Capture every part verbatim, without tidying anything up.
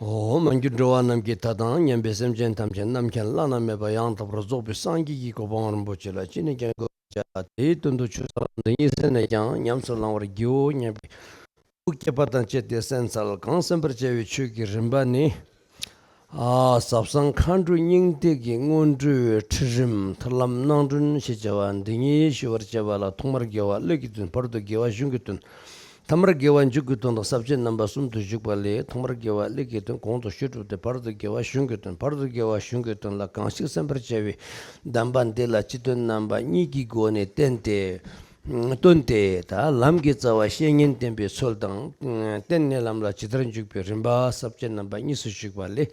འོ། མ་གྱུར་འགྲོ་བ་རྣམས་ཀྱི་མཐའ་དང་མཉམ་པའི་སེམས་ཅན་ཐམས་ཅད་རྣམ་མཁྱེན་བླ་ན་མེད་པ་ཡང་དག་པར་རྫོགས་པའི་སངས་རྒྱས་ཀྱི་གོ་འཕང་རིན་པོ་ཆེ་ལ་ཅི་ནས་ཀྱང་འགོད་པར་བྱ། དེའི་དོན་དུ་ཆོས་ཚོགས་འདི་ཉིད་ཟིན་ནས་ཀྱང་ཉམས་སུ་བླང་བར་བགྱིའོ་སྙམ་པའི་ཐུགས་བསྐྱེད་པ་དང་བཅས་ཏེ་གསན་འཚལ། གང་གསན་པར་བྱ་བའི་ཆོས་ཀྱི་རིམ་པ་ནི། ཨ། ཟབ་གསང་མཁའ་འགྲོའི་སྙིང་ཐིག་གི་སྔོན་འགྲོའི་ཁྲིད་རིམ་ཐར་ལམ་སྣང་སྒྲོན་ཞེས་བྱ་བ་འདི་ཉིད་ཞུ་བར་བྱ་བ་ལ། ཐོག་མར་དགེ་བ་ཀླད་ཀྱི་དོན། བར་དུ་དགེ་བ་གཞུང་གི་དོན། ཐ་མར་དགེ་བ་མཇུག་གི་དོན་དང་ས་བཅད་རྣམ་པ་གསུམ་དུ་བཞུགས་པ་ལས། ཐོག་མར་དགེ་བ་ཀླད་ཀྱི་དོན་གོང་དུ་ཞུས་གྲུབ་སྟེ། བར་དུ་དགེ་བ་གཞུང་གི་དོན། བར་དུ་དགེ་བ་གཞུང་གི་དོན་ལ་གང་ཞིག་གསན་པར་བྱ་བའི་གདམས་པ་འདི་ལ་སྤྱི་དོན་རྣམ་པ་གཉིས་ཀྱི་སྒོ་ནས་བསྟན་ཏེ། སྟོན་ཏེ། ད་ལམ་གྱི་རྩ་བ་བཤེས་གཉེན་བསྟེན་པའི་ཚུལ་དང་། བསྟེན་ནས་ལམ་ལ་ཇི་ལྟར་འཇུག་པའི་རིམ་པ་ས་བཅད་རྣམ་པ་གཉིས་སུ་བཞུགས་པ་ལས།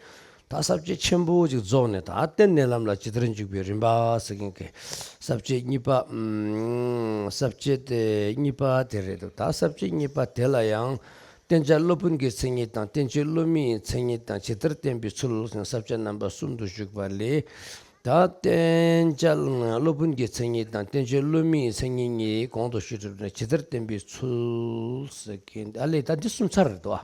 ད་ས་བཅད་ཆེན་པོ་ཅིག་རྫོགས་ནས། ད་བསྟེན་ནས་ལམ་ལ་ཇི་ལྟར་འཇུག་པའི་རིམ་པ་ཟེར་མཁན་གྱི་ས་བཅད་གཉིས་པ། ཨམ། ས་བཅད་དེ་གཉིས་པ་དེ་རེད་འདུག་ད་ས་བཅད་གཉིས་པ་དེ་ལ་ཡང་། བསྟེན་བྱ་སློབ་དཔོན་གྱི་མཚན་ཉིད་དང་། བསྟེན་བྱེད་སློབ་མའི་མཚན་ཉིད་དང་། ཇི་ལྟར་བསྟེན་པའི་ཚུལ་ཟེར་ས་བཅད་རྣམ་པ་གསུམ་དུ་བཞུགས་པ་ལས། ད་བསྟེན་བྱ་སློབ་དཔོན་གྱི་མཚན་ཉིད་དང་། བསྟེན་བྱེད་སློབ་མའི་མཚན་ཉིད་གཉིས་གོང་དུ་ཞུས་གྲུབ་ནས་ཇི་ལྟར་བསྟེན་པའི་ཚུལ་ཟེར་མཁན། ཨ་ལས། ད་འདི་གསུམ་ཚར་རེད་དོ།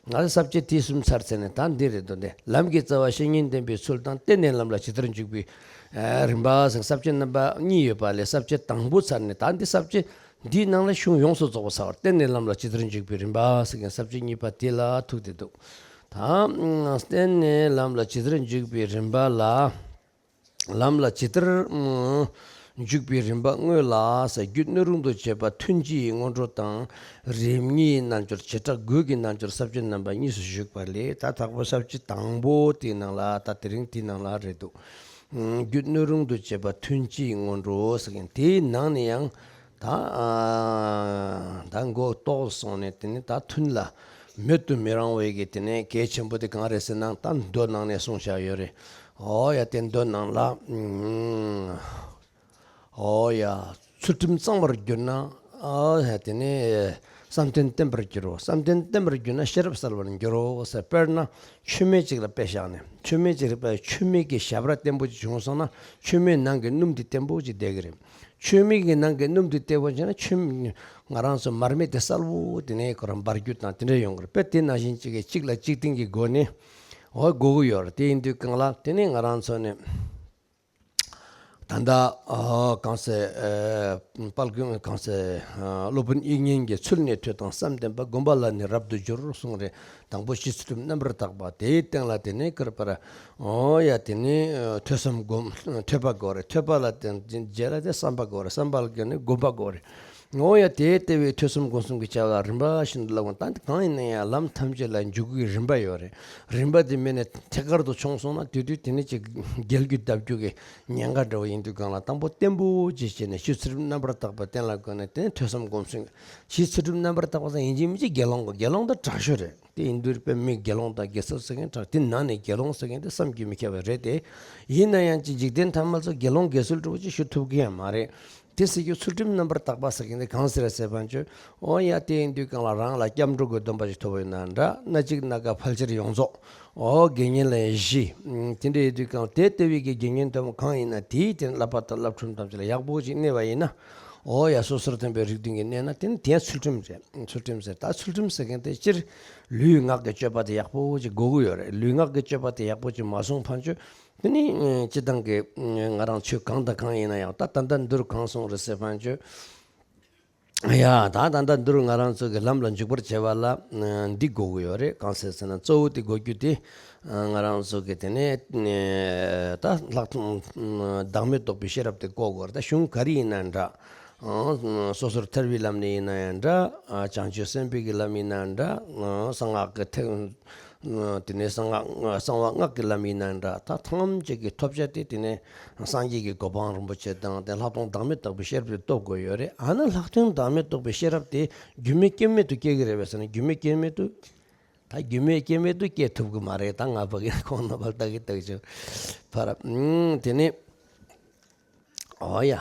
ང་ལ་ས་བཅད་དེ་གསུམ་ཚར་ཚར་ནས་ད་འདི་རེད་དོ། འདི་ལམ་གྱི་རྩ་བ་བཤེས་གཉེན་བསྟེན་པའི་ཚུལ་དང་། བསྟེན་ནས་ལམ་ལ་ཇི་ལྟར་འཇུག་པའི་རིམ་པ་ཟེར་ས་བཅད་རྣམ་པ་གཉིས་ཡོད་པ་ལས། ས་བཅད་དང་པོ་ཚར་ནས། ད་འདི་ས་བཅད་འདིའི་ནང་ལ་གཞུང་ཡོངས་སུ་རྫོགས་པ་ཚར་བར། བསྟེན་ནས་ལམ་ལ་ཇི་ལྟར་འཇུག་པའི་རིམ་པ་ཟེར་མཁན་ས་བཅད་གཉིས་པ་དེ་ལ་ཐུག་བསྡད་འདུག་ད་བསྟེན་ནས་ལམ་ལ་ཇི་ལྟར་འཇུག་པའི་རིམ་པ་ལ། ལམ་ལ་ཇི་ལྟར་འཇུག་པའི་རིམ་པ་དངོས་ལ་ཟེར། རྒྱུད་སྣོད་རུང་དུ་བྱེད་པ་ཐུན་གཅིག་སྔོན་འགྲོ་དང་། རིམ་གཉིས་རྣལ་འབྱོར། བྱེ་བྲག་དགུ་གི་རྣལ་འབྱོར་ས་བཅད་རྣམ་པ་གཉིས་སུ་བཞུགས་པ་ལས། ད་དང་པོ་ས་བཅད་དང་པོ་དེའི་ནང་ལ། ད་དེ་རིང་དེའི་ནང་ལ་རེད་འདུག་རྒྱུད་སྣོད་རུང་དུ་བྱེད་པ་ཐུན་གཅིག་སྔོན་འགྲོ་ཟེར་མཁན་དེའི་ནང་ནས་ཡང་། ད་ཨ་ད་མགོ་བཏོག་སོང་ནས། དེ་ནས་ད་ཐུན་ལ་མེད་དུ་མི་རུང་བའི་གི་དེ་ནས་གལ་ཆེན་པོ་དེ་གང་རེད་ཟེར་ན། ད་མདོ་ནང་ནས་གསུངས་བཞག་ཡོད་རེད། འོ་ཡ། དེ་མདོ་ནང་ལ། ཨུམ། འོ་ཡ། ཚུལ་ཁྲིམས་གཙང་བར་གྱུར་ན། ཨ་ཡ། དེ་ནས་བསམ་གཏན་བརྟན་པར་འགྱུར་རོ། བསམ་གཏན་བརྟན་པར་གྱུར་ན་ཤེས་རབ་གསལ་བར་འགྱུར་རོ་ཟེར། དཔེར་ན་མཆོད་མེ་གཅིག་ལ་དཔེ་བཞག་ནས། མཆོད་མེ་གཅིག་ལ་དཔེ། མཆོད་མེ་གི་ཞབས་ར་བརྟན་པོ་ཅིག་བྱུང་སོང་ན། མཆོད་མེའི་ནང་གི་སྣུམ་དེ་བརྟན་པོ་ཅིག་བསྡད་ཀྱི་རེད། མཆོད་མེ་གི་ནང་གི་སྣུམ་དེ་བརྟན་པོ་བྱས་ན། མཆོད་མེ་ང་རང་ཚོ་མར་མེ་དེ་གསལ་བོ་དེ་ནས་ཁོ་རང་འབར་རྒྱུ་དང་དེ་འདྲ་ཡོང་གི་རེད། དཔེ་དེ་ནང་བཞིན་གཅིག་གིས་གཅིག་ལ་གཅིག་བརྟེན་གྱི་སྒོ་ནས། འོ། དགོས་ཀྱི་ཡོད་རེད། དེ་ཡིན་དུས་གང་ལ། དེ་ནས་ང་རང་ཚོ་ནས། ད་ལྟ་ཨ་གང་ཟེར། ཨ་དཔལ་མགོན། གང་ཟེར། ཨ་སློབ་དཔོན་དབྱིག་གཉེན་གྱིས། ཚུལ་གནས་ཐོས་དང་བསམ་ལྡན་པ། སྒོམ་པ་ལ་ནི་རབ་ཏུ་སྦྱོར་གསུངས་རེད། དང་པོ་གཞི་ཚུལ་ཁྲིམས་རྣམ་པར་དག་པ། དེའི་སྟེང་ལ་དེ་ནས་ཀར་པར། འོ་ཡ། དེ་ནས་ཨ་ཐོས་བསམ་སྒོམ། ཐོས་པ་དགོས་རེད། ཐོས་པ་ལ་དེ་རྗེས་ལ་དེ་བསམ་པ་དགོས་རེད། བསམ་པ་ལ་དེ་ནས་སྒོམ་པ་དགོས་རེད། འོ་ཡ། དེ་ལྟ་བུའི་ཐོས་བསམ་སྒོམ་གསུམ་གྱི་བྱ་བ་ལ་རིམ་པ་བཞིན་དུ་བསླབ་དགོས། ད་གང་ཡིན་ན་ཡང་ལམ་ཐམས་ཅད་ལ་འཇུག་གི་རིམ་པ་ཡོད་རེད། རིམ་པ་དེ་མེད་ནས་ཐད་ཀར་དུ་བྱུང་སོང་ན། དེ་དུས་དེ་ནས་ཅིག་འགལ་རྒྱུ་འདབ་རྒྱུ་གི་ཉེན་ཁ་འདྲ་བོ་ཡིན་དུས་གང་ལ། དང་པོ་བརྟན་པོ་ཅིག་བྱས་ནས་གཞི་ཚུལ་ཁྲིམས་རྣམ་པར་དག་པ་གཏན་ལ་དགོས་ནས། དེ་ནས་ཐོས་བསམ་སྒོམ་གསུམ། གཞི་ཚུལ་ཁྲིམས་རྣམ་པར་དག་པ་ཟེར། ཡིན་གཅིག་མིན་གཅིག་དགེ་སློང་གི། དགེ་སློང་དང་དྲག་ཤོས་རེད། དེ་ཡིན་དུས་དཔེ་མི་དགེ་སློང་དང་དགེ་ཚུལ་ཟེར་མཁན་དྲག། དེ་ནང་ནས་དགེ་སློང་ཟེར་མཁན་དེ་བསམ་གྱིས་མི་ཁྱབ་པ་རེད་དེ། ཡིན་ན་ཡང་ཅིག་འཇིག་རྟེན་ཐ་མལ་ཚོ་དགེ་སློང་དགེ་ཚུལ་འདྲ་བོ་ཅིག་ཞུ་ཐུབ་ཀྱི་ཡང་མ་རེད། དེ་ཟེར་རྒྱུ་ཚུལ་ཁྲིམས་རྣམ་པར་དག་པ་ཟེར་མཁན་དེ་གང་ཟེར་ཟེར་བ་ཅོ། འོ་ཡ། དེ་ཡིན་དུས་གང་ལ་རང་ལ་སྐྱབས་འགྲོ་གི་སྡོམ་པ་ཞིག་ཐོབ་པ་ཡིན་ན་འདྲ། སྣ་གཅིག་སྣ་འགའ་ཕལ་ཆེར་ཡོངས་རྫོགས། འོ། དགེ་བསྙེན་ལ་ཡང་བཞི། དེ་འདྲ་ཡིན་དུས་གང་དེ་ལྟ་བུའི་གི་དགེ་བསྙེན་དམ་པ་གང་ཡིན་ན། དེའི་དེ་བསླབ་པ་དང་བསླབ་ཁྲིམས་ཐམས་ཅད་ལ་ཡག་པོ་ཅིག་གནས་པ་ཡིན་ན། འོ་ཡ། སོ་སོར་ཐེ་བའི་རིགས་མཐུན་གྱིས་གནས་ན། དེ་ནི་དེ་ཚུལ་ཁྲིམས་རེད། ཚུལ་ཁྲིམས་ཟེར། ད་ཚུལ་ཁྲིམས་ཟེར་མཁན་དེ་སྤྱིར་ལུས་ངག་གི་སྤྱོད་པ་དེ་ཡག་པོ་ཅིག་དགོས་ཀྱི་ཡོད་རེད། ལུས་ངག་གི་སྤྱོད་པ་དེ་ཡག་པོ་ཅིག་མ་སོང་ཕན་ཆོད། དེ་ནི་སྤྱི་བཏང་གི་ང་རང་ཆོས་གང་དང་གང་ཡིན་ན་ཡང་། ད་ད་ལྟ་འདིར་གང་སོང་རེད་ཟེར་བ་ཅོ། ཡ། ད་ད་ལྟ་འདིར་ང་རང་ཚོ་གི་ལམ་ལ་འཇུག་པར་བྱེད་པ་ལ་འདི་དགོས་ཀྱི་ཡོད་རེད། གང་ཟེར་ཟེར་ན། གཙོ་བོ་དེ་དགོས་རྒྱུ་དེ། ང་རང་ཚོ་གི་དེ་ནས་ད་ལྷག་མཐོང་བདག་མེད་རྟོགས་པའི་ཤེས་རབ་དེ་དགོས་ཀྱི་ཡོད་རེད། ད་གཞུང་ག་རེ་ཡིན་ན་འདྲ། སོ་སོར་ཐར་བའི་ལམ་ནས་ཡིན་ན་ཡང་འདྲ། བྱང་ཆུབ་སེམས་དཔའི་གི་ལམ་ཡིན་ན་འདྲ། གསང་སྔགས་ཀྱི་ཐེག་དེ་ནས་གསང་སྔགས། གསང་བ་སྔགས་ཀྱི་ལམ་ཡིན་ན་འདྲ། ད་ཐམས་ཅད་ཀྱི་ཐོབ་བྱ་དེ་དེ་ནས་སངས་རྒྱས་ཀྱི་གོ་འཕང་རིན་པོ་ཆེ་དང་། དེ་ལྷག་མཐོང་བདག་མེད་རྟོགས་པའི་ཤེས་རབ་དེ་ཐོབ་དགོས་ཡོད་རེད། ཨ་ནི་ལྷག་མཐོང་བདག་མེད་རྟོགས་པའི་ཤེས་རབ་དེ་རྒྱུ་མེད་རྐྱེན་མེད་དུ་སྐྱེ་གི་རེད་པས་ཟེར་ན། རྒྱུ་མེད་རྐྱེན་མེད་དུ། ད་རྒྱུ་མེད་རྐྱེན་མེད་དུ་སྐྱེ་ཐུབ་གི་མ་རེད། ད་ང་ཕ་གི་ཁོང་རྣམ་པར་ལྟ་གི་ལྟ་གི་བྱུང་། ཕར། ཨུམ། དེ་ནས། འོ་ཡ།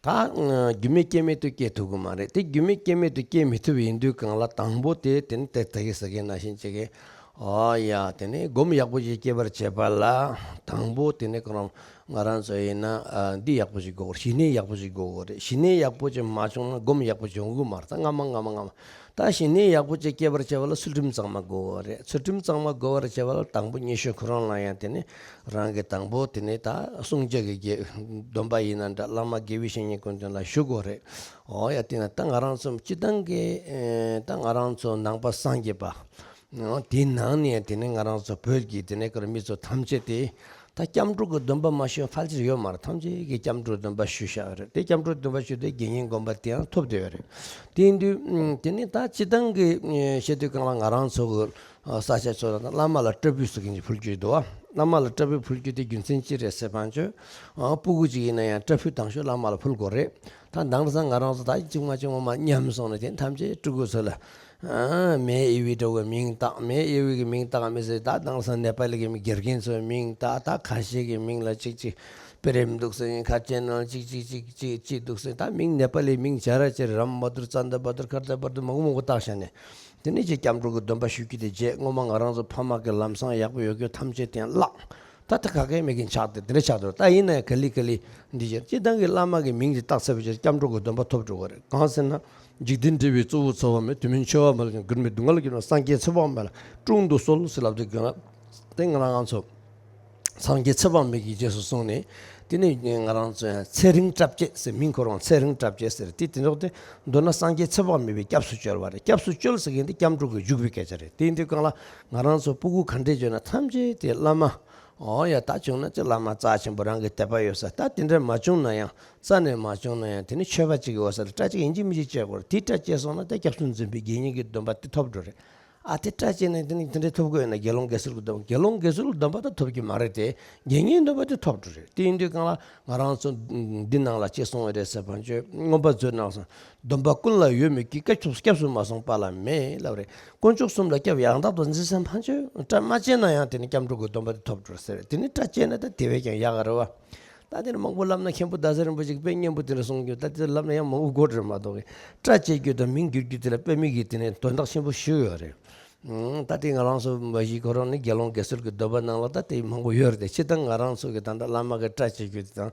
ད་རྒྱུ་མེད་རྐྱེན་མེད་དུ་སྐྱེ་ཐུབ་གི་མ་རེད། དེ་རྒྱུ་མེད་རྐྱེན་མེད་དུ་སྐྱེ་མི་ཐུབ་ཡིན་དུས་གང་ལ། དང་པོ་དེ་དེ་ནི་དེ་ད་གི་ཟེར་མཁན་ནང་བཞིན་བྱེད་མཁན། ཨོ་ཡ། དེ་ནས་སྒོམ་ཡག་པོ་ཞིག་སྐྱེ་བར་བྱེད་པ་ལ། དང་པོ་དེ་ནས་ཁོ་རང་ང་རང་ཚོ་ཡིན་ན་ཨ་འདི་ཡག་པོ་ཞིག་དགོས་རེད། ཞི་གནས་ཡག་པོ་ཞིག་དགོས་རེད། ཞི་གནས་ཡག་པོ་ཅིག་མ་བྱུང་ན་སྒོམ་ཡག་པོ་བྱུང་གི་མ་རེད། ད་སྔ་མ་སྔ་མ་སྔ་མ། ད་ཞི་གནས་ཡག་པོ་ཅིག་སྐྱེ་བར་བྱེད་པ་ལ་ཚུལ་ཁྲིམས་གཙང་མ་དགོས་རེད། ཚུལ་ཁྲིམས་གཙང་མ་དགོས་པར་བྱེད་པ་ལ་དང་པོ་སྙན་ཞུ་ཁོ་རང་ལ་ཡང་དེ་ནས་རང་གི་དང་པོ་དེ་ནས་ད་སྲུང་བྱ་གི་དགེ་སྡོམ་པ་ཡིན་ན་འདྲ། བླ་མ་དགེ་བའི་བཤེས་གཉེན་ཀུན་དོན་ལ་ཞུ་དགོས་རེད། ཨོ་ཡ། དེ་ན་ད་ང་རང་ཚོ་སྤྱི་བཏང་གི་ཨེ་ད་ང་རང་ཚོ་ནང་པ་སངས་རྒྱས་པ། དེའི་ནང་ནས་དེ་ནས་ང་རང་ཚོ་བོད་ཀྱི་དེ་ནས་ཀར་མི་ཚོ་ཐམས་ཅད་དེ་ད་སྐྱབས་འགྲོ་གི་སྡོམ་པ་མ་ཞུས་ཕལ་ཆེར་ཡོད་མ་རེད། ཐམས་ཅད་ཀྱིས་སྐྱབས་འགྲོ་སྡོམ་པ་ཞུས་བཞག་ཡོད་རེད། དེ་སྐྱབས་འགྲོ་སྡོམ་པ་ཞུས་ཏེ་དགེ་བསྙེན་སྒོམ་པ་དེའང་ཐོབ་བསྡད་ཡོད་རེད། དེ་ཡིན་དུས་དེ་ནས་ད་སྤྱི་བཏང་གི་བཤད་དུས་གང་ལ་ང་རང་ཚོ་གི་ས་ཆ་ཚོ་ལ་བླ་མ་ལ་སྐྲ་ཕུད་ཟེར་མཁན་ཅིག་ཕུལ་རྒྱུ་འདུག་བ། བླ་མ་ལ་སྐྲ་ཕུད་ཕུལ་རྒྱུ་དེ་རྒྱུ་མཚན་ཅི་རེད་ཟེར་བ་ཅོ། ཨ་སྤུ་གུ་ཅིག་ཡིན་ན་ཡང་སྐྲ་ཕུད་དང་ཤོས་བླ་མ་ལ་ཕུལ་དགོས་རེད། ད་དེང་སང་ང་རང་ཚོ་ད་གཅིག་མ་གཅིག་ངོ་མ་ཉམས་སོང་ནས་དེ་ཐམས་ཅད་སྤྲུལ་སྐུ་ཚོ་ལ། ཨ་མེ་ཨེ་ཝི་འདྲ་བོའི་མིང་བཏགས། མེ་ཨེ་ཝི་གི་མིང་བཏགས་མི་ཟེར། ད་དེང་སང་ནེ་པ་ལི་གི་མི་དགེ་རྒན་ཚོའི་མིང་བཏགས། ད་ཁ་ཤས་ཀྱི་མིང་ལ་གཅིག་གཅིག་པེ་རེམ་འདུག་ཟེར། ཁ་ཅན་ནང་གཅིག་གཅིག་གཅིག་གཅིག་གཅིག་འདུག་ཟེར། ད་མིང་ནེ་པ་ལི་མིང་སྦྱར་ར་ཅེར་རམ་བ་དུར་ཙན་ད་བ་དུར་ཁར་ད་བར་དུ་མང་པོ་མང་པོ་བཏགས་བཞག་ནས། དེ་ནས་ཅིག་སྐྱབས་འགྲོ་གི་སྡོམ་པ་ཞུ་རྒྱུ་དེ་བརྗེད། སྔོན་མ་ང་རང་ཚོ་ཕ་མ་གི་ལམ་སང་ཡག་པོ་ཡོད་རྒྱུ་ཐམས་ཅད་དེ་བརླག། ད་ད་ག་གེ་མེད་མཁན་ཆགས་ཏེ་དེ་འདྲ་ཆགས་འདུག་ད་ཡིན་ན་ཡང་ག་ལེ་ག་ལེ་འདི་བྱས། སྤྱི་བཏང་གི་བླ་མ་གི་མིང་དེ་བཏགས་ཚར་བའི་རྗེས་སྐྱབས་འགྲོ་གི་སྡོམ་པ་ཐོབ་འགྲོ་གི་རེད། གང་ཟེར་ན། འཇིག་རྟེན་འབྲེལ་བའི་གཙོ་བོ་འཚོ་བ་མེད། དུས་མིན་འཆི་བ་མེད་ལ། མགོན་མེད་སྡུག་བསྔལ་གྱིས་ནི། སངས་རྒྱས་ཚེ་དཔག་མེད་ལ། དྲུང་དུ་གསོལ་ཟེར་ལབ་དུས་གྱོན་ལ། དེ་ང་རང་ཚོ་སངས་རྒྱས་ཚེ་དཔག་མེད་ཀྱི་རྗེས་སུ་བཟུང་ནས། དེ་ནས་ང་རང་ཚོ་ཡང་ཚེ་རིང་སྐྲ་བཅད་ཟེར། མིང་ཁོ་རང་ཚེ་རིང་སྐྲ་བཅད་ཟེར། དེ་དེ་འདྲ་དེ་མདོར་ན་སངས་རྒྱས་ཚེ་དཔག་མེད་པའི་སྐྱབས་སུ་བཅོལ་བ་རེད། སྐྱབས་སུ་བཅོལ་ཟེར་མཁན་དེ་སྐྱབས་འགྲོ་གི་འཇུག་པའི་སྐད་ཆ་རེད། དེ་ཡིན་དུས་གང་ལ་ང་རང་ཚོ་སྤུ་གུ་ག་འདྲས་བྱོས་ན་ཐམས་ཅད་དེ་བླ་མ། ཨོ་ཡ། ད་བྱུང་ན་ཅི་བླ་མ་རྩ་ཆེན་པོ་རང་གི་དད་པ་ཡོད་ས། ད་དེ་འདྲ་མ་བྱུང་ན་ཡང་རྩ་ནས་མ་བྱུང་ན་ཡང་དེ་ནི་ཆོས་པ་གཅིག་གི་འོ་ས་ལ་སྐྲ་གཅིག་ཡིན་གཅིག་མིན་གཅིག་བཅད་དགོས་རེད། དེ་སྐྲ་བཅད་སོང་ན་ད་སྐྱབས་སུ་འཛིན་པའི་དགེ་བསྙེན་གྱི་སྡོམ་པ་དེ་ཐོབ་འགྲོ་རེད། ཨ་དེ་སྐྲ་བཅད་ནས་དེ་ནི་དེ་འདྲ་ཐོབ་དགོས་ཡོད་ན་དགེ་སློང་དགེ་ཚུལ་གྱི་སྡོམ་པ། དགེ་སློང་དགེ་ཚུལ་གྱི་སྡོམ་པ་ད་ཐོབ་ཀྱི་མ་རེད་དེ། དགེ་བསྙེན་སྡོམ་པ་དེ་ཐོབ་འགྲོ་རེད། དེ་ཡིན་དུས་གང་ལ་ང་རང་ཚོ་འདི་ནང་ལ་ཅི་གསུངས་ཡོད་རེད་ཟེར་བ་ཅོ། མངོན་པ་མཛོད་ནང་སོང་། སྡོམ་པ་ཀུན་ལ་ཡོད་མོད་ཀྱི། སྐྱབས་སུ་སྐྱབས་སུ་མ་སོང་པ་ལ་མེད་ལབ་རེད། དཀོན་མཆོག་གསུམ་ལ་སྐྱབས་ཡང་དག་ཏུ་འཛིན་སེམས་ཕན་ཆོད། སྐྲ་མ་བཅད་ན་ཡང་དེ་ནི་སྐྱབས་འགྲོ་གི་སྡོམ་པ་དེ་ཐོབ་འགྲོ་ཟེར། དེ་ནི་སྐྲ་བཅད་ན་ད་དེ་བས་ཀྱང་ཡག་ག་རེད་བ། ད་དེ་ནི་མང་པོ་ལབ་ན་མཁན་པོ་ཟླ་ཟེར་རིན་པོ་ཆེ་དཔེ་སྙན་པོ་དེ་འདྲ་གསུང་རྒྱུ། ད་དེ་ལབ་ན་ཡང་མང་པོ་དགོས་རེད་མ་གཏོགས་ཀྱི། སྐྲ་བཅད་རྒྱུ་དང་མིང་བསྒྱུར་རྒྱུ་དེ་ལ་དཔེ་མི་གི་དེ་ནི་དོན་དག་ཆེན་པོ་ཞིག་ཡོད་རེད། ཨང་། ད་དེ་ང་རང་ཚོ་མ་གཞི་ཁོ་རང་ནི་དགེ་སློང་དགེ་ཚུལ་གྱི་སྡོམ་པ་ནང་ལ་ད་དེ་མང་པོ་ཡོད་རེད་དེ། སྤྱིར་བཏང་ང་རང་ཚོ་གི་ད་ལྟ་བླ་མ་གི་སྐྲ་བཅད་རྒྱུ་དེ་དང་།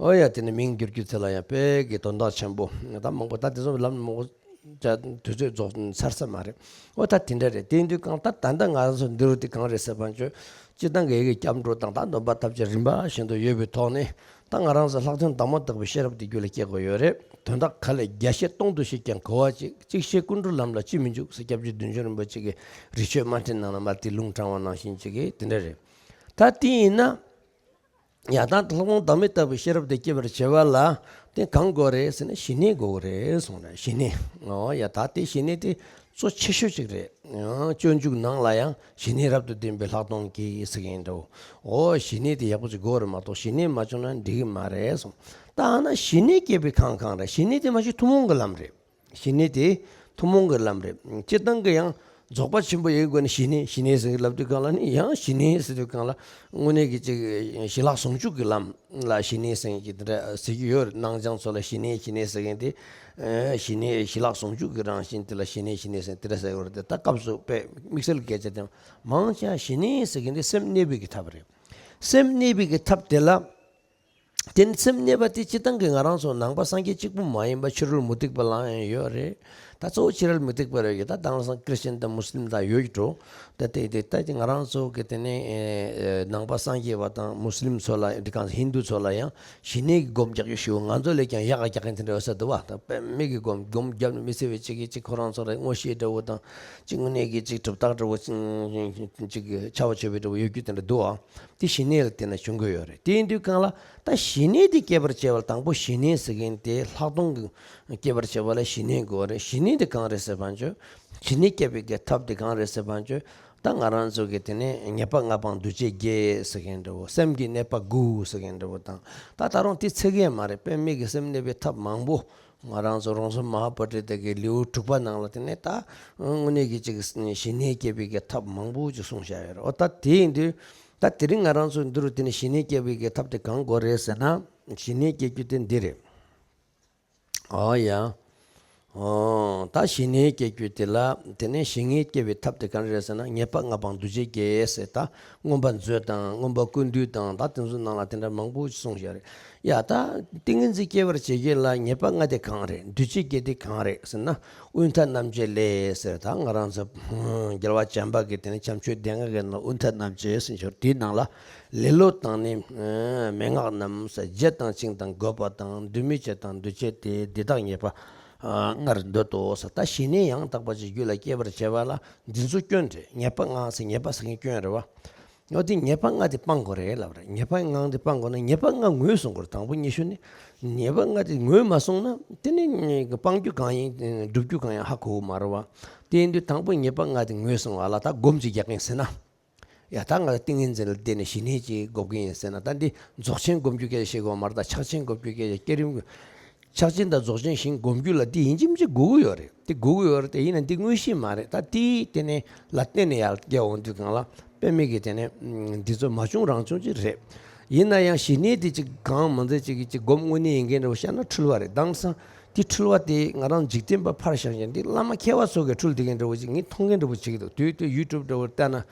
ཨོ་ཡ། དེ་ནི་མིང་བསྒྱུར་རྒྱུ་དེ་ལ་ཡང་དཔེ་གི་དོན་དག་ཆེན་པོ། ད་མང་པོ་ད་དེ་ཚོ་ལབ་ན་མང་པོ་ད་དུས་ཚོད་རྫོགས་ཚར་ས་མ་རེད། ཨོ་ད་དེ་འདྲ་རེད། དེ་ཡིན་དུས་གང་ལྟར་ད་ལྟ་ང་རང་ཚོ་འདི་རུ་དེ་གང་རེད་ཟེར་བ་ཅོ། སྤྱིར་བཏང་གི་ཡི་གེ་སྐྱབས་འགྲོ་དང་ད་སྡོམ་པ་ཐམས་ཅད་རིམ་པ་བཞིན་དུ་ཡོད་པའི་ཐོག་ནས། ད་ང་རང་ཚོ་ལྷག་དོན་བདག་མོ་བདག་པོའི་ཤེས་རབ་དེ་རྒྱུད་ལ་སྐྱེ་དགོས་ཡོད་རེད། དོན་དག་ག་ལས་རྒྱ་བཤད་སྟོང་དུ་བཤད་ཀྱང་གོ་བ་གཅིག། གཅིག་བཤད་ཀུན་འགྲོ་ལམ་ལ་ཅི་མི་འཇུག་ཟེར་སྐྱབས་རྗེ་བདུད་འཇོམས་རིན་པོ་ཆེ་གིས་རི་ཆོས་མ་ཕྲིན་ནང་ལ་མ་དེ་ལུང་དྲངས་པ་ནང་བཞིན་གཅིག་གིས་དེ་འདྲ་རེད། ད་དེ་ཡིན་ན། ཡང་དག་ལྷག་མཐོང་བདག་མེད་ལྟ་བུའི་ཤེས་རབ་དེ་སྐྱེ་བར་བྱེད་པ་ལ་དེ་གང་དགོས་རེད་ཟེར་ན་ཞི་གནས་དགོས་རེད་གསུངས་ནས། ཞི་གནས། ཨོ་ཡ། ད་དེ་ཞི་གནས་དེ་གཙོ་ཆེ་ཤོས་གཅིག་རེད། ཡང་སྤྱོད་འཇུག་ནང་ལ་ཡང་ཞི་གནས་རབ་ཏུ་ལྡན་པའི་ལྷག་མཐོང་གིས་ཟེར་མཁན་འདྲ་བོ། ཨོ་ཞི་གནས་དེ་ཡག་པོ་ཅིག་དགོས་རེད་མ་གཏོགས། ཞི་གནས་མ་བྱུང་ན་འགྲིག་གི་མ་རེད་གསུངས། ད་ཨ་ན་ཞི་གནས་སྐྱེ་བའི་ཁང་གང་རེད། ཞི་གནས་དེ་མ་གཞི་ཐུན་མོང་གི་ལམ་རེད། ཞི་གནས་དེ་ཐུན་མོང་གི་ལམ་རེད། སྤྱིར་བཏང་གི་ཡང་རྫོགས་པ་ཆེན་པོ་ཡི་སྒོ་ནས་ཞི་གནས་ཞི་གནས་ཟེར་གྱི་ལབ་དུས་གང་ལ་ནི། ཡང་ཞི་གནས་ཟེར་དུས་གང་ལ་དངོས་གནས་ཀྱི་ཅིག་ཞི་ལྷག་ཟུང་འཇུག་གི་ལམ་ལ་ཞི་གནས་ཟེར་གྱི་དེ་འདྲ་ཟེར་གྱི་ཡོད་རེད། སྣང་བྱང་ཚོ་ལ་ཞི་གནས་ཞི་གནས་ཟེར་མཁན་དེ། ཨ་ཞི་གནས་ཞི་ལྷག་ཟུང་འཇུག་གི་རང་བཞིན་དེ་ལ་ཞི་གནས་ཞི་གནས་ཟེར་དེ་འདྲ་ཟེར་གྱི་ཡོད་རེད་དེ། ད་སྐབས་སུ་དཔེ་དམིགས་བསལ་གྱི་སྐད་ཆ་དེ། མང་ཆེ་ཞི་གནས་ཟེར་མཁན་དེ་སེམས་གནས་པའི་གི་ཐབས་རེད། སེམས་གནས་པའི་གི་ཐབས་དེ་ལ། དེ་ནི་སེམས་གནས་པ་དེ་སྤྱིར་བཏང་གི་ང་རང་ཚོ་ནང་པ་སངས་རྒྱས་གཅིག་པུ་མ་ཡིན་པ་ཕྱི་རོལ་མུ་སྟེགས་པ་ལའང་ཡོད་རེད། ད་གཙོ་བོ་ཕྱི་རོལ་མུ་སྟེགས་པ་རེད་ཀྱི། ད་དེང་སང་ཁྲི་སི་ཅན་དང་མུ་སི་ལིམ་དང་ཡོད་ཀྱི་འགྲོ། ད་དེ་དེ་ད་དེ་ང་རང་ཚོ་གི་དེ་ནས་ཨེ་ནང་པ་སངས་རྒྱས་པ་དང་མུ་སི་ལིམ་ཚོ་ལ། འདི་གང་ཧིན་དུ་ཚོ་ལ་ཡང་ཞི་གནས་ཀྱི་སྒོམ་རྒྱག་རྒྱུ་ཞུ། ང་ཚོ་ལས་ཀྱང་ཡག་ག་རྒྱག་མཁན་དེ་འདྲ་ཡོད་ས་འདུག་བ། ད་དཔེ་མི་གི་སྒོམ། སྒོམ་རྒྱབ་ནས་མི་ཚེ་བའི་གཅིག་གིས་གཅིག་ཁོ་རང་ཚོ་ལ་ངོ་ཤེས་འདྲ་བོ་དང་། གཅིག་དངོས་གནས་ཀྱི་གཅིག་གྲུབ་རྟགས་འདྲ་བོ། གཅིག་ཕྱག་དཔེ་མཆོད་པའི་འདྲ་བོ་ཡོད་རྒྱུ་དེ་འདྲ་འདུག་བ། དེ་ཞི་གནས་ལ་བརྟེན་ནས་བྱུང་གི་ཡོད་རེད། དེ་ཡིན་དུས་གང་ལ་ད་ཞི་གནས་དེ་སྐྱེད་པར་བྱེད་པ་ལ་དང་པོ་ཞི་གནས་ཟེར་མཁན་དེ་ལྷག་མཐོང་གི་སྐྱེད་པར་བྱེད་པ་ལ་ཞི་གནས་དགོས་རེད། ཞི་གནས་དེ་གང་རེད་ཟེར་བ་ཅོ། ཞི་གནས་སྐྱེད་པའི་གི་ཐབས་དེ་གང་རེད་ཟེར་བ་ཅོ། ད་ང་རང་ཚོ་གི་དེ་ནས་ཉེས་པ་ལྔ་སྤངས་འདུ་བྱེད་བརྒྱད་ཟེར་མཁན་འདྲ་བོ། སེམས་ཀྱི་གནས་པ་དགུ་ཟེར་མཁན་འདྲ་བོ་དང་། ད་ད་རུང་དེ་ཚིག་ཡས་མ་རེད། དཔེ་མི་གི་སེམས་གནས་པའི་ཐབས་མང་པོ། ང་རང་ཚོ་རོང་ཟོམ་མ་ཧཱ་པོ་ཏི་ཏ་གི་ལེའུ་དྲུག་པ་ནང་ལ་དེ་ནས་ད་དངོས་གནས་ཀྱི་ཅིག་ཞི་གནས་སྐྱེད་པའི་གི་ཐབས་མང་པོ་ཅིག་གསུངས་བཞག་ཡོད་རེད། འོ་ད་དེ་ཡིན་དུས་ད་དེ་རིང་ང་རང་ཚོ་འདི་རུ་དེ་ནས་ཞི་གནས་སྐྱེད་པའི་གི་ཐབས་དེ་གང་དགོས་རེད་ཟེར་ན། ཞི་གནས་སྐྱེད་རྒྱུ་དེ་འདི་རེད། ཨོ་ཡ། ཨོ། ད་ཞི་གནས་སྐྱེ་རྒྱུ་དེ་ལ། དེ་ནས་ཞི་གནས་སྐྱེ་བའི་ཐབས་དེ་ག་རེ་རེད་ཟེར་ན། ངེས་པ་ལྔ་པའང་འདུ་བྱེད་བརྒྱད་ཟེར། ད་མངོན་པ་མཛོད་དང་མངོན་པ་ཀུན་བཏུས་དང་། ད་དེ་ཚོའི་ནང་ལ་དེ་འདྲ་མང་པོ་གསུངས་བཞག་རེད། ཡ། ད་ཏིང་ངེ་འཛིན་སྐྱེ་བར་བྱེད་རྒྱུ་ལ་ངེས་པ་ལྔ་དེ་གང་རེད། འདུ་བྱེད་བརྒྱད་དེ་གང་རེད་ཟེར་ན། དབུས་མཐའ་རྣམ་འབྱེད་ལས་ཟེར། ད་ང་རང་ཚོ་རྒྱལ་བ་བྱམས་པ་གིས་དེ་ནས་བྱམས་ཆོས་སྡེ་ལྔ་གི་ནང་དབུས་མཐའ་རྣམ་འབྱེད་ཟེར་ཞོར། དེའི་ནང་ལ་ལེ་ལོ་དང་ནི་མན་ངག་རྣམས་ཟེར། བྱེད་དང་བཅིངས་དང་བསྒོམ་པ་དང་། འདུས་མི་བྱེད་དང་འདུ་བྱེད་དེ། འདི་དག་ངེས་པ་ལྔར་འདོད་དོ་ཟེར། ད་ཞི་གནས་ཡང་དག་པ་ཅིག་རྒྱུད་ལ་སྐྱེ་བར་བྱེད་པ་ལ་འདི་ཚོ་སྐྱོན་རེད། ངེས་པ་ལྔ་ཟེར། ངེས་པ་ཟེར་མཁན་སྐྱོན་རེད་བ། འོ་དེ་ངེས་པ་ལྔ་དེ་སྤང་དགོས་རེད་ལབ་རེད། ངེས་པ་ལྔ་དེ་སྤང་དགོས་ན་ངེས་པ་ལྔ་ངོས་བཟུང་དགོས་རེད། དང་པོ་ཉི་ཤུ་ནི་ངེས་པ་ལྔ་དེ་ངོས་མ་བཟུང་ན་དེ་ནི་སྤང་རྒྱུ་གང་ཡིན་སྒྲུབ་རྒྱུ་གང་ཡིན་ཧ་གོ་གི་མ་རེད་བ། དེ་ཡིན་དུས་དང་པོ་ངེས་པ་ལྔ་དེ་ངོས་བཟུང་བ་ལ་ད་སྒོམ་ཅིག་རྒྱག་གིན་ཟེར་ན། ཡ། ད་ང་ཏིང་ངེ་འཛིན་ལ་བརྟེན་ནས་ཞི་གནས་ཅིག་སྒོམ་གྱི་ཡིན་ཟེར་ན། ད་འདི་རྫོགས་ཆེན་སྒོམ་རྒྱུ་སྐད་ཆ་བཤད་དགོས་མ་རེད། ད་ཕྱག་ཆེན་སྒོམ་རྒྱུ་སྐད་ཆ། བསྐྱེད་རིམ། ཕྱག་ཆེན་དང་རྫོགས་ཆེན་ཞིང་སྒོམ་རྒྱུ་ལ་འདི་ཡིན་གཅིག་མིན་གཅིག་དགོས་ཀྱི་ཡོད་རེད། འདི་དགོས་ཀྱི་ཡོད་རེད་དེ། ཡིན་ན་འདི་དངོས་གཞི་མ་རེད། ད་དེའི་དེ་ནས་ལ་བརྟེན་ནས་ཡར་སྐྱེ་འོང་དུས་སྒང་ལ་དཔེ་མེད་ཀྱི་དེ་ནས་འདི་ཚོ་མ་བྱུང་རང་བྱུང་ཅིག་རེད། ཡིན་ན་ཡང་ཞི་གནས་དེ་ཅིག་གང་མ་མཛད་ཅིག་གིས་ཅིག་སྒོམ་དངོས་གནས་ཡིན་མཁན་འདྲ་བོ་བཤད་ན་འཁྲུལ་བ་རེད། དེང་སང་དེ་འཁྲུལ་བ་དེ་ང་རང་འཇིག་རྟེན་པ་ཕར་བཞག་ཀྱང་དེ་བླ་མ་མཁས་པ་ཚོ་གིས་འཁྲུལ་བསྡད་མཁན་འདྲ་བོ་ཅིག་ངས་མཐོང་མཁན་འདྲ་བོ་ཅིག་འདུག་དུས་དུས་ཡུ་ཊུབ་འདྲ་བོར་བལྟས་ན།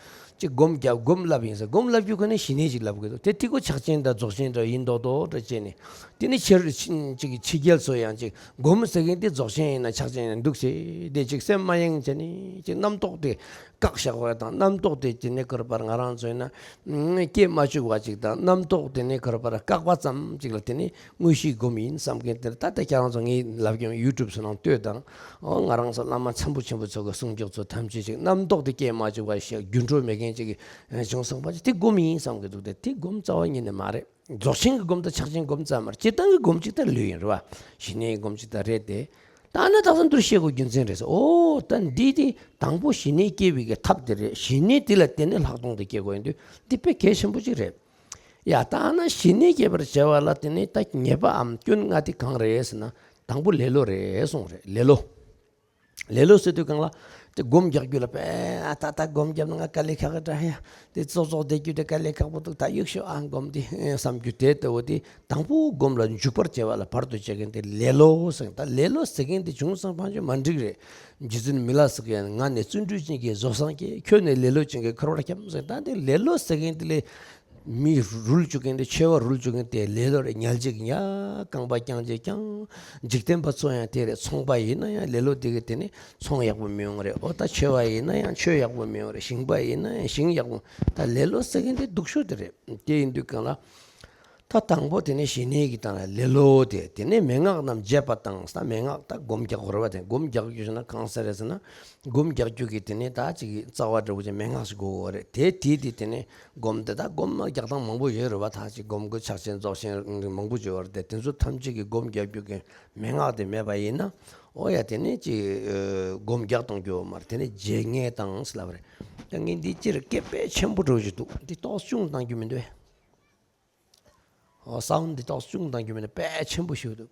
ཅིག་སྒོམ་རྒྱབ། སྒོམ་བསླབ་ཡིན་ཟེར། སྒོམ་བསླབ་རྒྱུ་ཁོ་ནས་ཞི་གནས་ཅིག་བསླབ་དགོས་འདུག་དེ་ཏིག་ཁོ་ཕྱག་ཆེན་དང་རྫོགས་ཆེན་འདྲ་ཡིན་མདོག་མདོག་འདྲ་བྱས་ནས། དེ་ནི་ཕྱི་རོལ་ཕྱི་ཅིག་ཕྱི་རྒྱལ་ཚོ་ཡང་ཅིག་སྒོམ་ཟེར་མཁན་དེ་རྫོགས་ཆེན་ཡིན་ན་ཕྱག་ཆེན་ཡིན་ན་འདུག་ཟེར། དེ་ཅིག་སེམས་མ་ཡེངས་བྱས་ནས་ཅིག་རྣམ་རྟོག་དེ་བཀག་བཞག་པ་དང་། རྣམ་རྟོག་དེ་དེ་ནས་ཁོ་རང་པར་ང་རང་ཚོ་ཡིན་ན་སྐྱེ་མ་བཅུག་པ་ཅིག་དང་། རྣམ་རྟོག་དེ་ནས་ཁོ་རང་པར་བཀག་པ་ཙམ་ཅིག་ལ་དེ་ནི་དངོས་གཞིའི་སྒོམ་ཡིན་བསམ་མཁན་དེ། ད་ལྟ་ཁྱེད་རང་ཚོ་ངས་ལབ་ཀྱང་ཡུ་ཊུབ་ཚོ་ནང་ལྟོས་དང་། ཨོ། ང་རང་ཚོ་བླ་མ་ཚད་པ་ཆེན་པོ་ཚོ་གི་གསུང་རྒྱུ་ཚོ་ཐམས་ཅད་ཅིག་རྣམ་རྟོག་དེ་སྐྱེ་མ་བཅུག་པ་ཞིག་རྒྱུན་འགྲོ་མེད་མཁན་ཅིག་བྱུང་སོང་པ་ཅིག་དེ་སྒོམ་ཡིན་བསམ་གི་འདུག་དེ་དེ་སྒོམ་རྩ་བ་ཉིད་ནས་མ་རེད། རྫོགས་ཆེན་གྱི་སྒོམ་དང་ཕྱག་ཆེན་སྒོམ་ཙམ་མ་རེད། སྤྱིར་བཏང་གི་སྒོམ་ཅིག་ད་ལོས་ཡིན་རེད་བ། ཞི་གནས་སྒོམ་ཅིག་ད་རེད་དེ། ད་ནི་དག་ས་འདིར་བཤད་དགོས་རྒྱུ་མཚན་རེད་ཟེར། ཨོ། ད་འདི་དེ་དང་པོ་ཞི་གནས་སྐྱེ་བའི་གི་ཐབས་དེ་རེད། ཞི་གནས་དེ་ལ་བརྟེན་ནས་ལྷག་མཐོང་དེ་སྐྱེ་དགོས་ཡིན་དུས་འདི་དཔེ་གལ་ཆེན་པོ་ཅིག་རེད། ཡ། ད་ན་ཞི་གནས་སྐྱེ་བར་བྱ་བ་ལ་བརྟེན་ནས་ད་ཉེས་པའམ་སྐྱོན་ལྔ་དེ་གང་རེད་ཟེར་ན། དང་པོ་ལེ་ལོ་རེད་གསུངས་རེད། ལེ་ལོ། ལེ་ལོ་ཟེར་དུས་སྒང་ལ་དེ་སྒོམ་རྒྱག་རྒྱུ་ལ་དཔེ། ཨ། ད་ལྟ་སྒོམ་བརྒྱབ་ན་ང་དཀའ་ལས་ཁག་གི་འདྲ་ཡ། དེ་ཙོག་ཙོག་བསྡད་རྒྱུ་དེ་དཀའ་ལས་ཁག་པོ་འདུག་ད་གཡུག་ཤོག་ཨ། སྒོམ་དེ་བསམ་རྒྱུ་དེ་ལྟ་བུ་དེ། དང་པོ་སྒོམ་ལ་འཇུག་པར་བྱེད་པ་ལ་བར་དུ་བྱེད་མཁན་དེ་ལེ་ལོ་ཟེར། ད་ལེ་ལོ་ཟེར་མཁན་དེ་བྱུང་སོང་ཕངས་ཆོས་མ་འགྲིག་རེད། རྗེ་བཙུན་མི་ལ་ཟེར་མཁན། ང་ནི་བརྩོན་འགྲུས་ཅན་གྱི་བཟོ་བཟང་སྐྱེས། ཁྱོད་ནི་ལེ་ལོ་ཅན་གྱི་འཁོར་བར་འཁྱམས་ཟེར། ད་དེ་ལེ་ལོ་ཟེར་མཁན་དེ་ལས། མི་རུལ་བཅུག་མཁན་དེ། ཆོས་པ་རུལ་བཅུག་མཁན་དེ་ལེ་ལོ་རེད། ཉལ་བྱེད་ཀྱི་ཉལ། རྐང་པ་བརྐྱང་བྱེད་བརྐྱང་། འཇིག་རྟེན་པ་ཚོ་ཡང་དེ་རེད། ཚོང་པ་ཡིན་ན་ཡང་ལེ་ལོ་དེ་གི་དེ་ནི་ཚོང་ཡག་པོ་མི་ཡོང་རེད། ཨོ། ད་ཆོས་པ་ཡིན་ན་ཡང་ཆོས་ཡག་པོ་མི་ཡོང་རེད། ཞིང་པ་ཡིན་ན་ཡང་ཞིང་ཡག་པོ། ད་ལེ་ལོ་ཟེར་མཁན་དེ་སྡུག་ཤོས་དེ་རེད། དེ་ཡིན་དུས་སྒང་ལ། ད་དང་པོ་དེ་ནི་ཞི་གནས་ཀྱི་སྟེང་ལ་ལེ་ལོ་དེ། དེ་ནས་མན་ངག་རྣམས་བྱེད་པ་དང་། ད་མན་ངག་ད་སྒོམ་རྒྱག་དགོས་རེད་བ། དེ་སྒོམ་རྒྱག་རྒྱུ་ཟེར་ན་གང་ཟེར་རེད་ཟེར་ན། སྒོམ་རྒྱག་རྒྱུ་གི་དེ་ནས་ད་ཅིག་རྩ་བ་འདྲ་བོ་ཅིག་མན་ངག་ཞིག་དགོས་རེད། དེ་དེ་དེ་དེ་ནས། སྒོམ་དེ་ད་སྒོམ་རྒྱག་སྟངས་མང་པོ་ཡོད་རེད་བ། ད་ཅིག་སྒོམ་གྱི་ཕྱག་ཆེན་རྫོགས་ཆེན་མང་པོ་ཅིག་ཡོད་རེད་དེ། དེ་ཚོ་ཐམས་ཅད་ཀྱི་སྒོམ་རྒྱག་རྒྱུ་གི་མན་ངག་དེ་མེད་པ་ཡིན་ན། ཨོ་ཡ། དེ་ནས་ཅིག་ཨ་སྒོམ་རྒྱག་གཏོང་རྒྱུ་ཡོད་མ་རེད། དེ་ནས་བརྗེད་ངས་བཏང་ཟེར་ལབ་རེད། ཡ། ངས་འདི་སྤྱིར་སྐད་དཔེ་ཆེན་པོ་འདྲ་བོ་ཞིག་འདུག་འདི་ཏོག་ཙམ་ཆུང་བཏང་རྒྱུ་མི་འདུག་ཨེ། ཨོ། སའུན་འདི་ཏོག་ཙམ་ཆུང་བཏང་རྒྱུ་མིན་ན་དཔེ་ཆེན་པོ་ཞིག་འདུག་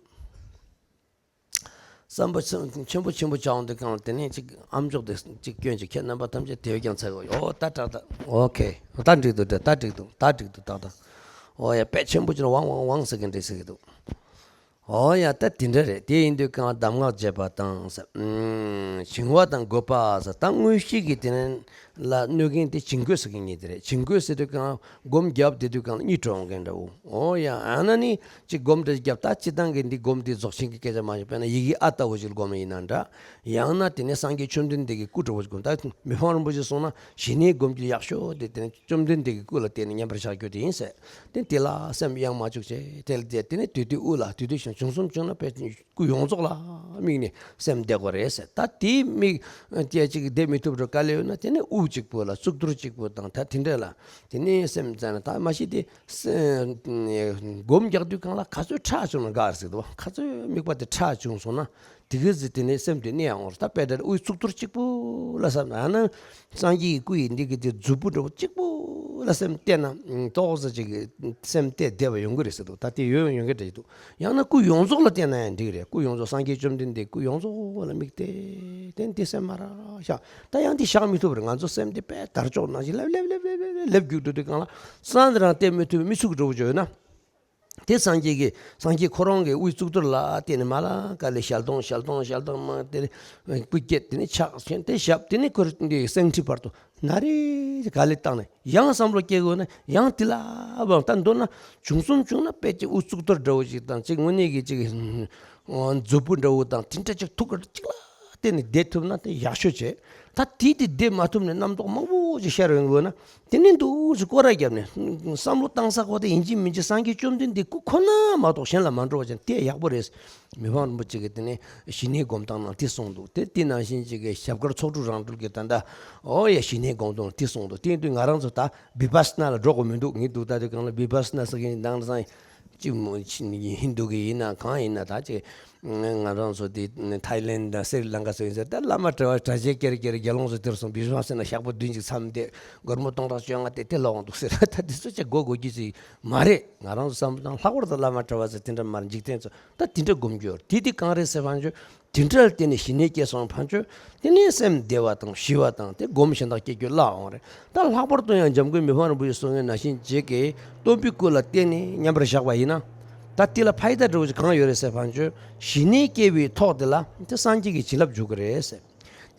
བསམ་པ་ཆེན་པོ་ཆེན་པོ་ཆགས་འོང་དུས་སྒང་ལ་དེ་ནས་ཅིག་ཨམ་ཅོག་དེ་ཅིག་སྐྱོན་ཅིག་ཁྱེད་རྣམ་པ་ཐམས་ཅད་དེ་བས་ཀྱང་ཚ་གི། ཨོ། ད་དྲག་ད། ཨོ་ཁེ། ད་འགྲིག་འདུག་ད་ད་འགྲིག་འདུག་ད་འགྲིག་འདུག་ད་ད། ཨོ་ཡ། དཔེ་ཆེན་པོ་ཅིག་ཝང་ཝང་ཝང་ཟེར་གི་འདྲ་ཟེར་གི་འདུག་ཨོ་ཡ། ད་དེ་འདྲ་རེད། དེ་ཡིན་དུས་སྒང་གདམས་ངག་བྱེད་པ་དང་ཟེར། ཨུམ། བྱིང་བ་དང་རྒོད་པ་ཟེར། ད་དངོས་གཞི་གི་དེ་ནས་ལ་གནོད་མཁན་དེ་བྱིང་རྒོད་ཟེར་གི་གཉིས་དེ་རེད། བྱིང་རྒོད་ཟེར་དུས་སྒང་སྒོམ་བརྒྱབ་བསྡད་དུས་སྒང་ལ་གཉིད་བྲོ་འོང་མཁན་འདྲ་བོ། ཨོ་ཡ། ཨ་ན་ནི་ཅིག་སྒོམ་དེ་བརྒྱབ། ད་སྤྱིར་བཏང་གི་འདི་སྒོམ་དེ་རྫོགས་ཆེན་གྱི་སྐད་ཆ་མ་བཤད། དཔེར་ན་ཡི་གེ་ཨ་ལྟ་བུ་ཞིག་སྒོམ་ཡིན་ན་འདྲ། ཡང་ན་དེ་ནས་སངས་རྒྱས་བཅོམ་ལྡན་འདས་ཀྱི་སྐུ་འདྲ་བོ་ཞིག་སྒོམ། ད་མི་ཕམ་རིན་པོ་ཆེས་གསུངས་ན་ཞི་གནས་སྒོམ་རྒྱུ་ཡག་ཤོས་དེ་དེ་ནས་བཅོམ་ལྡན་འདས་ཀྱི་སྐུ་ལ་བརྟེན་ནས་མཉམ་པར་བཞག་རྒྱུ་དེ་ཡིན་ཟེར། དེ་དེ་ལ་སེམས་གཡེང་མ་བཅུག་བྱས། དེ་ལ་བསྡད། དེ་ནས་དུས་དུས་དབུགས་ལ། དུས་དུས་ཤིང་བྱུང་གསུམ་བྱུང་ན་དཔེ་སྐུ་ཡོངས་རྫོགས་ལ་དམིགས་ནས་སེམས་བསྡད་དགོས་རེད་ཟེར། ད་དེ་དམིགས་བསྡད་ཅིག་བསྡད་མི་ཐུབ་རུང་དཀའ་ལས་ཡོད་ན་དེ་ནས་དབུགས་གཅིག་པུ་ལ། གཙུག་ཏོར་གཅིག་པུ་དང་། ད་དེ་འདྲ་ལ་དེ་ནས་སེམས་བཙལ་ན། ད་མ་གཞི་དེ་སེམས་སྒོམ་རྒྱག་དུས་སྒང་ལ་ག་ཚོད་ཁྲག་བྱུང་ན་དགའ་རེད་ཟེར་འདུག་བ། ག་ཚོད་དམིགས་པ་དེ་ཁྲག་བྱུང་སོང་ན་དེ་ག་ཚོད་དེ་ནས་སེམས་དེ་གནས་ཡོང་རེད། ད་དཔེ་འདྲ་དབུགས་གཙུག་ཏོར་གཅིག་པུ་ལ་བསམ་ན། ཨ་ན། སངས་རྒྱས་ཀྱི་སྐུ་ཡི་འདི་གི་དེ་མཛུབ་བུ་འདྲ་བོ་གཅིག་པུ་ལ་སེམས་གཏད་ན་ཏོག་ཙམ་ཅིག་གི་སེམས་གཏད་བདེ་བ་ཡོང་གི་རེད་ཟེར་འདུག་ད་དེ་ཡོད་ཡོང་གི་འདྲ་ཞིག་འདུག་ཡང་ན་སྐུ་ཡོངས་རྫོགས་ལ་བལྟས་ན་ཡང་འགྲིག་རེད། སྐུ་ཡོངས་རྫོགས། སངས་རྒྱས་བཅོམ་ལྡན་འདས་སྐུ་ཡོངས་རྫོགས་ལ་དམིགས་ཏེ་དེ་འདི་སེམས་མ་ར་བཞག་ད་ཡང་འདི་བཞག་མི་ཐུབ་རེད། ང་ཚོ་སེམས་འདི་དཔེ་དར་ལྕོག་ནང་བཞིན་ལེབ་ལེབ་ལེབ་ལེབ་ལེབ་རྒྱུག་འགྲོ་དུས་སྒང་ལ་སང་འདི་རང་བལྟས་མི་ཐུབ་པའི་མི་ཚུགས་འགྲོ་བོ་བྱོས་ན། དེ་སངས་རྒྱས་ཀྱི་སངས་རྒྱས་ཁོ་རང་གི་དབུའི་གཙུག་ཏོར་ལ་བརྟེན་ནས་མ་ལ་ཀ་ལས་ཞལ་གདོང་ཞལ་གདོང་ཞལ་གདོང་མ་དེ་ནས་སྐུ་སྐྱེད་དེ་ནས་ཕྱག་ཆེན་དེ་ཞབས་དེ་ནས་ཁོར་འདི་སེང་ཁྲི་བར་དུ་ན་རེ་ག་ལས་བཏང་ནས་ཡང་བསམ་བློ་སྐྱེ་དགོས་ན་ཡང་དེ་ལ་བང་ད་མདོར་ན་བྱུང་གསུམ་བྱུང་ན་དཔེ་ཅིག་དབུ་གཙུག་ཏོར་འདྲ་བོ་ཅིག་དང་ཅིག་དངོས་གནས་ཀྱི་ཅིག་མཛུབ་བུ་འདྲ་བོ་དང་དེ་འདྲ་ཅིག་ཐུགས་ཀར་ཅིག་ལ་བརྟེན་ནས་བསྡད་ཐུབ་ན་དེ་ཡག་ཤོས་བྱེད། ད་དེ་དེ་བསྡད་མ་ཐུབ་ནས་རྣམ་རྟོག་མང་པོ་ཅིག་ཤར་ཡོང་དགོས་ན། དེ་ནས་འདུག་སེ་སྐོར་ར་བརྒྱབ་ནས་བསམ་བློ་བཏང་ས་གོ་དེ་ཡིན་གཅིག་མིན་གཅིག་སངས་རྒྱས་བཅོམ་ལྡན་འདས་སྐུ་ཁོ་ན་མ་གཏོགས་གཞན་ལ་མ་འགྲོ་བ་ཅན་དེ་ཡག་པོ་རེད། མི་ཕམ་རིན་པོ་ཆེ་གིས་དེ་ནས་ཞི་གནས་སྒོམ་སྟངས་ནང་དེ་གསུངས་འདུག་དེ་དེ་ནང་བཞིན་ཅིག་གི་ཞབས་དཀར་ཚོགས་དྲུག་རང་གྲོལ་གྱི་ད་ལྟ་ཨོ་ཡ་ཞི་གནས་སྒོམ་སྟངས་དེ་གསུངས་འདུག་དེ་ཡིན་དུས་ང་རང་ཚོ་ད་བི་པ་སི་ན་ལ་འགྲོ་དགོས་མི་འདུག་ངས་འདུག་ད་དུས་གང་ལ་བི་པ་སི་ན་ཟེར་མཁན་དེང་སང་ཅིག་མོ་ཧིན་དུ་གི་ཡིན་ན་གང་ཡིན་ན་ད་ཅིག་ང་རང་ཚོ་དེ་ཐའི་ལེན་དང་སི་རི་ལང་ཀ་སོགས་ཡིན་ཟེར། ད་བླ་མ་གྲྭ་བ་གྲྭ་ཆས་ཀེར་ཀེར་དགེ་སློང་ཚོ་དེར་སོང་བི་ཤ་སེ་ན་ཞག་པོ་བདུན་ཅིག་མཚམས་བསྡད། སྒོར་མོ་སྟོང་ཕྲག་བཅོ་ལྔ་སྟེར་དེ་ལོག་འདུག་ཟེར། ད་དེ་ཚོ་ཅིག་དགོས་དགོས་རྒྱུ་ཅིག་མ་རེད། ང་རང་ཚོ་བསམ་བློ་བཏང་ལྷག་པར་དུ་བླ་མ་གྲྭ་བ་ཚོ་དེ་འདྲ་མ་རེད། འཇིག་རྟེན་ཚོ་ད་དེ་འདྲ་སྒོམ་རྒྱུ་ཡོད་རེད། དེ་དེ་གང་རེད་ཟེར་བ་འཇོ། དེ་འདྲ་ལ་བརྟེན་ནས་ཞི་གནས་སྐྱེས་སོང་ཕན་ཆོད། དེ་ནས་སེམས་བདེ་བ་དང་ཞི་བ་དང་དེ་སྒོམ་གཞན་དག་སྐྱེ་རྒྱུ་སླ་འོང་རེད། ད་ལྷག་པར་དུ་ཡང་འཇམ་མགོན་མི་ཕམ་རིན་པོ་ཆེ་གསུང་མཁན་ནང་བཞིན་བྱེད་ཀྱི་སྟོན་པའི་སྐུ་ལ་བརྟེན་ནས་མཉམ་པར་བཞག་པ་ཡིན་ན། ད་དེ་ལ་ཕ་ཡི་ད་འགྲོ་གི་གང་ཡོད་རེད་ཟེར་བ་འཇོ། ཞི་གནས་སྐྱེ་བའི་ཐོག་དེ་ལ་དེ་སངས་རྒྱས་ཀྱི་བྱིན་རླབས་འཇུག་གི་རེད་ཟེར།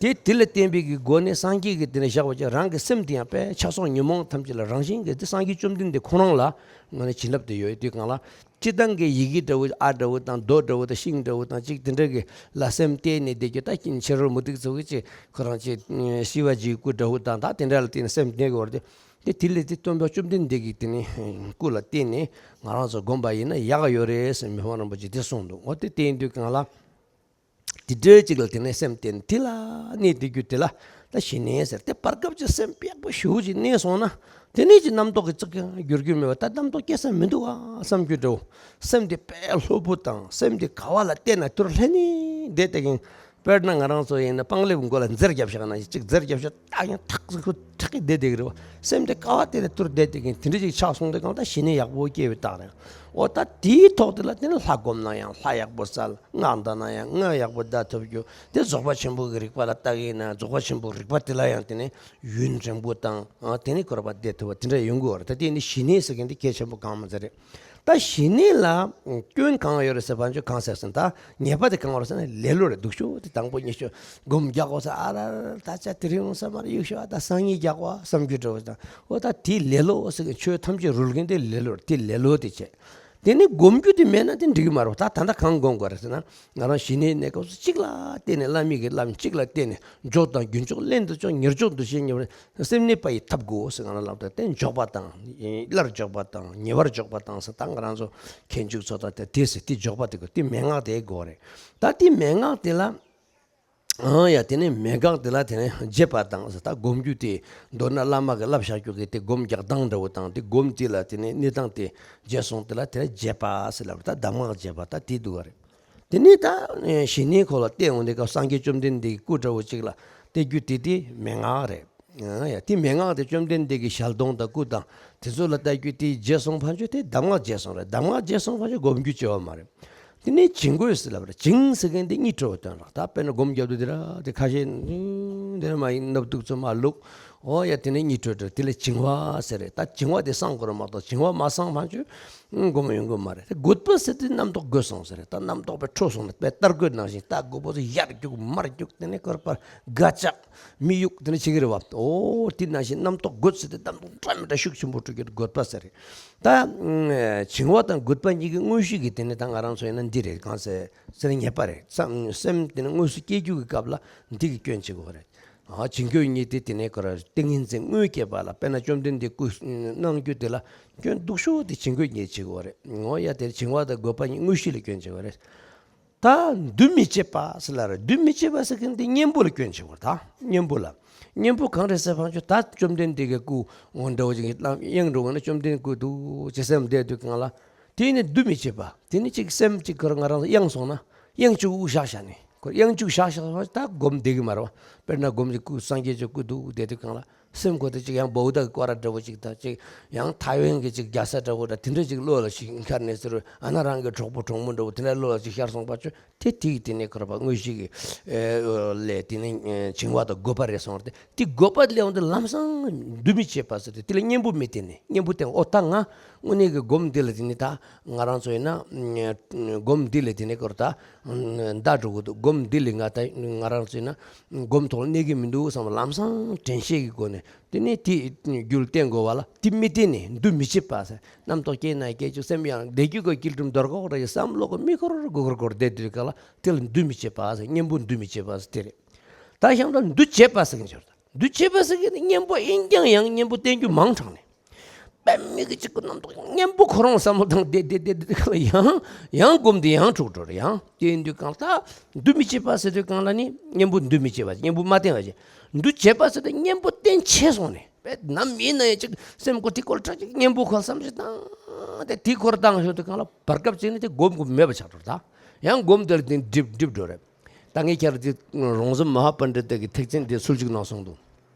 དེ་དེ་ལ་བརྟེན་པའི་གི་སྒོ་ནས་སངས་རྒྱས་ཀྱི་དེ་ནས་བཞག་པ་ཅིག་རང་གི་སེམས་དེ་ཡང་དཔེ་ཆགས་སོགས་ཉོན་མོངས་ཐམས་ཅད་ལ་རང་བཞིན་གྱིས་དེ་སངས་རྒྱས་བཅོམ་ལྡན་འདས་ཁོ་རང་ལ་ངོས་ནས་བྱིན་རླབས་དེ་ཡོད་དུས་གང་ལ། སྤྱིར་བཏང་གི་ཡི་གེ་འདྲ་བོ་ཨ་འདྲ་བོ་དང་རྡོ་འདྲ་བོ་དང་ཤིང་འདྲ་བོ་དང་ཅིག་དེ་འདྲ་གི་ལ་སེམས་གཏད་ནས་བསྡད་རྒྱུ་ད་ཁྱེད་ཕྱི་རོལ་མུ་སྟེགས་ཚོ་གི་ཅིག་ཁོ་རང་ཅིག་ཤི་བ་འཇིག་སྐུ་འདྲ་བོ་དང་ད་དེ་འདྲ་ལ་བརྟེན་ནས་སེམས་གནས་དགོས་པ་རེད་དེ། དེ་དེ་ལས་དེ་སྟོན་པ་བཅོམ་ལྡན་འདས་ཀྱི་དེ་ནི་སྐུ་ལ་བརྟེན་ནས་ང་རང་ཚོ་སྒོམ་པ་ཡིན་ན་ཡག་ཡོད་རེད་ཟེར་མི་ཕམ་རིན་པོ་ཆེ་དེ་གསུངས་འདུག་འོ་དེ་བསྟན་དུས་གང་ལ། དེ་འདྲའི་ཅིག་ལ་དེ་ནས་སེམས་བརྟེན་དེ་ལ་གནས་དེ་རྒྱུ་དེ་ལ་ད་ཞི་གནས་ཟེར། དེ་བར་སྐབས་ཀྱི་སེམས་པེག་པོ་ཞེ་པོ་ཅིག་གནས་སོང་ན་དེ་ནས་ཀྱི་རྣམ་རྟོག་གི་ཙིག་ཀྱང་འགྱུར་རྒྱུ་མེད་པ། ད་རྣམ་རྟོག་སྐྱེ་ས་མི་འདུག་ཨ་བསམ་རྒྱུ་འདྲ་བོ། སེམས་དེ་དཔེ་ལྷོད་པོ་དང་སེམས་དེ་ག་བ་ལ་བལྟས་ན་དུར་ལྷན་ནི་བསྡད་དེ་གིན། དཔེར་ན་ང་རང་ཚོ་ཡིན་ན་པང་ལེབ་མགོ་ལ་འཛེར་རྒྱབ་བཞག་ན་ཅིག་འཛེར་རྒྱབ་བཞག་ད་ཡང་ཐག་ཟིག་ཁུ་ཁྲག་གི་བསྡད་དེ་གི་རེད་བ། སེམས་དེ་ག་བ་བལྟས་ན་དུར་བསྡད་དེ་གིན་དེ་འདྲ་ཅིག་ཆགས་སོང་དེ་གང་ད་ཞི་གནས་ཡག་པོ་སྐྱེ་བའི་རྟགས་རེད། འོ་ད་དེའི་ཐོག་དེ་ལ་དེ་ནི་ལྷ་སྒོམ་ན་ཡང་ལྷ་ཡག་པོ་སྩལ། སྔགས་བཟླས་ན་ཡང་སྔགས་ཡག་པོ་བཟླས་ཐུབ་རྒྱུ། དེ་རྫོགས་པ་ཆེན་པོ་གི་རིག་པ་ལ་བལྟ་གི་ཡིན་ན་རྫོགས་པ་ཆེན་པོ་རིག་པ་དེ་ལ་ཡང་དེ་ནི་ཡུན་རིང་པོ་དང་ཨ་དེ་ནི་འཁོར་བ་བསྡད་ཐུབ་པ་དེ་འདྲ་ཡོང་གི་ཡོད་རེད། ད་དེ་ནི་ཞི་གནས་ཟེར་མཁན་དེ་གལ་ཆེན་པོ་གང་མ་ཚད་རེད། ད་ཞི་གནས་ལ་སྐྱོན་གང་ཡོད་རེད་ཟེར་བ་ཚོས་གང་ཟེར་ཟིན་ད་ཉེས་པ་དེ་གང་རེད་ཟེར་ན་ལེ་ལོ་རེད། སྡུག་ཤོས་དེ་དང་པོ་ཉེས་ཤོས་སྒོམ་རྒྱག་གོ་ས་ཨ་ར་ར་ད་ཆ་དེ་རིང་ཡོང་ས་མ་རེད། ཡུག་ཤོས་ཨ་ད་སང་ཉིན་རྒྱག་གོ་བསམ་རྒྱུ་འདྲ་བོ་དང་འོ་ད་དེ་ལེ་ལོ་ཟེར་གི་ཆོས་ཐམས་ཅད་རུལ་གིན་དེ་ལེ་ལོ་རེད། དེ་ལེ་ལོ་དེ་བྱས། དེ་ནི་སྒོམ་རྒྱུ་དེ་མེད་ན་དེ་འགྲིག་གི་མ་རེད། ད་ད་ལྟ་གང་སྒོམ་དགོས་རེད་ཟེར་ན། ང་རང་ཞི་གནས་གནས་སྐབས་སུ་གཅིག་ལ་བརྟེན་ནས་བླ་མའི་གི་བླ་མ་གཅིག་ལ་བརྟེན་ནས་འཇོག་དང་རྒྱུན་འཇོག་བླན་དུ་འཇོག་ཉེར་འཇོག་འདུ་ཤེས་ཉེ་བར་སེམས་གནས་པ་ཡི་ཐབས་དགོས་ཟེར་ང་རང་ལབ་དང་དེ་འཇོག་པ་དང་སླར་འཇོག་པ་དང་ཉེ་བར་འཇོག་པ་དང་ཟེར་ད་ང་རང་ཚོ་མཁས་འཇུག་ཚོ་ད་དེ་དེ་ཟེར་དེ་འཇོག་པ་དེ་དགོས། དེ་མན་ངག་དེ་དགོས་རེད། ད་དེ་མན་ངག་དེ་ལ་ཨང་ཡ་དེ་ནས་མན་ངག་དེ་ལ་དེ་ནས་རྒྱས་པ་དང་ཟེར་ད་སྒོམ་རྒྱུ་དེ་མདོར་ན་བླ་མ་གི་བསླབ་བྱ་རྒྱུ་གི་དེ་སྒོམ་རྒྱག་སྟངས་འདྲ་བོ་དང་དེ་སྒོམ་དེ་ལ་དེ་ནས་གནས་སྟངས་དེ་རྒྱས་སོང་དེ་ལ་དེ་ནས་རྒྱས་པ་ཟེར་ལབ་ད་གདམས་ངག་རྒྱས་པ་ད་དེ་འདུག་ག་རེད། དེ་ནས་ད་ཞི་གནས་ཁོ་ལ་བལྟས་འོང་དེ་སྐབས་སངས་རྒྱས་བཅོམ་ལྡན་འདས་ཀྱི་སྐུ་འདྲ་བོ་གཅིག་ལ་བལྟས་རྒྱུ་དེ་དེ་མན་ངག་རེད། ཨ་ཡ་དེ་མན་ངག་དེ་བཅོམ་ལྡན་འདས་ཀྱི་ཞལ་གདོང་དང་སྐུ་དང་དེ་ཚོ་ལ་བལྟ་རྒྱུ་དེ་རྒྱས་སོང་ཕན་ཆོད་དེ་གདམས་ངག་རྒྱས་སོང་རེད། གདམས་ངག་རྒྱས་སོང་ཕན་ཆོད་སྒོམ་རྒྱུ་བྱེད་པ་མ་རེད། དེ་ནས་བྱིང་རྒོད་ཟེར་ལབ་རེད། བྱིང་ཟེར་མཁན་དེ་གཉིད་བྲོ་བའི་དོན་རེད། ད་དཔེར་ན་སྒོམ་རྒྱབ་དུས་དེ་ར་དེ་ཁ་ཤས་དེ་ནས་མ་ཡིན་ནབ་དུག་ཚོ་མ་བླུག་འོ་ཡ་དེ་ནས་གཉིད་བྲོ་བྲོ་དེ་ལ་བྱིང་བ་ཟེར་རེད། ད་བྱིང་བ་དེ་སངས་དགོས་རེད་མ་གཏོགས་བྱིང་བ་མ་སངས་ཕན་ཆོད་སྒོམ་ཡོང་གི་མ་རེད། དེ་རྒོད་པ་ཟེར་དུས་རྣམ་རྟོག་རྒོད་སོང་ཟེར་རེད། ད་རྣམ་རྟོག་པའི་ཁྲོ་སོང་ནས་དཔེ་རྟ་རྒོད་ནང་བཞིན་རྟ་རྒོད་པོ་ཚོ་ཡར་རྒྱུག་མར་རྒྱུག་དེ་ནས་སྐོར་པར་སྒ་ལྕགས་མི་གཡུག་དེ་ནས་བྱེད་ཀྱི་རེད་བ། འོ་དེ་ནང་བཞིན་རྣམ་རྟོག་རྒོད་ཟེར་དུས་རྣམ་རྟོག་འདྲ་མི་འདྲ་ཤུགས་ཆེན་པོ་སྤྲོད་ཀྱི་རྒོད་པ་ཟེར་རེད། ད་བྱིང་བ་དང་རྒོད་པ་གཉིས་ཀྱི་དངོས་གཞི་གི་དེ་ནས་ད་ང་རང་ཚོ་ཡིན་ན་འདི་རེད། གང་ཟེར་ཟེར་ན་ཉེས་པ་རེད། སེམས་དེ་ནས་དངོས་སུ་སྐྱེ་རྒྱུ་གི་སྐབས་ལ་འདི་གི་སྐྱོན་བྱེད་དགོས་རེད། བྱིང་རྒོད་གཉིས་དེ་དེ་ནས་ཁོ་ར་ཏིང་ངེ་འཛིན་དངོས་སྐྱེས་པ་ལ་དཔེར་ན་བཅོམ་ལྡན་འདས་སྐུ་གནང་རྒྱུ་དེ་ལ་སྐྱོན་སྡུག་ཤོས་དེ་བྱིང་རྒོད་གཉིས་བྱེད་དགོས་རེད། འོ་ཡ་དེར་བྱིང་བ་དང་རྒོད་པ་གཉིས་དངོས་གཞི་ལ་སྐྱོན་བྱེད་དགོས་རེད། ད་འདུ་མི་བྱེད་པ་ཟེར་ལ་རེད། འདུ་མི་བྱེད་པ་ཟེར་མཁན་དེ་གཉེན་པོ་ལ་སྐྱོན་བྱེད་དགོས་རེད། ད་གཉེན་པོ་ལ་གཉེན་པོ་གང་རེད་ཟེར་བ་ཚོ་ད་བཅོམ་ལྡན་འདས་ཀྱི་སྐུ་འོ་འདྲ་བོ་ཅིག་གླང་གཡང་འགྲོ་བ་ན་བཅོམ་ལྡན་སྐུ་འདུག་ཅེས་སེམས་བསྡད་དུས་གང་ལ་དེ་ནི་འདུ་མི་བྱེད་པ་དེ་ནི་ཅིག་སེམས་ཅིག་ཁོ་རང་ང་རང་གཡང་སོང་ན་གཡང་ཅིག་དབུགས་བཞག་བཞག་ནས་ཁོ་གཡང་ཅིག་བཞག་བཞག་ད་སྒོམ་བསྡད་གི་མ་རེད་བ། དཔེར་ན་སྒོམ་གྱི་སྐུ་སངས་རྒྱས་ཀྱི་སྐུ་འདུག་བསྡད་དུས་གང་ལ། སེམས་ཁོ་དེ་ཅིག་ཡང་བོའུ་ཏ་གི་སྐོར་ར་འདྲ་བོ་ཅིག་དང་ཅིག་ཡང་ཐའེ་ཝན་གྱི་ཅིག་རྒྱལ་ས་འདྲ་བོ་འདྲ་དེ་འདྲ་ཅིག་བློ་ལ་ཅིག་འཁར་ནས་ཟེར་རུ་ཨ་ན་རང་གི་གྲོགས་པོ་གྲོགས་མོ་འདྲ་བོ་དེ་འདྲ་བློ་ལ་ཅིག་ཤར་སོང་པ་ཆོས་དེ་དེ་ཡིས་དེ་ནས་ཁོ་ར་པ་དངོས་གཞི་གི་ལས་དེ་ནས་བྱིང་བ་དང་རྒོད་པ་རེད་སོང་ར། དེ་དེ་རྒོད་པ་ལས་འོང་དེ་ལམ་སང་འདུ་མི་བྱེད་པ་ཟེར་ཏེ་དེ་ལ་གཉེན་པོ་མི་བསྟེན་ནས་གཉེན་པོ་བསྟེན་ཨོ་ད་ང་དངོས་གནས་ཀྱི་སྒོམ་འདི་ལ་དེ་ནས་ད་ང་རང་ཚོ་ཡིན་ན་སྒོམ་འདི་ལས་དེ་ནས་ཁོ་ར་ད་འདའ་འགྲོ་གི་འདུག་སྒོམ་འདི་ལས་ང་ད་ང་རང་ཚོ་ཡིན་ན་སྒོམ་ཐོག་ལ་གནས་ཀྱི་མི་འདུག་བསམ་པ་ལམ་སང་དྲན་ཤེས་ཀྱི་སྒོ་ནས། དེ་ནས་དེ་རྒྱུ་ལ་བརྟེན་དགོས་པ་ལ་དེ་མི་བརྟེན་ནས་འདུ་མི་བྱེད་པ་ཟེར། རྣམ་རྟོག་སྐྱེས་ན་སྐྱེ་བཅུག་སེམས་ཡང་བདེ་རྒྱུ་ག་སྐྱིལ་ཀྲུང་རྡོར་གོག་ར་ཡི་བསམ་བློ་གི་མི་འཁོར་དགུ་འཁོར་འཁོར་བསྡད་དུས་ག་ལ་དེ་ལ་འདུ་མི་བྱེད་པ་ཟེར། གཉེན་པོ་འདུ་མི་བྱེད་པ་ཟེར་དེ་རེད། ད་གཞན་དག་འདུ་བྱེད་པ་ཟེར་གྱི་འབྱོར། འདུ་བྱེད་པ་ཟེར་གྱི་ནི་གཉེན་པོ་ཨིན་ཀྱང་ཡང་གཉེན་པོ་བསྟེན་རྒྱུ་མང་དྲགས་ནས། དཔེ་མི་གི་གཅིག་གི་རྣམ་རྟོག་གཉེན་པོ་ཁོ་རང་བསམ་བློ་བཏང་བསྡད་བསྡད་བསྡད་བསྡད་ག་ལ་ཡང་ཡང་སྒོམ་དེ་ཡང་འཁྲུག་འགྲོ་རེད། ཡང་དེ་ཡིན་དུས་གང་ལྟར་འདུ་མི་བྱེད་པ་ཟེར་དུས་གང་ལ་ནི་གཉེན་པོ་འདུ་མི་བྱེད་པ་གཉེན་པོ་མ་བསྟེན་པ་བྱེད། འདུ་བྱེད་པ་ཟེར་དུས་གཉེན་པོ་བསྟེན་ཆེ་སོང་ནས་དཔེ་ནམ་ཡིན་ན་ཡང་ཅིག་སེམས་ཁོ་དེ་སྐོར་དྲག་ཅིག་གཉེན་པོ་ཁོ་བསམ་ཞིག་བཏང་སྟེ་དེ་ཁོར་བཏང་ཞོར་དུ་གང་ལ་བར་སྐབས་ཅིག་ནི་དེ་སྒོམ་དགོས་མེད་པ་ཆགས་འགྲོ། ད་ཡང་སྒོམ་དེར་དེ་འགྲིབ་འགྲིབ་འགྲོ་རེད། ད་ངས་ཁྱེད་རང་དེ་རོང་ཟོམ་མ་ཧཱ་པཎྜི་ཏ་གི་ཐེག་ཆེན་དེ་ཚུལ་གཅིག་གནང་སོང་འདུག་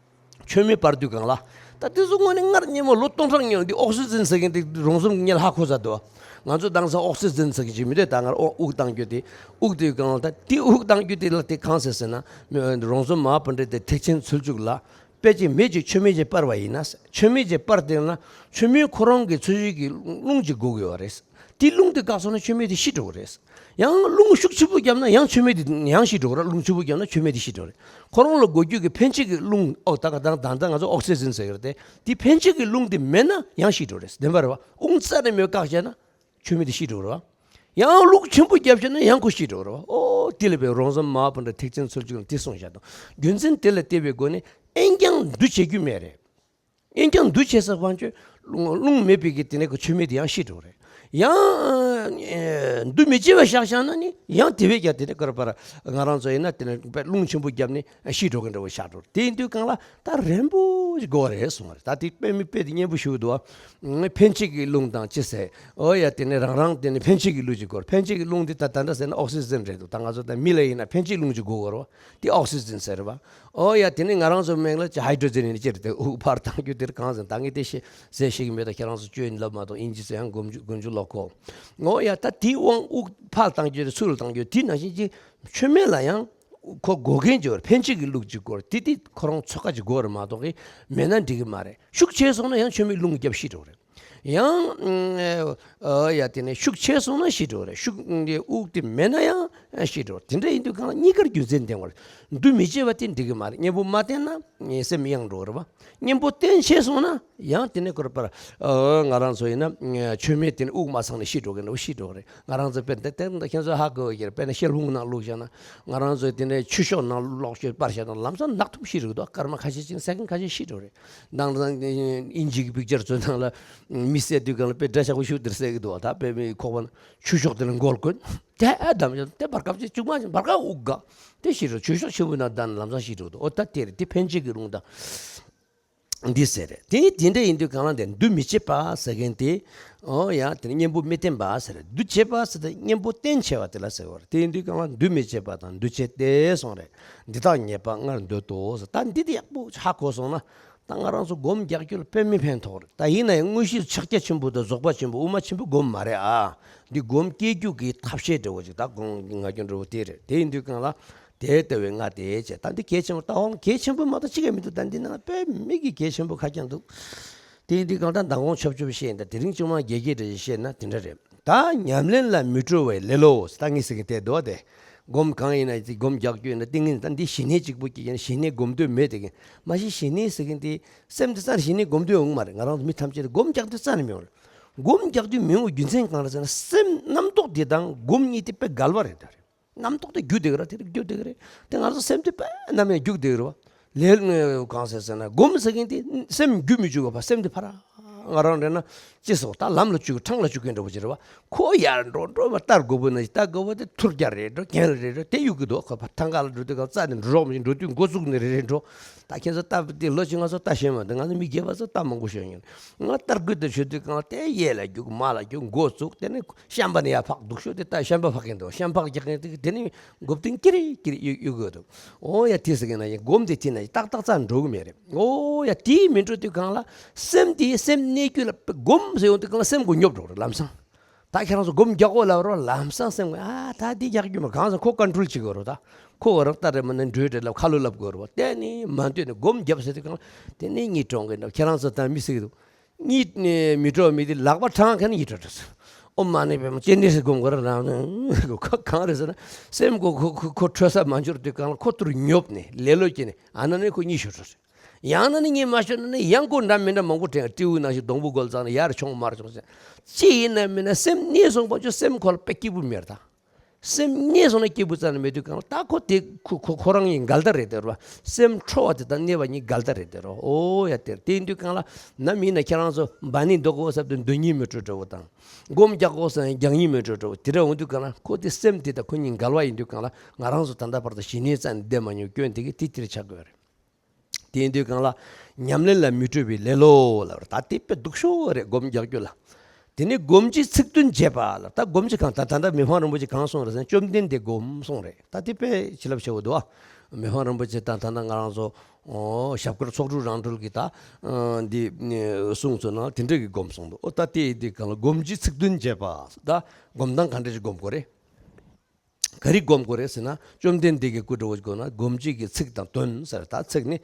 མཆོད་མེ་སྤར་དུས་གང་ལ། ད་དེ་ཚོ་དངོས་གནས་སྔར་སྔོན་མ་ལོ་སྟོང་ཕྲག་སྔོན་འདི་ཨོག་སི་ཛིན་ཟེར་མཁན་དེ་རོང་ཟོམ་ངས་ཧ་གོ་ས་འདུག་ང་ཚོ་དེང་སང་ཨོག་སི་ཛིན་ཟེར་མཁན་ཅིག་མི་འདུག་ད་སྔར་ཨོ་དབུགས་བཏང་རྒྱུ་དེ། དབུགས་དེ་གང་ལ་ད་དེ་དབུགས་བཏང་རྒྱུ་དེ་ལ་དེ་གང་ཟེར་ཟེར་ན། རོང་ཟོམ་མ་ཧཱ་པཎྜི་ཏའི་ཐེག་ཆེན་ཚུལ་གཅིག་ལ། དཔེ་ཅིག་མེ་ཅིག་མཆོད་མེ་ཅིག་སྤར་བ་ཡིན་ན། མཆོད་མེ་ཅིག་སྤར་དེ་ན་མཆོད་མེ་ཁོ་རང་གི་འཚོ་བྱེད་ཀྱི་རླུང་ཅིག་དགོས་ཀྱི་ཡོད་རེད། དེ་རླུང་དེ་བཀག་སོང་ན་མཆོད་མེ་དེ་ཤི་འགྲོ་གི་རེད། ཡང་རླུང་ཤུགས་ཆེན་པོ་བརྒྱབ་ན་ཡང་མཆོད་མེ་དེ་ཡང་ཤི་འགྲོ་གི་རེད། རླུང་ཆེན་པོ་བརྒྱབ་ན་མཆོད་མེ་དེ་ཤི་འགྲོ་གི་རེད། ཁོ་རང་ལ་དགོས་རྒྱུ་གི་འཕེན་བྱེད་ཀྱི་རླུང་ཨོ་ད་ག་དང་ད་ལྟ་ང་ཚོ་ཨོག་སི་ཛིན་ཟེར་གི་རེད་དེ། དེ་འཕེན་བྱེད་ཀྱི་རླུང་དེ་མེད་ན་ཡང་ཤི་འགྲོ་རེད། བདེན་པ་རེད་བ། དབུགས་རྩ་ནས་མེད་བཀག་བྱས་ན་མཆོད་མེ་དེ་ཤི་འགྲོ་གི་རེད་བ། ཡང་རླུང་ཆེན་པོ་བརྒྱབ་བྱས་ན་ཡང་ཁོ་ཤི་འགྲོ་གི་རེད་བ། ཨོ་དེ་ལས་པའི་རོང་ཟོམ་མ་ཧཱ་པཎྜི་ཏ་ཐེག་ཆེན་ཚུལ་གཅིག་ལ་དེ་གསུངས་བཞག་དང་རྒྱུ་མཚན་དེ་ལ་བལྟས་པའི་སྒོ་ནས་ཨེན་ཀྱང་འདུ་བྱེད་རྒྱུ་མེད་རེད། ཨེན་ཀྱང་འདུ་བྱེད་ས་ཕན་ཆོད་རླུང་རླུང་མེད་པའི་གི་དེ་ནས་ཁོ་མཆོད་མེ་དེ་ཡང་ཤི་འགྲོ་གི་རེད། ཡང་ཨེ་འདུ་མི་བྱེད་པ་བཞག་བཞག་ན་ནི་ཡང་དེ་བས་ཀྱང་དེ་ནས་ཀར་པར་ང་རང་ཚོ་ཡིན་ན་དེ་ནས་དཔེ་རླུང་ཆེན་པོ་བརྒྱབ་ནས་ཤི་འགྲོ་གི་འདྲ་བོ་ཆགས་འགྲོ། དེ་ཡིན་དུས་གང་ལ་ད་རན་པོ་ཞིག་དགོས་རེད་གསུངས་པ་རེད། ད་དེ་དཔེ་མི་དཔེ་དེ་སྙན་པོ་ཞུ་གི་འདུག་བ། འཕེན་བྱེད་ཀྱི་རླུང་དང་ཅི་ཟེར། ཨོ་ཡ་དེ་ནས་རང་རང་དེ་ནས་འཕེན་བྱེད་ཀྱི་རླུང་ཅིག་དགོས། འཕེན་བྱེད་ཀྱི་རླུང་དེ་ད་ད་འདྲ་ཟེར་ན་ཨོག་སི་ཛིན་རེད་འདུག་ད་ང་ཚོ་ད་མི་ལ་ཡིན་ན་འཕེན་བྱེད་རླུང་ཅིག་དགོས་གོ་རེད་བ། དེ་ཨོག་སི་ཛིན་ཟེར་བ། ཨོ་ཡ་དེ་ནས་ང་རང་ཚོ་མིང་ལ་ཅི་ཧའི་ཌྲོ་ཛིན་ཡིན་ཅི་རེད་དེ། དབུགས་ཕར་བཏང་རྒྱུ་དེར་གང་ཟེར་ད་ངས་དེ་ཤེས་ཟེར་ཤེས་ཀྱི་མེད། ད་ཁྱེད་རང་ཚོ་སྐྱོན་ལབ་མ་གཏོགས་ཨིན་ཇི་ཚོ་ཡང་སྒོམ་རྒྱུ་སྒོམ་རྒྱུ་ལོག་གོ། ཨོ་ཡ་ད་དེའི་དབང་དབུགས་ཕར་བཏང་རྒྱུ་དེ་ཚུར་བཏང་རྒྱུ་དེ་ནང་བཞིན་གྱི་མཆོད་མེ་ལ་ཡང་ཁོ་དགོས་མཁན་ཅིག་ཡོད་རེད། འཕེན་བྱེད་ཀྱི་རླུང་ཅིག་དགོས་རེད། དེ་དེ་ཁོ་རང་ཚོགས་ཁ་ཅིག་དགོས་རེད་མ་གཏོགས་གི་མེད་ན་འགྲིག་གི་མ་རེད། ཤུགས་ཆེ་སོང་ན་ཡང་མཆོད་མེ་རླུང་བརྒྱབ་ཤི་འགྲོ་རེད། ཡང་ཨ་ཡ་དེ་ནས་ཤུགས་ཆེ་སོང་ན་ཤི་འགྲོ་རེད། ཤུགས་དབུགས་དེ་མེད་ན་ཡང་ཤི་འགྲོ། དེ་འདྲ་ཡིན་དུས་གང་ལ་གཉིས་ཀར་རྒྱུ་མཚན་ལྡན་པ་རེད། འདུ་མི་བྱེད་པ་དེ་འགྲིག་གི་མ་རེད། གཉེན་པོ་མ་བསྟེན་ན་སེམས་གཡེང་འགྲོ་རེད་བ། གཉེན་པོ་བསྟེན་ཆེ་སོང་ན་ཡང་དེ་ནས་ཁོ་ར་པར་ཨ་ང་རང་ཚོ་ཡིན་ན་མཆོད་མེ་དེ་ནས་དབུགས་མ་ཚང་ནས་ཤི་འགྲོ་གི་འདྲ་བོ་ཤི་འགྲོ་གི་རེད། ང་རང་ཚོ་དཔེར་ན་དེ་ལྟར་ཁྱེད་ཚོ་ཧ་གོ་གི་རེད། དཔེར་ན་ཤེལ་སྒོང་ནང་བླུགས་བཞག་ན་ང་རང་ཚོ་དེ་ནས་ཆུ་ཤོག་ནང་ལོག་ཤོད་པར་བཞག་ན་ལམ་སང་ནག་ཐུམ་ཤི་རེད་འདུག་སྐར་མ་ཁ་ཤས་ཅིག་སེ་ཀན་ཁ་ཤས་ཤི་འགྲོ་རེད། དང་དང་དབྱིན་ཇི་གི་པིག་ཅར་ཚོའི་ནང་ལ་མི་བསད་དུས་སྒང་ལ་དཔེ་འདྲ་ཆགས་པོ་ཤུགས་དེར་བསད་ཀྱི་འདུག་ད་དཔེ་མི་ཁོག་པ་ན་ཆུ་ཤོག་དེ་ལ་མགོ་བཀོན་དེ་ཨ་དམ་ཡོད་དེ་བར་སྐབས་ཅིག་བཅུག་མ་བར་སྐབས་དབུགས་འགག་དེ་ཤི་རེད། ཆུ་ཤོག་ཆེན་པོའི་ནང་བསྡད་ན་ལམ་སང་ཤི་འགྲོ་འདུག་ཨོ་ད་དེ་རེད། དེ་འཕེན་བྱེད་ཀྱི་རླུང་དང་འདི་ཟེར་རེད། དེ་དེ་འདྲ་ཡིན་དུས་གང་ལ་དེ་འདུ་མི་བྱེད་པ་ཟེར་མཁན་དེ། ཨོ་ཡ་དེ་ནི་གཉེན་པོ་མི་བསྟེན་པ་ཟེར་རེད། འདུ་བྱེད་པ་ཟེར་དེ་གཉེན་པོ་བསྟེན་ཆེ་བ་དེ་ལ་ཟེར་བ་རེད། དེ་ཡིན་དུས་གང་ལ་འདུ་མི་བྱེད་པ་དང་འདུ་བྱེད་དེ་སོང་རེད། འདི་དག་ཉེས་པ་ལྔར་འདོད་དོ་ཟེར། ད་འདི་དེ་ཡག་པོ་ཧ་གོ་སོང་ན། ད་ང་རང་ཚོ་སྒོམ་རྒྱག་རྒྱུ་ལ་དཔེ་མི་ཕན་ཐོགས་རེད། ད་ཡིན་ན་ཡང་དངོས་གཞིའི་ཕྱག་རྒྱ་ཆེན་པོ་དང་རྫོགས་པ་ཆེན་པོ་དབུ་མ་ཆེན་པོ་སྒོམ་མ་རེད་ཨ། འདི་སྒོམ་སྐྱེ་རྒྱུ་གི་ཐབས་ཤེས་འདྲ་བོ་ཅིག་ད་སྒོམ་ང་རྒྱུ་འདྲ་བོ་དེ་རེད། དེ་ཡིན་དུས་གང་ལ་དེ་ལྟ་བུའི་ང་དེ་བྱས། ད་འདི་གལ་ཆེན་པོ་ད་འོང་གལ་ཆེན་པོ་མ་གཏོགས་ཅི་ག་མི་འདུག་ད་འདི་ནང་དཔེ་མི་གི་གལ་ཆེན་པོ་ཁ་རྐྱང་འདུག་དེ་ཡིན་དུས་གང་ལྟར་མདང་དགོང་ཆོབ་ཆོབ་བཤད་ཡིན། ད་དེ་རིང་ཅུང་མ་རྒྱས་རྒྱས་འདྲ་ཞིག་བཤད་ན་དེ་འདྲ་རེད། ད་ཉམས་ལེན་ལ་མི་སྤྲོ་བའི་ལེ་ལོ་ད་ངས་ཟེར་གི་དེ་འདུག་བ། དེ་སྒོམ་གང་ཡིན་ན་སྒོམ་རྒྱག་རྒྱུ་ཡིན་ན་ཏིང་ངེ་འཛིན་ད་འདི་ཞི་གནས་གཅིག་པུ་སྐྱེ་ཡིན་ན་ཞི་གནས་སྒོམ་འདོད་མེད་དེ་གི་མ་གཞི་ཞི་གནས་ཟེར་གི་འདི་སེམས་འདི་རྩ་ནས་ཞི་གནས་སྒོམ་འདོད་ཡོང་གི་མ་རེད། ང་རང་ཚོ་མི་ཐམས་ཅད་ལ་སྒོམ་རྒྱག་འདོད་རྩ་ནས་མི་ཡོང་རེད། སྒོམ་རྒྱག་འདོད་མི་ཡོང་བའི་རྒྱུ་མཚན་གང་རེད་ཟེར་ན་སེམས་རྣམ་རྟོག་འདི་དང་སྒོམ་གཉིས་དེ་དཔེ་འགལ་བ་རེད། ད་རེད། རྣམ་རྟོག་དེ་རྒྱུག་བསྡད་ཀྱི་རེད། དེ་རྒྱུག་བསྡད་ཀྱི་རེད། དེ་ང་ཚོ་སེམས་དེ་དཔེ་ནམ་ཡང་རྒྱུག་བསྡད་ཀྱི་རེད་བ། ལས་གང་ཟེར་ཟེར་ན་སྒོམ་ཟེར་མཁན་དེ་སེམས་རྒྱུག་མི་རྒྱུག་ག་བ་སེམས་དེ་ཕར་ ང་རང་རེད་ན་ཅི་སོགས་ད་ལམ་ལ་བཅུག་འཕྲང་ལ་བཅུག་གི་འདྲ་བོ་ཅིག་རེད་བ། ཁོ་ཡར་འགྲོ་འགྲོ་བ་ལྟ་དགོས་པོ་ན་ལྟ་དགོས་པོ་དེ་ཐུར་རྒྱག་རེད་འགྲོ་གྱེན་ལ་རེད་འགྲོ་དེ་གཡུག་གི་འདུག་ཁོ་ཕར་ཐང་ག་ལ་འགྲོ་དུས་གང་རྩ་ནས་འགྲོ་རོགས་མི་འགྲོ་དུས་འགོ་བཙུགས་ནས་རེ་རེ་འགྲོ། ད་ཁྱེད་ཚོ་ལྟ་བུ་དེ་ལོ་ཆེ་ང་ཚོ་ལྟ་ཤེས་མ་འདུག་ང་ཚོ་མི་རྒས་པ་ཚོ་ལྟ་མང་པོ་ཤོད་ཡིན། ང་ལྟར་སྐུལ་དུ་ཞུ་དུས་གང་ལ་དེ་གཡས་ལ་རྒྱུག་མ་ལ་རྒྱུག་འགོ་བཙུགས་དེ་ནས་ཤམ་པ་ནས་ཡར་ཕག་སྡུག་ཤོས་དེ་ལྟ་ཤམ་པ་ཕག་གིན་འདུག་ཤམ་ཕག་རྒྱག་གིན་དེ་དེ་ནས་མགོ་བཏིང་ཀི་རི་ཀི་རི་གཡུག་གི་འདུག་ཨོ་ཡ་དེ་ཟེར་གིན་ན་ཡིན་སྒོམ་དེ་དེ་ན་ཡིན་ཏག་ཏག་རྩ་འགྲོ་གི་མེད་རེད། ཨོ་ཡ་དེ་མི་འགྲོ་དུས་གང་ལ་སེམས་དེ་སེམས་གནས་རྒྱུ་ལ་སྒོམ་ཟེར་ཡོང་དུས་གང་ལ་སེམས་གོ་ཉོབ་འགྲོ་རེད་ལམ་སང་། ད་ཁྱེད་རང་ཚོ་སྒོམ་རྒྱག་གོ་ལབ་རོགས་ལམ་སང་སེམས་ཨ་ད་འདི་རྒྱག་རྒྱུ་མ་གང་ཟེར་ཁོ་ཀོན་ཊོལ་བྱེད་དགོས་རོགས་ད། ཁོ་བ་རང་ལྟ་རེ་མ་ནི་འགྲོས་རེ་ལབ་ཁ་ལོ་ལབ་དགོས་རོགས་དེ་ནི་མ་འདོད་ནི་སྒོམ་རྒྱབ་ཟེར་དུས་གང་དེ་ནི་གཉིད་དྲོངས་གི་འདུག་ཁྱེད་རང་ཚོ་ད་མི་སྲིད་འདུག་གཉིད་ནི་མི་དྲོ་མི་དེ་ལག་པ་བྲང་ཁ་ནི་གཉིད་དྲོ་དྲོ་སོ། ཨོ་མ་ནི་པའི་མ་ཅེ་ནི་སི་སྒོམ་དགོས་ར་རང་ཁོ་གང་རེད་ཟེར་ན་སེམས་ཁོ་ཁོ་ཁོ་ཁོ་འཕྲོད་ས་མ་འབྱོར་དུས་གང་ལ་ཁོ་ཐུར་ཉོབ་ནི་ལེ་ལོ་སྐྱེ་ནི་ཨ་ན་ནི་ཁོ་གཉིད་ཤོར་དྲོ་སོ། ཡང་ན་ནི་གཉིད་མ་ཤོར་ན་ནི་ཡང་སྒོ་འདྲ་མི་འདྲ་མང་པོ་དྲན་སྤྲེའུ་ནང་བཞིན་སྡོང་པོ་སྒོ་ལ་བཙགས་ནས་ཡར་མཆོང་མར་མཆོང་ཟེར། ཅི་ཡིན་ན་མིན་ན་སེམས་གནས་སོང་པ་ཆོ་སེམས་ཁོ་ལ་དཔེ་སྐྱིད་པོ་མེད་ད། སེམས་གནས་སོང་ན་སྐྱིད་པོ་རྩ་ནས་མེད་དུས་གང་ལ་ད་ཁོ་དེ་ཁོ་ཁོ་ཁོ་རང་ཡིན་འགལ་ཟླ་རེད་དེ་རོ། སེམས་ཁྲོ་བ་དེ་དང་གནས་པ་གཉིས་འགལ་ཟླ་རེད་དེ་རོ། ཨོ་ཡ་དེར་དེ་ཡིན་དུས་གང་ལ་ན་མིན་ན་ཁྱེད་རང་ཚོ་འབད་ནི་འདོད་གོ་ཟབ་ཏུ་འདོད་ཉིད་མི་སྤྲོད་འགྲོ་བོ་དང་། སྒོམ་རྒྱག་གོ་ཟེར་ན་རྒྱག་ཉིད་མི་སྤྲོད་འགྲོ་བོ་དེ་འདྲ་འོང་དུས་གང་ལ་ཁོ་དེ་སེམས་དེ་དང་ཁོ་གཉིས་འགལ་བ་ཡིན་དུས་གང་ལ་ང་རང་ཚོ་ད་ལྟ་བར་དུ་ཞི་གནས་རྩ་ནས་བསྡད་མ་མྱོང་སྐྱོན་དེ་གི་དེ་དེར་ཆགས་དགོས་རེད། དེ་ཡིན་དུས་གང་ལ་ཉམས་ལེན་ལ་མི་སྤྲོད་པའི་ལེ་ལོ་ལབ་རེད། ད་དེ་དཔེ་སྡུག་ཤོས་རེད་སྒོམ་རྒྱག་རྒྱུ་ལ། དེ་ནས་སྒོམ་གྱི་ཚིག་བདུན་བྱེད་པ་ལ་ད་སྒོམ་གྱི་གང་ད་ད་ལྟ་མི་ཕམ་རིན་པོ་ཆེ་གང་གསུངས་རེད་ཟེར་ན་བཅོམ་ལྡན་འདས་སྒོམ་གསུངས་རེད། ད་དེ་དཔེ་བྱིན་རླབས་ཆེ་བོ་འདུག་ཨ། མི་ཕམ་རིན་པོ་ཆེ་དང་ད་ལྟ་ང་རང་ཚོ་ཨོ་ཞབས་དཀར་ཚོགས་དྲུག་རང་གྲོལ་གྱི་ད་འདི་གསུངས་ཚོད་ན་དེ་འདྲ་གི་སྒོམ་གསུངས་འདུག་ཨོ་ད་དེ་ཡིན་དུས་གང་ལ་སྒོམ་གྱི་ཚིག་བདུན་བྱེད་པ་ད་སྒོམ་སྟངས་ག་འདྲ་ཞིག་སྒོམ་དགོས་རེད། ག་རེ་སྒོམ་དགོས་རེད་ཟེར་ན་བཅོམ་ལྡན་འདས་ཀྱི་སྐུ་འདྲ་བོ་སྒོམ་ན་སྒོམ་བྱེད་ཀྱི་ཚིག་དང་དོན་ཟེར་ད་ཚིག་ནི།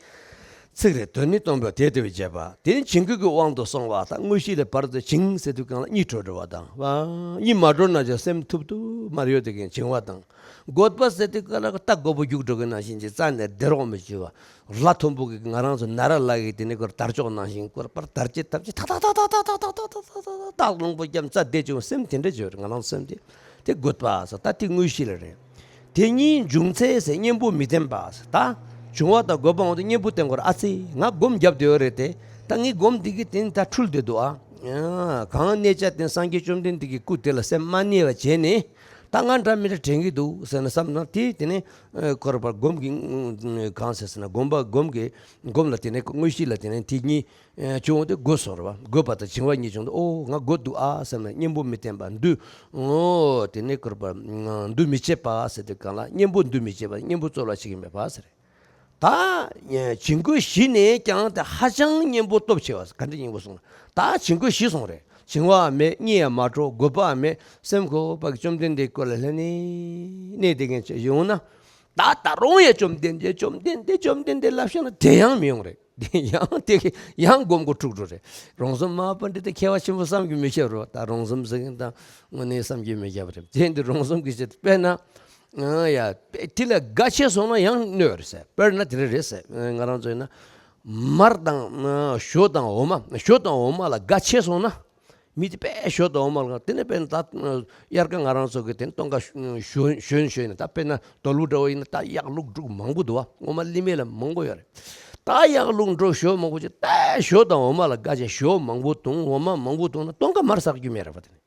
ཚིག་རེད་དོན་ནི་སྟོན་པ་དེ་ལྟ་བུའི་བྱེད་པ་དེ་ནི་བྱིང་རྒོད་ཀྱི་དབང་དུ་སོང་བ་དང་དངོས་གཞི་ལས་བར་དུ་བྱིང་ཟེར་དུས་གང་ལ་གཉིད་དྲོ་འགྲོ་བ་དང་བ། གཉིད་མ་དྲོ་ན་ཅང་སེམས་ཐུབ་ཐུབ་མར་ཡོད་དེ་གིན་བྱིང་བ་དང་། རྒོད་པ་ཟེར་དུས་གང་ལ་ལྟ་དགོས་པོ་རྒྱུག་འགྲོ་གི་ནང་བཞིན་གྱི་རྩ་ནས་བདེ་རོགས་མི་བྱེད་བ། ལྷ་མཐོན་པོ་གི་ང་རང་ཚོ་ན་ར་ལ་གི་དེ་ནི་ཀོར་དར་ལྕོག་ནང་བཞིན་ཀོར་པར་དར་ཅེ་ཐབ་ཅེ་ཐག་ཐག་ཐག་ཐག་ཐག་ཐག་ཐག་ཐག་ཐག་ཐག་ཐག་ཐག་རླུང་པོ་རྒྱབ་རྩ་བདེ་བྱུང་སེམས་དེ་འདྲ་བྱོས་རེད་ང་རང་སེམས་དེ་དེ་རྒོད་པ་ཟེར་ད་དེ་དངོས་གཞི་ལ་རེད། དེ་གཉིས་འབྱུང་ཚེ་ཟེར་གཉེན་པོ་མི་བསྟེན་པ་ཟེར་ད་བྱུང་བ་དང་རྒོད་པ་འོང་དུས་གཉེན་པོ་བསྟེན་དགོས་རེད་ཨ་ཙི་ང་སྒོམ་རྒྱབ་བསྡད་ཡོད་རེད་དེ་ད་ངའི་སྒོམ་འདི་གི་དེ་ནི་ད་འཁྲུལ་བསྡད་འདུག་ཨ། གང་གནས་བཅས་དེ་སངས་རྒྱས་བཅོམ་ལྡན་འདས་ཀྱི་སྐུ་དེ་ལ་སེམས་མ་གནས་པ་བྱས་ནས། ད་ང་འདྲ་མི་འདྲ་དྲན་གྱི་འདུག་ཟེར་ན་བསམ་ན་དེ་དེ་ནས་ཁོ་ར་པར་སྒོམ་གྱི་གང་ཟེར་ཟེར་ན་སྒོམ་པ་སྒོམ་གྱི་སྒོམ་ལ་དེ་ནས་དངོས་གཞི་ལ་དེ་ནས་དེ་གཉིས་བྱུང་བ་དེ་རྒོད་སོང་ར་བ་རྒོད་པ་དང་བྱིང་བ་གཉིས་བྱུང་དུས་ཨོ་ང་རྒོད་འདུག་ཨ་བསམ་ན་གཉེན་པོ་མི་བསྟེན་པ་འདུས་ཨོ་དེ་ནས་ཁོ་ར་པར་འདུ་མི་བྱེད་པ་ཟེར་དུས་གང་ལ་གཉེན་པོ་འདུ་མི་བྱེད་པ་གཉེན་པོ་རྩོལ་བ་བྱེད་ཀྱི་མེད་པ་ཟེར། ད་བྱིང་རྒོད་ཞི་ནས་ཀྱང་དེ་ཧ་ཅང་གཉེན་པོ་སྟོབས་ཆེ་བ་ག་འདྲ་གཉེན་པོ་སོང་ད་བྱིང་རྒོད་ཞི་སོང་རེད་བྱིང་བ་མེད་གཉིད་ཡང་མ་དྲོ་རྒོད་པ་མེད་སེམས་ཁོ་པ་གི་བཅོམ་ལྡན་འདས་སྐུ་ལ་ལྷན་ནེ་གནས་དེ་ངན་ཆེ་ཡོང་ན་ད་ད་རུང་ཡང་བཅོམ་ལྡན་འདས་བཅོམ་ལྡན་འདས་བཅོམ་ལྡན་འདས་ལབ་བཞག་ན་དེ་ཡང་མི་ཡོང་རེད། དེ་ཡང་དེ་གི་ཡང་སྒོམ་གོ་འཁྲུག་འགྲོ་རེད། རོང་ཟོམ་མ་པ་འདི་ད་མཁས་པ་ཆེན་པོ་བསམ་གྱིས་མི་ཁྱབ་རོ། ད་རོང་ཟོམ་ཟེར་མཁན་ད་དངོས་གནས་བསམ་གྱིས་མི་ཁྱབ་རེད། དེ་འདི་རོང་ཟོམ་གྱི་ཆེད་དུ་དཔེར་ན། ཨ་ཡ། དེ་ལ་དགའ་ཆེ་སོང་ན་ཡང་གནོད་རེད་ཟེར། དཔེར་ན་དེ་རེད་རེད་ཟེར། ང་རང་ཚོ་ཡིན་ན། མར་དང་ཞོ་དང་འོ་མ། ཞོ་དང་འོ་མ་ལ་དགའ་ཆེ་སོང་ན། མི་དེ་དཔེ་ཞོ་དང་འོ་མ་ལ་དེ་ནས་དཔེར་ན་ད་དབྱར་ཁ་ང་རང་ཚོ་གི་དེ་ནས་སྟོན་ཁ་ཞོན་ཞོན་ཞོན་ནས་ད་དཔེར་ན་དོ་ལུ་འདྲ་བོ་ཡིན་ན་ད་གཡག་ལུག་འབྲུག་མང་པོ་འདུག་བ། འོ་མ་ལི་མེ་ལ་མང་པོ་ཡོད་རེད། ད་གཡག་ལུག་འབྲུག་ཞོ་མང་པོ་ཅིག་ད་ཞོ་དང་འོ་མ་ལ་དགའ་ཆེ་ཞོ་མང་པོ་འཐུང་འོ་མ་མང་པོ་འཐུང་ན་སྟོན་ཁ་མར་ཟག་རྒྱུ་མེད་རེད་བ་དེ་ནས།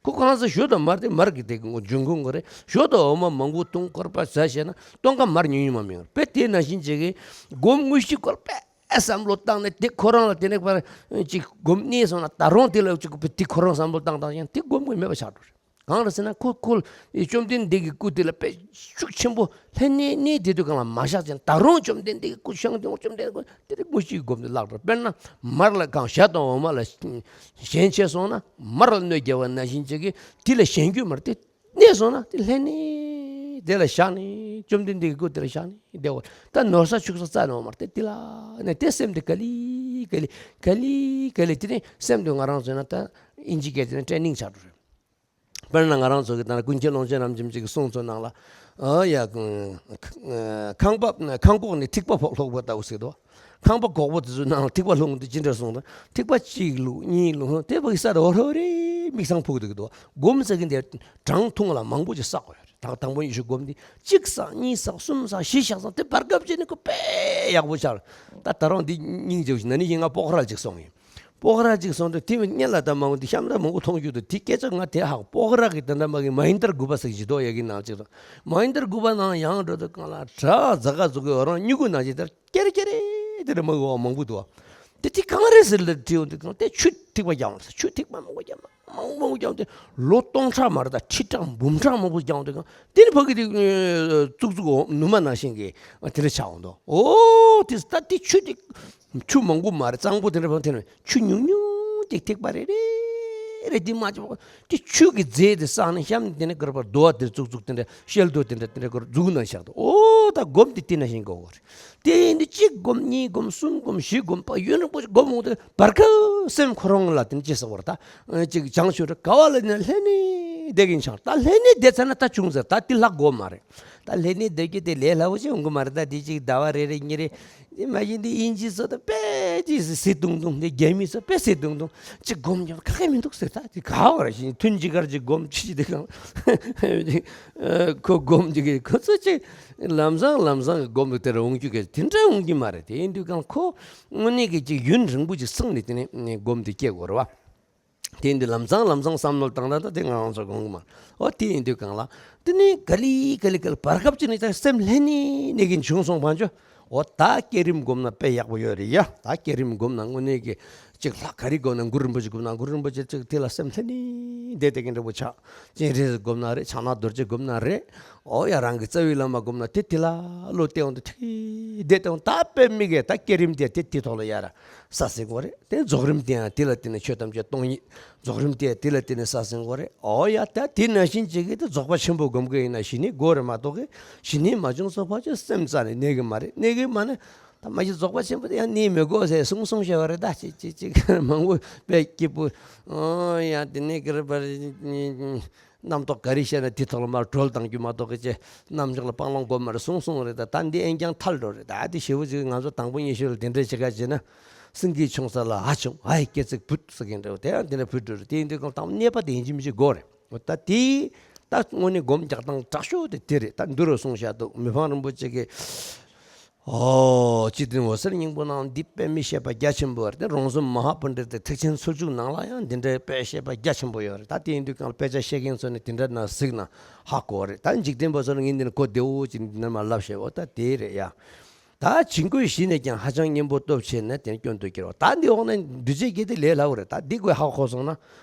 ཁོ་གང་ཟག་ཞོ་དང་མར་དེ་མར་གྱི་དེ་འབྱུང་ཁུངས་ཀྱི་རེད། ཞོ་དང་འོ་མ་མང་པོ་འཐུང་སྐོར་པ་ཟ་བྱས་ན་སྟོན་ཁ་མར་ཉུང་ཉུང་མ་མིན་པས་དེ་ནང་བཞིན་བྱེད་ཀྱི་སྒོམ་དངོས་གཞི་སྐོར་པས་བསམ་བློ་བཏང་ནས་དེ་ཁོ་རང་ལ་དེ་ནས་པར་ཅིག་སྒོམ་གནས་སོང་ན་ད་རུང་དེ་ལ་ཅིག་དེ་ཁོ་རང་བསམ་བློ་བཏང་བཏང་ཡང་དེ་སྒོམ་དགོས་མེད་པ་ཆགས་འགྲོ་རེད། གང་རེད་ཟེར་ན་ཁོ་ཁོ་བཅོམ་ལྡན་འདས་ཀྱི་སྐུ་དེ་ལ་དཔེ་ཤུགས་ཆེན་པོ་ལྷན་ནེ་གནས་དེ་དུས་གང་ལ་མ་བཞག་ཅིང་ད་རུང་བཅོམ་ལྡན་འདས་ཀྱི་སྐུ་ཤང་དེ་བཅོམ་ལྡན་འདས་ཀྱི་སྐུ་དེ་ལ་དངོས་གཞིའི་སྒོམ་དུ་བརླག་འགྲོ། དཔེར་ན་མར་ལ་གང་ཞོ་དང་འོ་མ་ལ་ཞེན་ཆེ་སོང་ན་མར་ལ་གནོད་རྒྱག་པ་ནང་བཞིན་བྱེད་ཀྱི་དེ་ལ་ཞེན་རྒྱུ་མ་རེད་དེ་གནས་སོང་ན་དེ་ལྷན་ནེ་དེ་ལ་བཞག་ནས་བཅོམ་ལྡན་འདས་ཀྱི་སྐུ་དེ་ལ་བཞག་ནས་བསྡད་འོ། ད་ནོར་ས་ཆུག་ས་རྩ་ནས་འོ་མ་རེད་དེ་དེ་ལ་ནས་དེ་སེམས་དེ་ག་ལི་ག་ལི་ག་ལི་ག་ལི་དེ་ནས་སེམས་དེ་ང་རང་ཚོ་ན་ད་ཨིན་ཇི་སྐད་དེ་ནས་ཊེ་རེ་ནིང་ཆགས་འགྲོ་རེད། དཔེར་ན་ང་རང་ཚོ་གི་ད་ཀུན་མཁྱེན་ཀློང་ཆེན་རབ་འབྱམས་ཀྱི་གསུང་ཚོ་ནང་ལ། ཨ་ཡ། ཁང་པ་ཁང་གོག་ནས་ཐིགས་པ་ཕོག་ལྷུག་པ་ལྟ་བུ་ཟེར་དོ། ཁང་པ་གོག་པོ་དེ་ཚོའི་ནང་ལ་ཐིགས་པ་ལྷུང་དུས་ཅི་འདྲ་སོང་དང་ཐིགས་པ་གཅིག་ལྷུང་གཉིས་ལྷུང་དེ་བ་གི་ས་ར་ཧོ་རེ་ཧོ་རེ་མིག་སང་ཕུག་འདུག་གི་འདུག་སྒོམ་ཟེར་གི་འདི་གྲངས་ཐུང་ལ་མང་པོ་ཅིག་བསགས་དགོས་ཡོད་རེད། ད་དང་པོ་ཉི་ཤུ་སྒོམ་འདི་གཅིག་བསགས་གཉིས་བསགས་གསུམ་བསགས་བཞི་བཞག་ཙང་དེ་བར་སྐབས་ཅིག་ནི་ཁོ་དཔེ་ཡག་པོ་ཆགས། ད་ད་རུང་འདི་སྙིང་རྗེ་བོ་ཞིག་ན་ནིང་ང་པོ་ཁ་རལ་ཅིག་སོང་ཡིན། སྤོག་ར་ཅིག་སོང་དུས་དེ་སྔོན་ལ་ད་མང་པོ་འདི་གཤམ་ད་མང་པོ་མཐོང་རྒྱུ་འདུག་དེ་སྐད་ཆ་ང་དེ་ཧ་གོ། སྤོག་ར་གི་དེ་འདྲ་མ་གི་མ་ཧིན་དར་དགུ་པ་ཟེར་གྱི་འདུག་ཡ་གི་ནང་ཅིག་ར། མ་ཧིན་དར་དགུ་པ་ནང་ཡང་འགྲོ་དུས་གང་ལ་དྲ་ཛ་ག་ཛུ་གི་འོ་རང་སྨྱུ་གུ་ནང་ཅིག་དར་ཀེ་རེ་ཀེ་རེ་དེ་འདྲ་མ་གི་འོ་མང་པོ་འདུག་དེ་དེ་གང་རེད་ཟེར་ལ་དྲིས་འོང་དུས་གང་དེ་ཆུ་ཐིགས་པ་རྒྱག་འོང་ཟེར། ཆུ་ཐིགས་པ་མང་པོ་རྒྱག་མ་མང་པོ་རྒྱག་དེ་ལོ་སྟོང་ཕྲག་མ་རེད་ད་ཁྲི་ཕྲག་འབུམ་ཕྲག་མང་པོ་རྒྱག་འོང་དུས་གང་དེ་ནི་ཕ་གི་དེ་ཙུག་ཙུག་འོ་ནུ་མ་ནང་བཞིན་གི་དེ་འདྲ་ཆགས་འོང་དུས། འོ་དེ་ད་དེ་ཆུ་དེ། ཆུ་མང་པོ་མ་རེད། གཙང་པོ་དེ་འདྲ་བང་དེ་ནས་ཆུ་ཉུང་ཉུང་ཅིག་ཐིགས་པ་རེ་རེ་རེ་དེ་མ་ཆུ་དེ་ཆུ་གི་རྫས་དེ་བསགས་ནས་གཤམ་དེ་ནས་གར་པར་རྡོ་བ་དེ་ཙུག་ཙུག་དེ་འདྲ་ཤེལ་རྡོ་དེ་འདྲ་དེ་འདྲ་གར་འཛུགས་ན་བཞག་འདུག་འོ་ད་སྒོམ་དེ་དེ་ན་བཞིན་གོ་གོ་རེད། དེ་ཡིན་དུས་གཅིག་སྒོམ་གཉིས་སྒོམ་གསུམ་སྒོམ་བཞི་སྒོམ་པ་ཡུན་རིང་པོ་ཞིག་སྒོམ་འོང་དུས་བར་སྐབས་སེམས་ཁོ་རང་ལ་དེ་ནས་ཅི་ཟེར་བར་ད་ཅིག་བྱང་ཆུབ་རེད་ག་བ་ལ་ནས་ལྷན་ནེ་བསྡད་ཀྱིན་ཆགས། ད་ལྷན་ནེ་བསྡད་ཚར་ན་ད་བྱུང་ཟེར། ད་དེ་ལྷག་དགོས་མ་རེད། ད་ལྷན་ནེ་བསྡད་རྒྱུ་དེ་ལས་སླ་བོ་ཞིག་འོང་གི་མ་རེད། ད་དེ་ཅིག་ཟླ་བ་རེ་རེ་གཉིས་རེ། དེ་མ་གཞི་འདི་དབྱིན་ཇི་ཚོ་ད་དཔེ་ཅིག་ཟི་ཐུང་ཐུང་། འདི་རྒྱ་མི་ཚོ་དཔེ་ཟི་ཐུང་ཐུང་། ཅིག་སྒོམ་རྒྱབ་ཁ་ཁ་མི་འདུག་ཟེར། ད་དེ་ག་བར་ཞིག་ཐུན་གཅིག་ཁར་ཅིག་སྒོམ་ཅི་ཅི་དེ་གང་ཁོ་སྒོམ་ཅིག་གི་ཁོ་ཚོ་ཅིག་ལམ་སང་ལམ་སང་གི་སྒོམ་དེ་ར་འོང་རྒྱུ་གི་དེ་འདྲ་འོང་གི་མ་རེད། དེ་ཡིན་དུས་གང་ཁོ་དངོས་གནས་གི་ཅིག་ཡུན་རིང་པོ་ཅིག་སོང་ནས་དེ་ནས་སྒོམ་དེ་སྐྱེ་དགོས་རེད་བ། དེ་འདི་ལམ་སང་ལམ་སང་བསམ་བློ་བཏང་ན་ད་དེ་ང་རང་ཚོ་དགོངས་ཀྱི་མ་རེད། འོ་དེ་ཡིན་དུས་གང་ལ་དེ་ནི་ག་ལི་ག་ལི་ག་ལི་བར་སྐབས་ཅིག་ནས་ད་སེམས་ལྷན་ནེ་གནས་ཀྱིན་བྱུང་སོང་བ་འཇོ། འོ་ད་བསྐྱེད་རིམ་སྒོམ་ན་དཔེ་ཡག་པོ་ཡོད་རེད་ཡ། ད་བསྐྱེད་རིམ་སྒོམ་ན་དངོས་གནས་ཀྱི་ཅིག་ལྷག་ག་རེ་སྒོམ་ན་གུ་རུ་རིན་པོ་ཆེ་སྒོམ་ན་གུ་རུ་རིན་པོ་ཆེ་ཅིག་དེ་ལ་སེམས་ལྷན་ནེ་བསྡད་བསྡད་མཁན་འདྲ་པོ་ཆགས། སྤྱན་རས་གཟིགས་སྒོམ་ན་རེད། ཕྱག་ན་རྡོ་རྗེ་སྒོམ་ན་རེད། འོ་ཡ་རང་གི་རྩ་བའི་བླ་མ་སྒོམ་ན་དེ་དེ་ལ་བློ་གཏད་འོང་དུ་ཐིག་བསྡད་དང་ད་དཔེ་མི་གས་ད་བསྐྱེད་རིམ་དེ་དེ་དེ་ཐོག་ལ་ཡ་ར་ས་སེ་གོ་རེད། དེ་རྫོགས་རིམ་དེ་ཡང་དེ་ལ་བརྟེན་ནས་ཆོས་ཐམས་ཅད་སྟོང་ཉིད། རྫོགས་རིམ་དེ་དེ་ལ་བརྟེན་ནས་ས་སེ་གོ་རེད། འོ་ཡ་ད་དེ་ནང་བཞིན་བྱེད་ཀྱི་དེ་རྫོགས་པ་ཆེན་པོ་སྒོམ་གི་ཡིན་ན་ཞི་གནས་དགོས་རེད་མ་གཏོགས་གི་ཞི་གནས་མ་བྱུང་ཙམ་ཕར་ཆོས་སེམས་རྩ་ནས་གནས་གི་མ་རེད། གནས་གི་མ་ནི་ད་མ་གཞི་རྫོགས་པ་ཆེན་པོ་དེ་ཡང་གནས་མི་དགོས་ཟེར་གསུང་གསུང་བཤད་པ་རེད། ད་ཅིག་ཅིག་ཅིག་མང་པོ་དཔེ་སྐྱིད་པོ། འོ་ཡ་དེ་ནས་གི་རེད་པ། རྣམ་རྟོག་ག་རེ་བཤད་ན་དེ་ཐོག་ལ་མར་གྲོལ་བཏང་རྒྱུ་མ་གཏོགས་ཀྱི་ཅེ་རྣམ་འཇོག་ལ་སྤང་བླང་དགོས་མ་རེད་གསུང་གསུང་རེད། ད་ད་འདི་ཨེན་ཀྱང་ཐལ་འགྲོ་རེད། ད་དེ་ཞེ་པོ་ཅིག་ང་ཚོ་དང་པོ་ཉི་ཤུ་ལ་དེ་འདྲ་བྱེད་ཁ་བྱེད་ན་སེང་གེ་མཆོང་ས་ལ་ཨ་ཆུང་ཨའི་སྐེ་ཚིག་བུད་ཟེར་གིན་འདྲ་བོ་དེ་ཡང་དེ་འདྲ་བུད་འགྲོ་རེད། དེ་ཡིན་དུས་གང་ལྟར་གནས་པ་དེ་ཡིན་གཅིག་མིན་གཅིག་དགོས་རེད། འོ་ད་དེ་ད་དངོས་གནས་སྒོམ་རྒྱག་སྟངས་དྲག་ཤོས་དེ་དེ་རེད། ད་འདི་རུ་གསུངས་བཞག་འདུག་མི་ཕམ་རིན་པོ་ཆེ་གིས། ཨོ། སྤྱི་དོན་འོད་གསལ་སྙིང་པོ་ནང་འདི་དཔེ་མི་བཤད་པ་རྒྱ་ཆེན་པོ་རེད། དེ་རོང་ཟོམ་མ་ཧཱ་པཎྜི་ཏའི་ཐེག་ཆེན་ཚུལ་འཇུག་ནང་ལ་ཡང་འདི་འདྲའི་དཔེ་བཤད་པ་རྒྱ་ཆེན་པོ་ཡོད་རེད། ད་དེ་ཡིན་དུས་གང་ལ་དཔེ་ཆ་བཤད་མཁན་ཚོ་ནི་དེ་འདྲ་ན་གཟིགས་ན་ཧ་གོ་རེད། ད་འཇིག་རྟེན་པ་ཚོ་ལ་ངས་འདི་ནས་གོ་བདེ་བོ་ཅིག་འདི་ནས་མར་ལབ་བཤད། འོ་ད་དེ་རེད་ཡ། ད་བྱིང་རྒོད་ཞི་ནས་ཀྱང་ཧ་ཅང་གཉེན་པོ་སྟོབས་ཆེ་ནས་དེ་སྐྱོན་དུ་འགྱུར་བ། ད་འདི་འོག་ནས་འདུས་བྱས་བརྒྱད་དེ་ལས་སླ་བོ་རེད། ད་འདི་དགོས་ཧ་གོ་སོང་ན།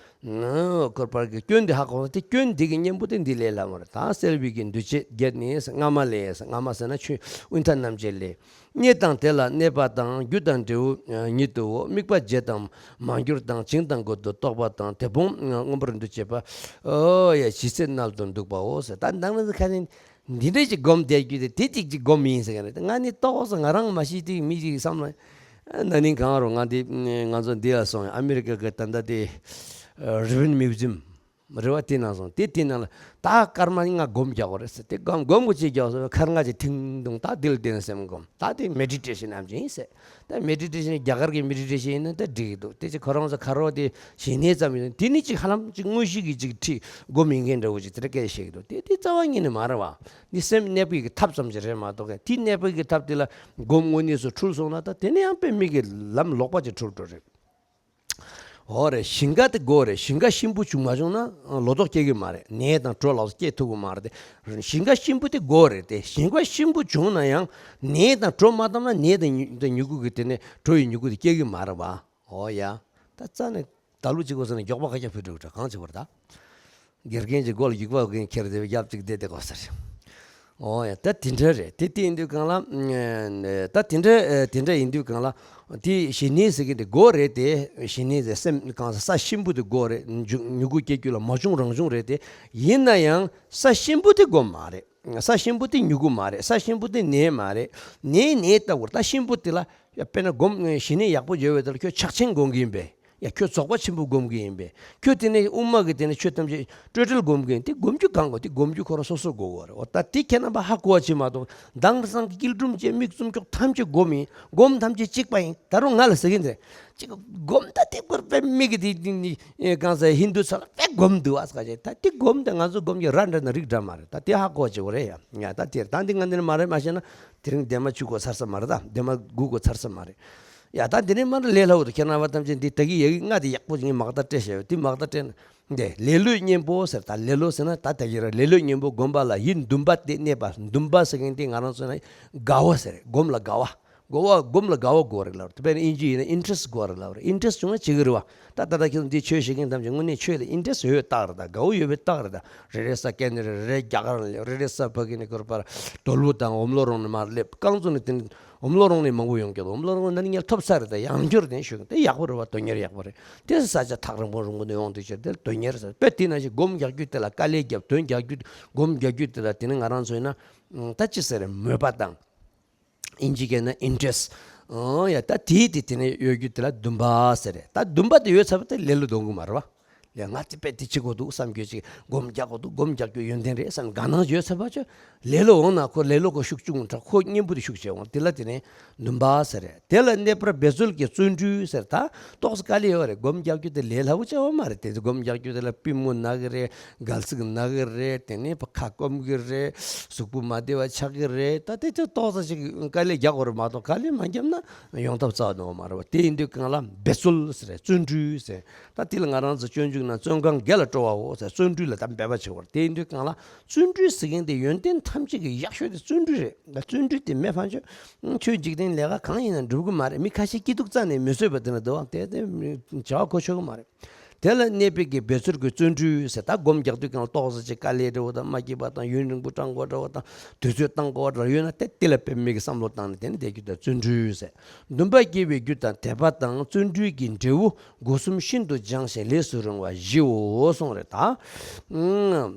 ཨོ། འཁོར་བར་གྱི་སྐྱོན་འདི་ཧ་གོ་སོང་། དེ་སྐྱོན་འདི་གི་གཉེན་པོ་དེ་འདི་ལས་སླ་བོ་རེད། ད་སེལ་བའི་གི་འདུས་བྱས་བརྒྱད་ནི་སྔ་མ་ལས། སྔ་མ་ཟེར་ན་ཆོས་དབུས་མཐའ་རྣམ་འབྱེད་ལས། གནས་དང་དེ་ལ་གནས་པ་དང་། རྒྱུ་དང་འབྲས་བུ་ཉིད་དུའོ། དམིགས་པ་བརྒྱད་དམ་མ་གྱུར་དང་། བྱིང་དང་རྒོད་དུ་རྟོག་པ་དང་། དེ་ཕུང་མངོན་པར་འདུ་བྱེད་པ། ཨོ་ཡ། ཇི་སྲིད་རྣལ་དུ་འདུག་པའོ་ཟེར། ད་ནང་ན་ཁ་ནས་འདི་འདྲ་ཅིག་སྒོམ་བསྡད་རྒྱུ་དེ་དེ་ཅིག་ཅིག་སྒོམ་ཡིན་ཟེར་གི་རེད། ང་ནི་ཏོག་ཙམ་ང་རང་མ་ཤེས་དུས་མི་ཅིག་བསམ་ན་ན་ནིང་གང་རུང་ང་འདི་ང་ཚོ་འདི་ལ་སོང་། ཨ་མི་རི་ཀ་གི་ད་ལྟ་དེ་རི་ཝིན་མིའུ་ཛིམ་རེད་བ། དེ་ནང་སོང་། དེ་དེ་ནང་ལ་ད་སྐར་མ་ལྔ་སྒོམ་རྒྱག་དགོས་རེད་ཟེར། དེ་སྒོམ་སྒོམ་གོ་ཅིག་རྒྱག་སོང་། ཁར་ང་ཅིག་ཐིང་ཐུང་། ད་འདི་ལ་བརྟེན་སེམས་སྒོམ། ད་དེ་མེ་ཌི་ཊེ་ཤན་ནམ་ཅིག་ཡིན་ཟེར། ད་མེ་ཌི་ཊེ་ཤན་རྒྱ་གར་གྱི་མེ་ཌི་ཊེ་ཤན་ཡིན་ན་ད་འགྲིག་གི་འདུག་དེ་ཅིག་ཁོ་རང་ཚོ་ཁ་རོག་དེ་ཞི་གནས་ཙམ་ཡིན། དེ་ནི་ཅིག་ཧ་ལམ་ཅིག་དངོས་གཞི་གི་ཅིག་ཁྲིད་སྒོམ་ཡིན་མཁན་འདྲ་བོ་ཅིག་དེ་འདྲ་སྐད་བཤད་ཀྱི་འདུག་དེ་དེ་རྩ་བ་ཉིད་ནས་མ་རེད་བ། འདི་སེམས་གནས་པའི་གི་ཐབས་ཙམ་ཅིག་རེད་མ་གཏོགས། དེ་གནས་པའི་གི་ཐབས་དེ་ལ་སྒོམ་དངོས་གནས་སུ་འཁྲུལ་སོང་ན་ད་དེ་ནི་ཡང་དཔེ་མི་གི་ལམ་ལོག་པ་ཅིག་འཁྲུལ་འགྲོ་རེད། འོ་རེད། ཞིང་ཁ་དེ་དགོས་རེད། ཞིང་ཁ་གཤིན་པོ་བྱུང་མ་བྱུང་ན་ལོ་ཏོག་སྐྱེ་གི་མ་རེད། ནས་དང་གྲོ་ལ་སོགས་སྐྱེ་ཐུབ་གི་མ་རེད་དེ། ཞིང་ཁ་གཤིན་པོ་དེ་དགོས་རེད་དེ། ཞིང་ཁ་གཤིན་པོ་བྱུང་ན་ཡང་ནས་དང་གྲོ་མ་བཏབ་ན་ནས་དང་མྱུ་གུ་གི་དེ་ནས་གྲོ་ཡི་མྱུ་གུ་དེ་སྐྱེ་གི་མ་རེད་བ། འོ་ཡ། ད་རྩ་ནས་ད་ལུ་གཅིག་གོ་ས་ནས་མགྱོགས་པ་ཁ་ཁྱབ་ཕུད་འགྲོ་གྲ་གང་བྱེད་བར་ད། དགེ་རྒན་གྱི་མགོ་ལ་རྒྱུག་པ་གིན་ཁྱེར་དེ་རྒྱབ་གཅིག་བསྡད་དེ་གོ་ས་རེད། འོ་ཡ། ད་དེ་འདྲ་རེད། དེ་དེ་ཡིན་དུས་གང་ལ། ད་དེ་འདྲ་དེ་འདྲ་ཡིན་དུས་གང་ལ། དེ་ཞི་གནས་ཟེར་གི་དེ་དགོས་རེད་དེ། ཞི་གནས་ཟེར་སེམས་གང་ས་ས་གཤིན་པོ་དེ་དགོས་རེད། མྱུ་མྱུ་གུ་སྐྱེ་རྒྱུ་ལ་མ་བྱུང་རང་བྱུང་རེད་དེ། ཡིན་ན་ཡང་ས་གཤིན་པོ་དེ་དགོས་མ་རེད། ས་གཤིན་པོ་དེ་མྱུ་གུ་མ་རེད། ས་གཤིན་པོ་དེ་ནས་མ་རེད། ནས་ནས་ལྟ་བུར་ད་གཤིན་པོ་དེ་ལ་ཡ་དཔེར་ན་སྒོམ་ཞི་གནས་ཡག་པོ་བྱོས་པའི་དེ་ལ་ཁྱོད་ཕྱག་ཆེན་སྒོམ་གི་ཡིན་པས། ཡ་ཁྱོད་རྫོགས་པ་ཆེན་པོ་སྒོམ་གི་ཡིན་པས། ཁྱོད་དེ་ནས་དབུ་མ་གི་དེ་ནས་ཆོས་ཐམས་ཅད་སྤྲོས་བྲལ་སྒོམ་གི་ཡིན། དེ་སྒོམ་རྒྱུ་གང་གོ། དེ་སྒོམ་རྒྱུ་ཁོ་རང་སོ་སོ་དགོས་གོ་རེད། འོ་ད་དེ་ཁྱེད་རྣམ་པ་ཧ་གོ་བ་བྱེད་མ་གཏོགས་མདང་སང་གི་སྐྱིལ་ཀྲུང་བཅས་མིག་བཙུམ་ཀྱོག་ཐམས་ཅད་སྒོམ་ཡིན། སྒོམ་ཐམས་ཅད་གཅིག་པ་ཡིན། ད་རུང་ང་ལ་ཟེར་གི་འདི་རེད། ཅིག་སྒོམ་ད་དེ་བར་དཔེ་མི་གི་དེ་དེ་དེ་གང་ཟེར་ཧིན་དུ་ཚོ་ལ་དཔེ་སྒོམ་འདུག་ཨ་ཟེར་ག་ཅེ། ད་དེ་སྒོམ་དེ་ང་ཚོ་སྒོམ་གྱི་ར་འདྲ་ན་རིགས་འདྲ་མ་རེད། ད་དེ་ཧ་གོ་བ་བྱེད་དགོས་རེད་ཡ། ཡ་ད་དེ་རེད། ད་འདི་ང་འདི་ནས་མ་རེད་མ་ཤེས་ན་དེ་རིང་འདན་མ་བཅུ་གོ་ཚར་ས་མ་རེད། ད་འདན་མ་དགུ་གོ་ཚར་ས་མ་རེད། ཡ་ད་འདི་ནས་མར་ལས་སླ་བོ་དུ་ཁྱེད་རྣམ་པ་ཐམས་ཅད་འདི་ད་གི་ཡ་གི་ང་དེ་ཡག་པོ་ངས་མག་དར་སྤྲད་བཞག་ཡོད། དེ་མག་དར་སྤྲད་ན་འདི་ལེ་ལོའི་གཉེན་པོ་ཟེར། ད་ལེ་ལོ་ཟེར་ན་ད་ད་གི་ར་ལེ་ལོའི་གཉེན་པོ་བསྒོམ་པ་ལ་ཡིད་འདུན་པ་དེ་གནས་པ། འདུན་པ་ཟེར་མཁན་དེ་ང་རང་ཚོ་ན་དགའ་བ་ཟེར། སྒོམ་ལ་དགའ་བ། དགའ་བ། སྒོམ་ལ་དགའ་བ་དགོས་རེད་ལབ་རེད། དཔེར་ན་ཨིན་ཇི་ཡིན་ན་ཨིན་ཊི་རེ་སི་དགོས་རེད་ལབ་རེད། ཨིན་ཊི་རེ་སི་བྱུང་ན་བྱེད་ཀྱི་རེད་བ། ད་ད་ལྟ་ཁྱེད་ཚོ་འདི་ཆོས་བཤད་མཁན་ཐམས་ཅད་དངོས་གནས་ཆོས་ལ་ཨིན་ཊི་རེ་སི་ཡོད་རྟགས་རེད། ད་དགའ་བོ་ཡོད་པའི་རྟགས་རེད། ད་རེ་རེ་ས་སྐད་ནས་རེད། རེ་རེ་རྒྱ་གར་ནས་སླེབས། རེ་རེ་ས་ཕ་གི་ནས་སྐོར་པར་དོལ་པོ་དང་འོམ་ལོ་རོང་ནས་མར་སླེབས། རྐང་བཙུགས་ནས་དེ་འོམ་ལོ་རོང་ནས་མང་པོ་ཡོང་གི་འདུག་འོམ་ལོ་རོང་ནས་ནི་ངས་ཐོབ་ཚར་རེད། ད་ཡང་བསྐྱར་དེ་ཞུ་གི། དེ་ཡག་པོ་རེད་བ། དོན་གཉེར་ཡག་པོ་རེད། དེ་ས་ཆ་ཐག་རིང་པོ་རིང་པོ་ནས་ཡོང་དུས་ཕྱིར་དེ་དོན་གཉེར་ཟེར། དཔེ་དེ་ནང་བཞིན་སྒོམ་རྒྱག་རྒྱུ་དེ་ལ་དཀའ་ལས་བརྒྱབ། དོན་རྒྱག་རྒྱུ་སྒོམ་རྒྱག་རྒྱུ་དེ་ལ་དེ་ནི་ང་རང་ཚོ་ཡིན་ན་ད་ཅི་ཟེར་རེད། མོས་པ་དང་། ཨིན་ཇི་སྐད་ན་ཨིན་ཊི་རེ་སི། ཨོ་ཡ། ད་དེའི་དེ་དེ་ནས་ཡོད་རྒྱུ་དེ་ལ་འདུན་པ་ཟེར་རེད། ད་འདུན་པ་དེ་ཡོད་ཚར་བ་དེ་ལེ་ལོ་གཏོང་གི་མ་རེད་བ། ཡ་ང་དེ་དཔེ་དེ་བྱེད་དགོས་འདུག་བསམ་རྒྱུ་ཅིག་སྒོམ་རྒྱག་དགོས་འདུག་སྒོམ་རྒྱག་རྒྱུ་ཡོན་ཏན་རེད་བསམ་དགའ་སྣང་ཡོད་ཚར་བ་ཅོ། ལེ་ལོ་འོང་ན་ཁོ་ལེ་ལོ་ཁོ་ཤུགས་ཆུང་དྲགས། ཁོ་གཉེན་པོ་དེ་ཤུགས་ཆེ་འོང་། དེ་ལ་དེ་ནས་འདུན་པ་ཟེར་རེད། དེ་ལ་གནས་པར་འབད་རྩོལ་གྱི་བརྩོན་འགྲུས་ཟེར། ད་ཏོག་ཙམ་དཀའ་ལས་ཡོད་རེད། སྒོམ་རྒྱག་རྒྱུ་དེ་ལས་སླ་བོ་ཅིག་ཡོད་མ་རེད། དེ་སྒོམ་རྒྱག་རྒྱུ་དེ་ལ་པུས་མོ་ན་གི་རེད། སྒལ་ཚིགས་ན་གི་རེད། དེ་ནས་ཁ་སྐོམ་གི་རེད། གཟུགས་པོ་མ་བདེ་བ་ཆགས་ཀྱི་རེད། ད་དེ་ཚོ་ཏོག་ཙམ་ཞིག་དཀའ་ལས་རྒྱག་དགོས་རེད་མ་གཏོགས་དཀའ་ལས་མ་བརྒྱབ་ན་ཡོང་ཐབས་རྩ་བ་ནས་ཡོད་མ་རེད་བ། དེ་ཡིན་དུས་གང་ལ་འབད་རྩོལ་ཟེར། བརྩོན་འགྲུས་ཟེར། ད་དེ་ལ་ང་རང་ཚོ་སྤྱོད་འཇུག་ན་བརྩོན་གང་དགེ་ལ་སྤྲོ་བའོ་ཟེར། བརྩོན་འགྲུས་ལ་ད་འབད་པ་བྱེད་དགོས་རེད། དེ་ཡིན་དུས་གང་ལ་བརྩོན་འགྲུས་ཟེར་མཁན་དེ་ཡོན་ཏན་ཐམས་ཅད་ཀྱི་ཡག་ཤོས་དེ་བརྩོན་འགྲུས་རེད། ད་བརྩོན་འགྲུས་དེ་མེད་པ་ཆོས་ཆོས་འཇིག་རྟེན་ལས་ཀ་གང་ཡིན་ན་འགྲུབ་གི་མ་རེད། མི་ཁ་ཤས་སྐྱིད་སྡུག་རྩ་ནས་མི་བཟོད་པ་དེ་འདྲ་འདུག་ཨང་། དེ་དེ་བྱ་བ་གོ་ཆོད་གི་མ་རེད། དེ་ལ་གནས་པའི་གི་འབད་རྩོལ་གྱི་བརྩོན་འགྲུས་ཟེར། ད་སྒོམ་རྒྱག་དུས་ཀྱང་ཏོག་ཙམ་ཅིག་དཀའ་ལས་འདྲ་བོ་དང་། མ་སྐྱིད་པ་དང་། ཡུན་རིང་པོ་བགྲང་དགོས་འདྲ་བོ་དང་། དུས་ཚོད་བཏང་དགོས་འདྲ་ཡོད་ན་དེ་དེ་ལ་དཔེ་མེད་ཀྱི་བསམ་བློ་བཏང་ནས་དེ་ནི་བསྡད་རྒྱུ་དང་བརྩོན་འགྲུས་ཟེར། འདུན་པ་སྐྱེ་བའི་རྒྱུ་དང་དད་པ་དང་བརྩོན་འགྲུས་ཀྱི་འབྲས་བུ་སྒོ་གསུམ་ཤིན་ཏུ་སྦྱངས་ཤིང་ལས་སུ་རུང་བ་བཞིའོ་གསུངས་རེད།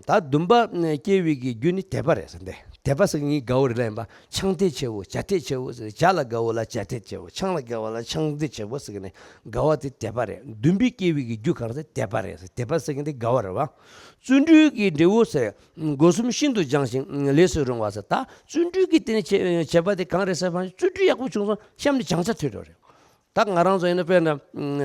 ད་ད་འདུན་པ་སྐྱེ་བའི་གི་རྒྱུ་ནི་དད་པ་རེད་ཟེར། འདི་དད་པ་ཟེར་ངའི་དགའ་བོ་རེད་ལ་ཡིན་པ། ཆང་དད་ཆེ་བོ། ཇ་དད་ཆེ་བོ་ཟེར། ཇ་ལ་དགའ་བོ་ལ་ཇ་དད་ཆེ་བོ། ཆང་ལ་དགའ་བོ་ལ་ཆང་དད་ཆེ་བོ་ཟེར་གི་ནས་དགའ་བ་དེ་དད་པ་རེད། འདུན་པའི་སྐྱེ་བའི་གི་རྒྱུ་གང་ཟེར། དད་པ་རེད་ཟེར། དད་པ་ཟེར་གི་འདི་དགའ་བ་རེད་བ། བརྩོན་འགྲུས་ཀྱི་འབྲས་བུ་ཟེར། སྒོ་གསུམ་ཤིན་ཏུ་སྦྱངས་ཤིང་ལས་སུ་རུང་བ་ཟེར། ད་བརྩོན་འགྲུས་ཀྱི་དེ་ནས་བྱེད་བྱེད་པ་དེ་གང་རེད་ཟེར་བ། བརྩོན་འགྲུས་ཡག་པོ་བྱུང་སོང་། གཤམ་ནས་སྦྱང་ཆ་ཐོན་འགྲོ་རེད། ད་ང་རང་ཚོ་ཡིན་ན་དཔེར་ན་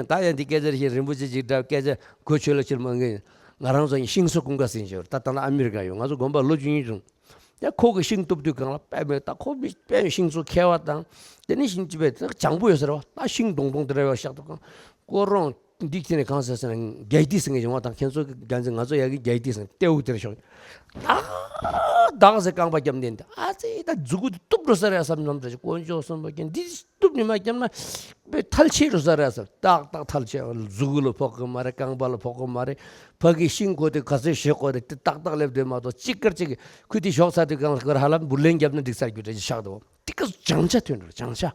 ད་ཡང་འདི་སྐད་ཆ་རེ་བཤད། རིན་པོ་ཆེ་ཅིག་འདྲ་སྐད་ཆ་གོ་ཆོད་ལ་ཕྱིར་མ་ངེས། ང་རང་ཚོ་ཡིན་ཤིང་བཟོ་ཀུན་དགའ་ཟེར་མཁན་ཅིག་ཡོད་རེད། ད་ད་ལྟ་ཨ་མི་རི་ཀ་ཡོད། ང་ཚོ་དགོན་པ་ལོ་བཅུ་གཉིས་བྱུང་། ཡ་ཁོ་གི་ཤིང་གཏུབ་དུས་སྒང་ལ་དཔེ་མེད། ད་ཁོ་མི་དཔེ་ཤིང་བཟོ་མཁས་པ་དང་། དེ་ནས་ཤིང་ཅི་བས་སྦྱང་པོ་ཡོད་ཟེར་བ། ད་ཤིང་སྡོང་སྡོང་དེ་འདྲ་བ་བཞག་འདུག་གང་ཁོ་རང་འདི་ཁྱེད་ནས་གང་ཟེར་ཟེར་ན། རྒྱ་ཏི་ཟེར་མཁན་ཅིག་ཡོང་བ་དང་། ཁྱེད་ཚོ་གི་རྒྱ་འཛིན། ང་ཚོ་ཡ་གི་རྒྱ་ཏི་ཟེར་མཁན་ཏེའུ་དེར་ཤོག་ཏག་ཏག་ཟེར་རྐང་པ་བརྒྱབ་ནས། འདི་ཨ་ཙི་ད་མཛུ་གུ་དེ་གཏུབ་འགྲོ་ས་རེད་བསམ་བསམ་འདྲ་ཅིག་དཀོན་མཆོག་གསུམ་པོ་ཀྱང་འདི་གཏུབ་ནས་མ་བརྒྱབ་ན་དཔེ་ཐལ་ཆད་འགྲོ་ས་རེད་བསམ། ཏག་ཏག་ཐལ་ཆད། མཛུ་གུ་ལ་ཕོག་གི་མ་རེད། རྐང་པ་ལ་ཕོག་གི་མ་རེད། ཕ་གི་ཤིང་ཁོ་དེ་ག་ཚོད་བཞེས་དགོས་རེད། དེ་ཏག་ཏག་སླེབས་དེ་མ་གཏོགས་ཅིག་ཀར་ཅིག་ཁུ་དེ་ཞོག་ཚར་དུས་སྒང་ལ་ཧ་ལམ་འབུར་ལེན་བརྒྱབ་ན་འགྲིག་ཚར་རྒྱུ་འདྲ་ཅིག་ཆགས་འདུག་དེ་ག་སྦྱང་ཆ་ཐོན་འགྲོ། སྦྱང་ཆ།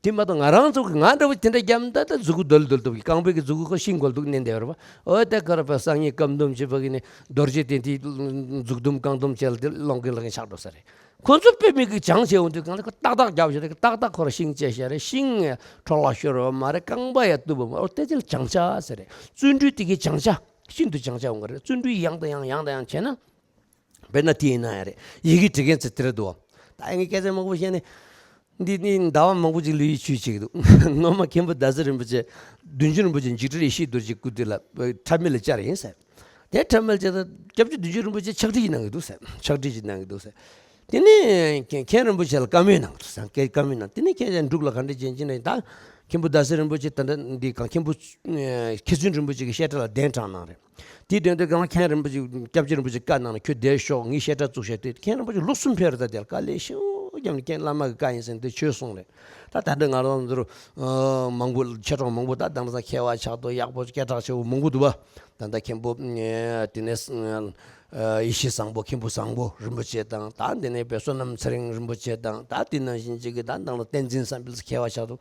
དེ་མ་གཏོགས་ང་རང་ཚོ་གི་ང་འདྲ་བོ་དེ་འདྲ་བརྒྱབ་ན་ད་ད་མཛུ་གུ་རྡོལ་རྡོལ་འདུག་རྐང་པའི་གི་མཛུ་གུ་ཁོ་ཤིང་གོལ་འདུག་ནས་བསྡད་ཡོད་རེད་པ། འོ་དེ་ཁོ་ར་པ་སང་ཉིན་སྐམ་འདུམ་བྱེད་པ་གི་ནི་རྡོ་རྗེ་གདན་དེ་མཛུག་འདུམ་རྐང་འདུམ་བྱས་ལ་དེ་སློང་གིན་ལ་གིན་ཆགས་འགྲོ་ས་རེད། ཁོ་ཚོ་དཔེ་མི་གི་སྦྱང་བྱས་འོང་དུས་སྒང་ལ་ཁོ་ཏག་ཏག་བརྒྱབ་བྱས། ཏག་ཏག་ཁོ་ར་ཤིང་བཅད་བཞག་རེད། ཤིང་འཕྲོ་བརླག་ཤོར་བ་མ་རེད། རྐང་པ་ཡང་གཏུབ་པ་མ་རེད། འོ་དེ་ཚོ་ལ་སྦྱང་ཆ་ཟེར་རེད། བརྩོན་འགྲུས་དེ་གའི་སྦྱང་ཆ། ཤིན་ཏུ་སྦྱང་ཆ་འོང་གི་རེད། བརྩོན་འགྲུས་ཡང་དང་ཡང་། ཡང་དང་ཡང་བྱས་ན། དཔེར་ན་དེ་ཡིན་ན་ཡང་རེད། ཡི་གེ་འབྲི་མཁན་ཚོ་དེ་རེད་འདུག་ད་ངས་སྐད་ཆ་མང་པོ་བཤད་ནས། འདི་ནི་ཟླ་བ་མང་པོ་ཅིག་ལུས་ཡིད་ཆུད་བྱེད་ཀྱི་འདུག་སྔོན་མ་མཁན་པོ་ཟླ་ཟེར་རིན་པོ་ཆེ། བདུན་ཅུ་རིན་པོ་ཆེ་འཇིགས་བྲལ་ཡེ་ཤེས་རྡོ་རྗེའི་སྐུ་དུས་ལ་ཁྲ་མིག་ལ་བཅར་ཡིན་ཟེར། དེ་ཁྲ་མིག་ལ་བཅར་ད་སྐྱབས་རྗེ་བདུན་ཅུ་རིན་པོ་ཆེ་ཕྱག་བྲིས་ཅིག་གནང་གི་འདུག་ཟེར། ཕྱག་བྲིས་ཅིག་གནང་གི་འདུག་ཟེར། དེ་ནས་མཁན་རིན་པོ་ཆེ་ལ་བཀའ་མོལ་གནང་གི་འདུག་ཟེར། བཀའ་བཀའ་མོལ་གནང་། དེ་ནས་མཁན་ཆེན་འབྲུག་ལ་ག་འདྲ་བྱས་ཅི་ན། ད་མཁན་པོ་ཟླ་ཟེར་རིན་པོ་ཆེ་ད་ལྟ་འདི་གང་མཁན་པོ་མཁས་བཙུན་རིན་པོ་ཆེ་གི་བཤད་གྲྭ་ལ་གདན་དྲངས་གནང་རེད། དེའི་དོན་དུ་གང་མཁན་རིན་པོ་ཆེ་སྐྱབས་རྗེ་རིན་པོ་ཆེ་བཀའ་གནང་ནས་ཁྱོད་བསྡད་ཤོག་ངས་བཤད་གྲྭ་བཙུགས་བཤད་དུས། མཁན་རིན་པོ་ཆེ་ལོ་གསུམ་ཕེབས་རེད། ད་དེར་དཀའ་ལས་ཞེ་པོ་བརྒྱབ་ནས། མཁན་བླ་མ་གི་བཀའ་ཡིན་ཟེར་ནས་དེ་ཆོས་གསུངས་རེད། ད་ད་ལྟ་ང་རང་ཚོར་མང་པོ་མཆེད་གྲོགས་མང་པོ་ད་དེང་སང་མཁས་པ་ཆགས་འདུག་ཡག་པོ་སྐད་གྲགས་ཆེ་བོ་མང་པོ་འདུག་བ། ད་ལྟ་མཁན་པོ་དེ་ནས་ཡེ་ཤེས་བཟང་པོ། མཁན་པོ་བཟང་པོ་རིན་པོ་ཆེ་དང་། ད་དེ་ནས་དཔེ་བསོད་ནམས་ཚེ་རིང་རིན་པོ་ཆེ་དང་། ད་དེ་ནང་བཞིན་ཅིག་གི་ད་དེང་སང་བསྟན་འཛིན་བསམ་འཕེལ་མཁས་པ་ཆགས་འདུག་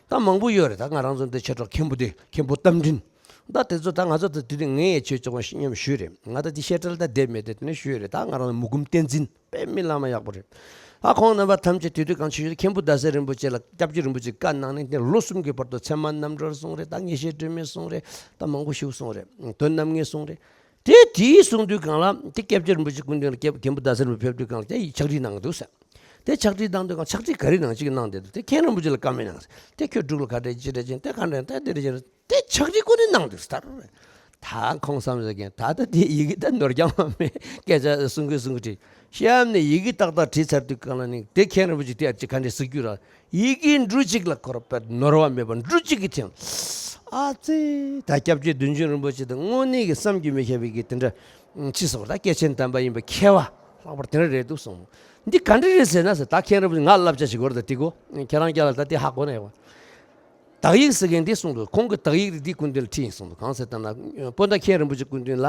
ད་མང་པོ་ཡོད་རེད། ད་ང་རང་ཚོ་འདི་མཆེད་གྲོགས་མཁན་པོ་དེ། མཁན་པོ་རྟ་མགྲིན། ད་དེ་ཚོ་ད་ང་ཚོ་ད་དེ་དུས་ངས་ཡང་ཆོས་ཅོག་པ་མཉམ་ཞུས་རེད། ང་ད་དེ་བཤད་གྲྭ་ལ་ད་བསྡད་མེད་དེ། དེ་ནས་ཞུས་རེད། ད་ང་རང་ཚོ་མུ་ཁུམ་བསྟན་འཛིན་དཔེ་མི་བླ་མ་ཡག་པོ་རེད། ཨ་ཁོང་རྣམ་པ་ཐམས་ཅད་དེ་དུས་གང་ཆོས་ཞུ་མཁན་པོ་ཟླ་ཟེར་རིན་པོ་ཆེ་ལ་སྐྱབས་རྗེ་རིན་པོ་ཆེ་བཀའ་གནང་ནས་དེ་ལོ་གསུམ་གྱི་བར་དུ་ཚད་མ་རྣམ་གྲོལ་གསུངས་རེད། ད་ངེས་ཤེས་སྒྲོན་མེ་གསུངས་རེད། ད་མང་པོ་ཞིག་གསུངས་རེད། དོན་རྣམ་ངེས་གསུངས་རེད། དེ་དེའི་གསུང་དུས་སྒང་ལ་དེ་སྐྱབས་རྗེ་རིན་པོ་ཆེ་སྐུ་མདུན་ལ་སྐྱབས་མཁན་པོ་ཟླ་ཟེར་རིན་པོ་ཆེ་ཕེབས་དུས་སྒང་ལ་དེ་ཡི་ཕྱག་བྲིས་གནང་གི་འདུག་ཟེར། དེ་ཕྱག་བྲིས་གནང་དུས་སྒང་ཕྱག་བྲིས་ག་རེ་གནང་ཅིག་གནང་བསྡད་འདུག་དེ་མཁན་རིན་པོ་ཆེ་ལ་བཀའ་མོལ་གནང་ཟེར། དེ་ཁྱོད་འབྲུག་ལ་ག་འདྲ་ཅི་འདྲ་ཅིག་དེ་ག་འདྲ་དེ་འདི་འདྲ་ཅིག་དེ་ཕྱག་བྲིས་ཁོ་ནས་གནང་འདུག་ཟེར། ད་ཁོང་བསམ་ཟེར་མཁན་ད་ལྟ་དེ་ཡི་གེ་ད་ནོར་རྐྱང་མ་མེད། སྐད་ཆ་གསུང་གི་གསུང་གི་བྲིས། གཤམ་ནས་ཡི་གེ་ཏག་ཏག་བྲིས་ཚར་དུས་གང་ལ་ནི་དེ་མཁན་རིན་པོ་ཆེ་དེ་ཨ་ཅེ་ག་འདྲས་ཟེར་རྒྱུ་ར། ཡི་གེ་འབྲུ་གཅིག་ལ་ཁོ་ར་དཔེ་ནོར་བ་མེད་པ་འབྲུ་གཅིག་གི་ཐེངས། ཨ་ཙི། ད་སྐྱབས་རྗེ་བདུད་འཇོམས་རིན་པོ་ཆེ་དང་དངོས་གནས་ཀྱི་བསམ་གྱིས་མི་ཁྱབ་པའི་གི་དེ་འདྲ་ཅི་སོགས་ད་སྐྱེས་ཆེན་དམ་པ་ཡིན་པའི་ཁྱད་པར་ལྷག་པར་དེ་འདྲ་རེད་འདུག་གསུངས། འདི་ག་འདྲ་རེད་ཟེར་ན་ཟེར། ད་མཁན་རིན་པོ་ཆེ་ང་བསླབ་བྱ་ཞིག་གོ་ར། ད་དེ་གོ་ཁྱེད་རང་རྒྱ་ལ་ད་དེ་ཧ་གོ་ནས་ཡོད། དག་ཡིག་ཟེར་མཁན་འདི་གསུངས་འདུག་ཁོང་གིས་དག་ཡིག་དེ་འདི་སྐུ་མདུན་ལ་ཁྲིད་ཡིན་གསུངས་འདུག་གང་ཟེར་ལྟ་ན་སྤོན་ཟླ་མཁན་རིན་པོ་ཆེ་སྐུ་མདུན་ལ།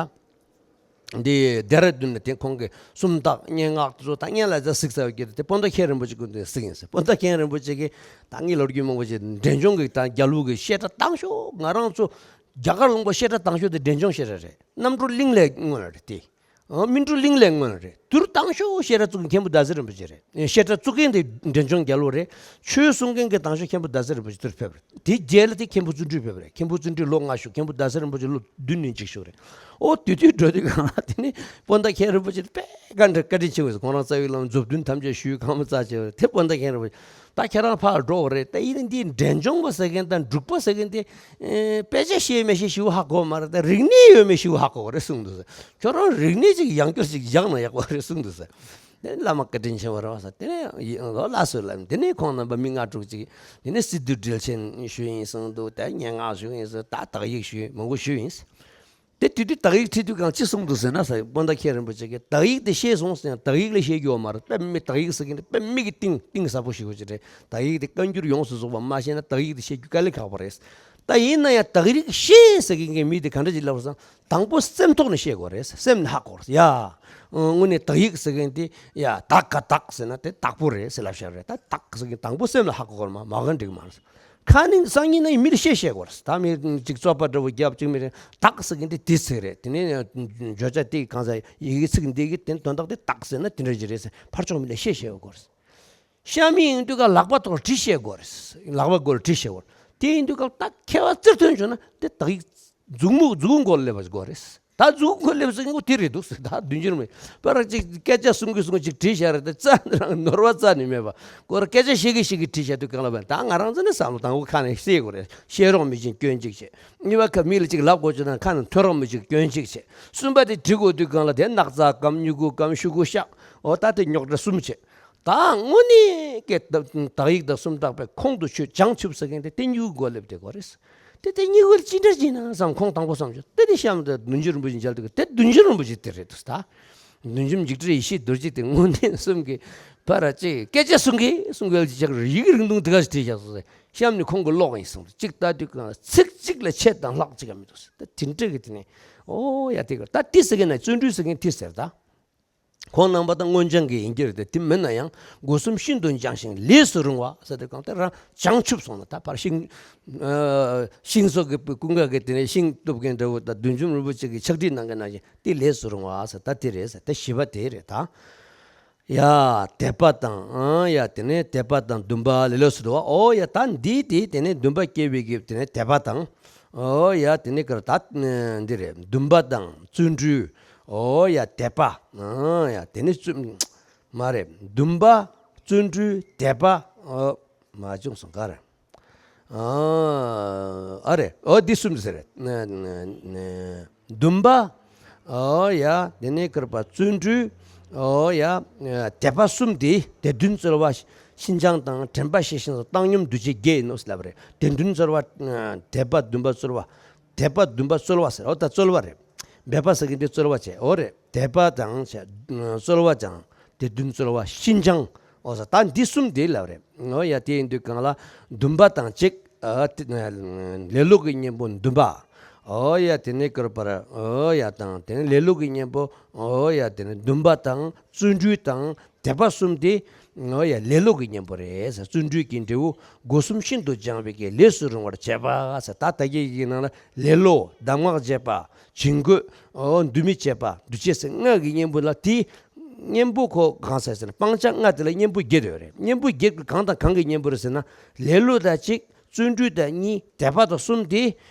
འདི་ལྡེ་ར་ལྡུན་ནས་དེ་ཁོང་གི་སུམ་རྟགས་སྙན་ངག་དེ་ཚོ་ད་སྙན་ལ་ཛ་གཟིགས་ས་ཡོད་ཀྱི་རེད། དེ་སྤོན་ཟླ་མཁན་རིན་པོ་ཆེ་སྐུ་མདུན་གཟིགས་ཡིན་ཟེར། སྤོན་ཟླ་མཁན་རིན་པོ་ཆེ་གིས་ད་ངའི་ལོ་རྒྱུས་མང་པོ་ཞིག་འབྲས་ལྗོངས་ཀྱི་ད་རྒྱལ་པོ་གི་བཤད་གྲྭ་དང་ཤོས་ང་རང་ཚོ་རྒྱ་གར་ལུང་པ་བཤད་གྲྭ་དང་ཤོས་དེ་འབྲས་ལྗོངས་བཤད་གྲྭ་རེད། རྣམ་གྲོལ་གླིང་ལས་སྔོན་ལ་རེད་དེ། ཨ། སྨིན་གྲོལ་གླིང་ལས་སྔོན་ལ་རེད། དུར་དང་ཤོས་བཤད་གྲྭ་བཙུགས་མཁན་མཁན་པོ་ཟླ་ཟེར་རིན་པོ་ཆེ་རེད། བཤད་གྲྭ་བཙུགས་མཁན་དེ་འབྲས་ལྗོངས་རྒྱལ་པོ་རེད། ཆོས་གསུང་མཁན་གྱི་དང་ཤོས་མཁན་པོ་ཟླ་ཟེར་རིན་པོ་ཆེ་དུར་ཕེབས་རེད། དེ་རྗེས་ལ་དེ་མཁན་པོ་བརྩོན་འགྲུས་ཕེབས་རེད། མཁན་པོ་བརྩོན་འགྲུས་ལོ་ལྔ་བཞུགས། མཁན་པོ་ཟླ་ཟེར་རིན་པོ་ཆེ་ལོ་བདུན་ནས་གཅིག་བཞུགས་རེད། ཨོ་དེ་དུས་འགྲོ་དུས་གང་ལ་དེ་ནི་སྤོན་ཟླ་མཁན་རིན་པོ་ཆེ་དཔེ་བཀའ་དྲིན་བཀའ་དྲིན་ཆེ་བས། ཁོང་རང་རྩ་བའི་བླ་མ་མཛུབ་སྟོན་ཐམས་ཅད་ཞུས། གང་མ་རྩ་ཆེ་བས། དེ་སྤོན་ཟླ་མཁན་རིན་པོ་ཆེ་ད་ཁྱེད་རང་ཕར་འགྲོ་བ་རེད། ད་ཡིན་ན་འདི་འབྲས་ལྗོངས་པ་ཟེར་མཁན་དང་འབྲུག་པ་ཟེར་མཁན་དེ་ཨེ། དཔེ་ཆ་ཤེས་མི་ཤེས་ཞིག་ཧ་གོ་མ་རེད། ད་རིག་གནས་ཡོད་མེད་ཞིག་ཧ་གོ་བ་རེད་གསུངས་འདུག་ཟེར། ཁྱོད་རང་རིག་གནས་ཅིག་ཡང་བསྐྱར་ཅིག་སྦྱངས་ན་ཡག་པ་རེད་གསུངས་འདུག་ཟེར། དེ་བླ་མ་བཀའ་དྲིན་ཆེ་བ་རེད་བ་ཟེར། དེ་ནས་ལྷ་གསོལ་ལ་དེ་ནས་ཁོང་རྣམ་པ་མི་ལྔ་དྲུག་ཅིག་དེ་ནས་སི་ཏུ་འགྲེལ་ཆེན་ཞུས་ཡིན་གསུངས་འདུག་ད་སྙན་ངག་ཞུས་ཡིན་གསུངས། ད་དག་ཡིག་ཞུས་མང་པོ་ཞུས་ཡིན། དེ་དུས་དུས་དག་ཡིག་ཁྲིད་དུས་གང་ཅི་གསུངས་འདུག་ཟེར་ན་ཟེར། སྤོན་ཟླ་མཁན་རིན་པོ་ཆེ་གིས་དག་ཡིག་དེ་ཤེས་སོང་ཟེར་ན་དག་ཡིག་ལ་ཤེས་རྒྱུ་བ་མ་རེད། དཔེ་མི་དག་ཡིག་ཟེར་མཁན་དེ་དཔེ་མི་གི་གཏིང་གཏིང་ཟབ་པོ་ཞིག་ཡོད་ཅིག་རེད། དག་ཡིག་དེ་བཀའ་འགྱུར་ཡོངས་སུ་རྫོགས་པ་མ་ཤེས་ན་དག་ཡིག་དེ་ཤེས་རྒྱུ་དཀའ་ལས་ཁག་པོ་རེད། ད་ཡིན་ན་ཡང་དག་ཡིག་ཤེས་ཟེར་མཁན་གྱི་མི་དེ་ག་འདྲ་ཅིག་ལབ་པ་སང་དང་པོ་སེམས་ཐོག་ནས་ཤེས་དགོས་རེད། སེམས་ནས་ཧ་གོ་དགོས་རེད། ཡ། དངོས་གནས་དག་ཡིག་ཟེར་མཁན་དེ་ཡ་དག་ག་དག་ཟེར་ན་དེ་དག་པོ་རེད་ཟེར་ལབ་བཞག་རེད། ད་དག་ཟེར་མཁན་དང་པོ་སེམས་ལ་ཧ་གོ་དགོས་རེད། མ་མ་ག་འགྲིག་མ་རེད། ཁ་ནས་སང་ཉིན་ན་མི་ལ་བཤད་བཤད་དགོས་རེད། ད་མི་གཅིག་རྩོད་པ་འདྲ་བོ་རྒྱབ་གཅིག་མི་རེད། དག་ཟེར་མཁན་དེ་དེ་ཚིག་རེད། དེ་ནས་བརྗོད་བྱ་དེ་གང་ཟེར་ཡི་གེ་ཚིག་འདི་གི་དེ་དོན་དག་དེ་དག་ཟེར་ན་དེ་འདྲ་ཅིག་རེད་ཟེར་ཕར་ཕྱོགས་མི་ལ་བཤད་བཤད་དགོས་རེད། གཤམ་མི་ཡིན་དུས་ཀ་ལག་པ་ཐོག་བྲིས་བཤད་དགོས་རེད། ལག་པ་སྒོར་བྲིས་བཤད་དགོས་རེད། དེ་ཡིན་དུས་ཀ་ད་མཁས་པ་རྩེར་ཐོན་བྱུང་ན་དེ་དག་ཡིག་མཛུབ་མོ་མཛུབ་གུ་སྒོར་སླེབས་པ་དགོས་རེད། ད་མཛུབ་གུ་སླེབས་ཟེར་མཁན་དེ་རེད་འདུག་ཟེར། ད་བདུན་ཅུ་རེད་མོད། པར་གཅིག་སྐད་ཆ་གསུང་གི་གསུང་གཅིག་བྲིས་བཞག་རེད། དེ་རྩ་ནས་རང་ནོར་བ་རྩ་ནས་མེད་པ་སྐོར་སྐད་ཆ་བཤད་གི་བཤད་གི་བྲིས་བཞག་དུས་གང་ལ་བས་ད་ང་རང་ཚོ་ནི་བསམ་བློ་དང་པོ་ཁ་ནས་བཤད་དགོས་རེད། བཤད་རོགས་མི་བྱེད་སྐྱོན་གཅིག་བྱེད། གཉིས་པ་ཁ་མི་ལ་གཅིག་ལབ་དགོས་བྱུང་ན་ཁ་ནས་ཐོན་རོགས་མི་བྱེད་སྐྱོན་གཅིག་བྱེད། གསུམ་པ་དེ་བྲིས་དགོས་དུས་གང་ལ་དེ་སྣག་ཚ་གམ་སྨྱུ་གུ་གམ་ཤོག་གུ་གཤག་འོ་ད་དེ་རྙོག་དྲ་གསུམ་བྱེད། ད་དངོས་གནས་ཀྱི་དག་ཡིག་དང་སུམ་རྟགས་པའི་ཁོང་དུ་ཆུད་བྱང་ཆུབ་ཟེར་མཁན་དེ་དེ་གཉིས་ཀྱི་སྒོ་སླེབས་བསྡད་དགོས་རེད། དེ་དེ་གཉིས་ཀྱི་ཅི་འདྲ་ཅིག་ན་བསམ་ཁོང་དང་པོ་བསམ་བྱུང་། དེ་དེ་གཤམ་དུ་བདུན་ཅུ་རིན་པོ་ཆེ་མཇལ་དུས་དེ་བདུན་ཅུ་རིན་པོ་ཆེ་དེ་རེད་འདུག་ད་བདུན་ཅུ་འཇིགས་བྲལ་ཡེ་ཤེས་རྡོ་རྗེ་དེ་དངོས་གནས་གསུམ་གྱི་བར་ཅིག་སྐད་ཆ་གསུང་གི་གསུང་གི་ཅིག་ཡི་གེ་རིང་ཐུང་དེ་ག་ཞིག་བྲིས་བཞག་སོང་ཟེར། གཤམ་ནས་ཁོང་གི་ཀློག་ཡིན་གསུངས། གཅིག་ལྟ་དུས་གང་ཚིག་གཅིག་ལ་ཆད་དང་ལྷག་གཅིག་ག་མི་འདུག་ཟེར། ད་དེ་འདྲ་གི་དེ་ནས་ཨོ་ཡ་དེ་ག་ད་དེ་ཟེར་མཁན་ན་བརྩོན་འགྲུས་ཟེར་མཁན་དེ་ཟེར་ད། ཁོང་རྣམ་པ་དང་སྔོ་ལྗང་གི་ཡིན་གྱི་རེད་དེ། དེ་མིན་ན་ཡང་སྒོ་གསུམ་ཤིན་ཏུ་སྦྱངས་ཤིང་ལས་སུ་རུང་བ་ཟེར་དུས་གང་དེ་རང་བྱང་ཆུབ་སོང་ན་ད་ཕར་ཤིང་ཨ་ཤིང་བཟོ་གི་ཀུན་དགའ་གི་དེ་ནས་ཤིང་གཏུབ་མཁན་འདྲ་བོ་ད་བདུད་འཇོམས་རིན་པོ་ཆེ་གི་ཕྱག་བྲིས་གནང་མཁན་ནང་བཞིན་དེ་ལས་སུ་རུང་བ་ཟེར་ད་དེ་རེད་ཟེར། ད་བཞི་པ་དེ་རེད་ད། ཡ་དད་པ་དང་ཨ་ཡ་དེ་ནས་དད་པ་དང་འདུན་པ་ལས་ལོགས་སུ་འདུག་བ། ཨོ་ཡ་ད་འདི་དེ་དེ་ནས་འདུན་པ་སྐྱེ་བའི་གི་དེ་ནས་དད་པ་དང་། ཨོ་ཡ་དེ་ནས་ཀར་ད་འདི་རེད། འདུན་པ་དང་བརྩོན་འགྲུས། ཨོ་ཡ་དད་པ། ཨོ་ཡ་དེ་ནས་བརྩོན་མ་རེད། འདུན་པ་བརྩོན་འགྲུས་དད་པ། ཨོ་མ་བྱུང་སོང་ག་རེ། ཨ་རེ་ཨོ་འདི་གསུམ་ཟེར་རེད། འདུན་པ། ཨོ་ཡ་དེ་ནས་ཀར་པ་བརྩོན་འགྲུས། ཨོ་ཡ་དད་པ་གསུམ་དེ་དེ་བདུན་རྩོལ་བ་ཤིན་སྦྱངས་དང་དྲན་པ་ཤེས་ཤིང་བཏང་སྙོམས་འདུ་བྱེད་བརྒྱད་ཡིན་ནོ་ལབ་རེད། དེ་བདུན་རྩོལ་བ། དད་པ་འདུན་པ་རྩོལ་བ། དད་པ་འདུན་པ་རྩོལ་བ་ཟེར། འོ་ད་རྩོལ་བ་རེད། འབད་པ་ཟེར་གི་འདི་རྩོལ་བ་བྱས། འོ་རེད། དད་པ་དང་བྱས། རྩོལ་བ་དང་། དེ་བདུན་རྩོལ་བ་ཤིན་སྦྱངས། འོ་ཟེར་ད་འདི་གསུམ་དེ་ལབ་རེད། འོ་ཡ་དེ་ཡིན་དུས་གང་ལ། འདུན་པ་དང་གཅིག་ཨ་དེ་ལེ་ལོ་གི་གཉེན་པོ་འདུན་པ། འོ་ཡ་དེ་ནས་ཀར་པར་འོ་ཡ་དང་དེ་ནས་ལེ་ལོ་གི་གཉེན་པོ། འོ་ཡ་དེ་ནས་འདུན་པ་དང་བརྩོན་འགྲུས་དང་དད་པ་གསུམ་དེ། འོ་ཡ་ལེ་ལོ་གི་གཉེན་པོ་རེད་ཟེར། བརྩོན་འགྲུས་ཀྱི་འབྲས་བུ་སྒོ་གསུམ་ཤིན་ཏུ་སྦྱངས་པའི་གི་ལས་སུ་རུང་བར་བྱེད་པ་ཟེར། ད་ད་གི་ཡི་གེ་ནང་ལ་ལེ་ལོ་གདམས་ངག་བྱེད་པ། བྱིང་རྒོད། འོ་འདུ་མི་བྱེད་པ་འདུ་བྱེད་ཟེར་ལྔ་གི་གཉེན་པོ་ལ་དེ། གཉེན་པོ་ཁོ་གང་ཟེར་ཟེར་ན་སྤང་བྱ་ལྔ་དེ་ལ་གཉེན་པོ་བརྒྱད་ཡོད་རེད། གཉེན་པོ་བརྒྱད་ཀྱི་གང་དང་གང་གི་གཉེན་པོ་རེད་ཟེར་ན། ལེ་ལོ་དང་གཅིག་བརྩོན་འགྲུས་དང་གཉིས། དད་པ་དང་གསུམ་དེ་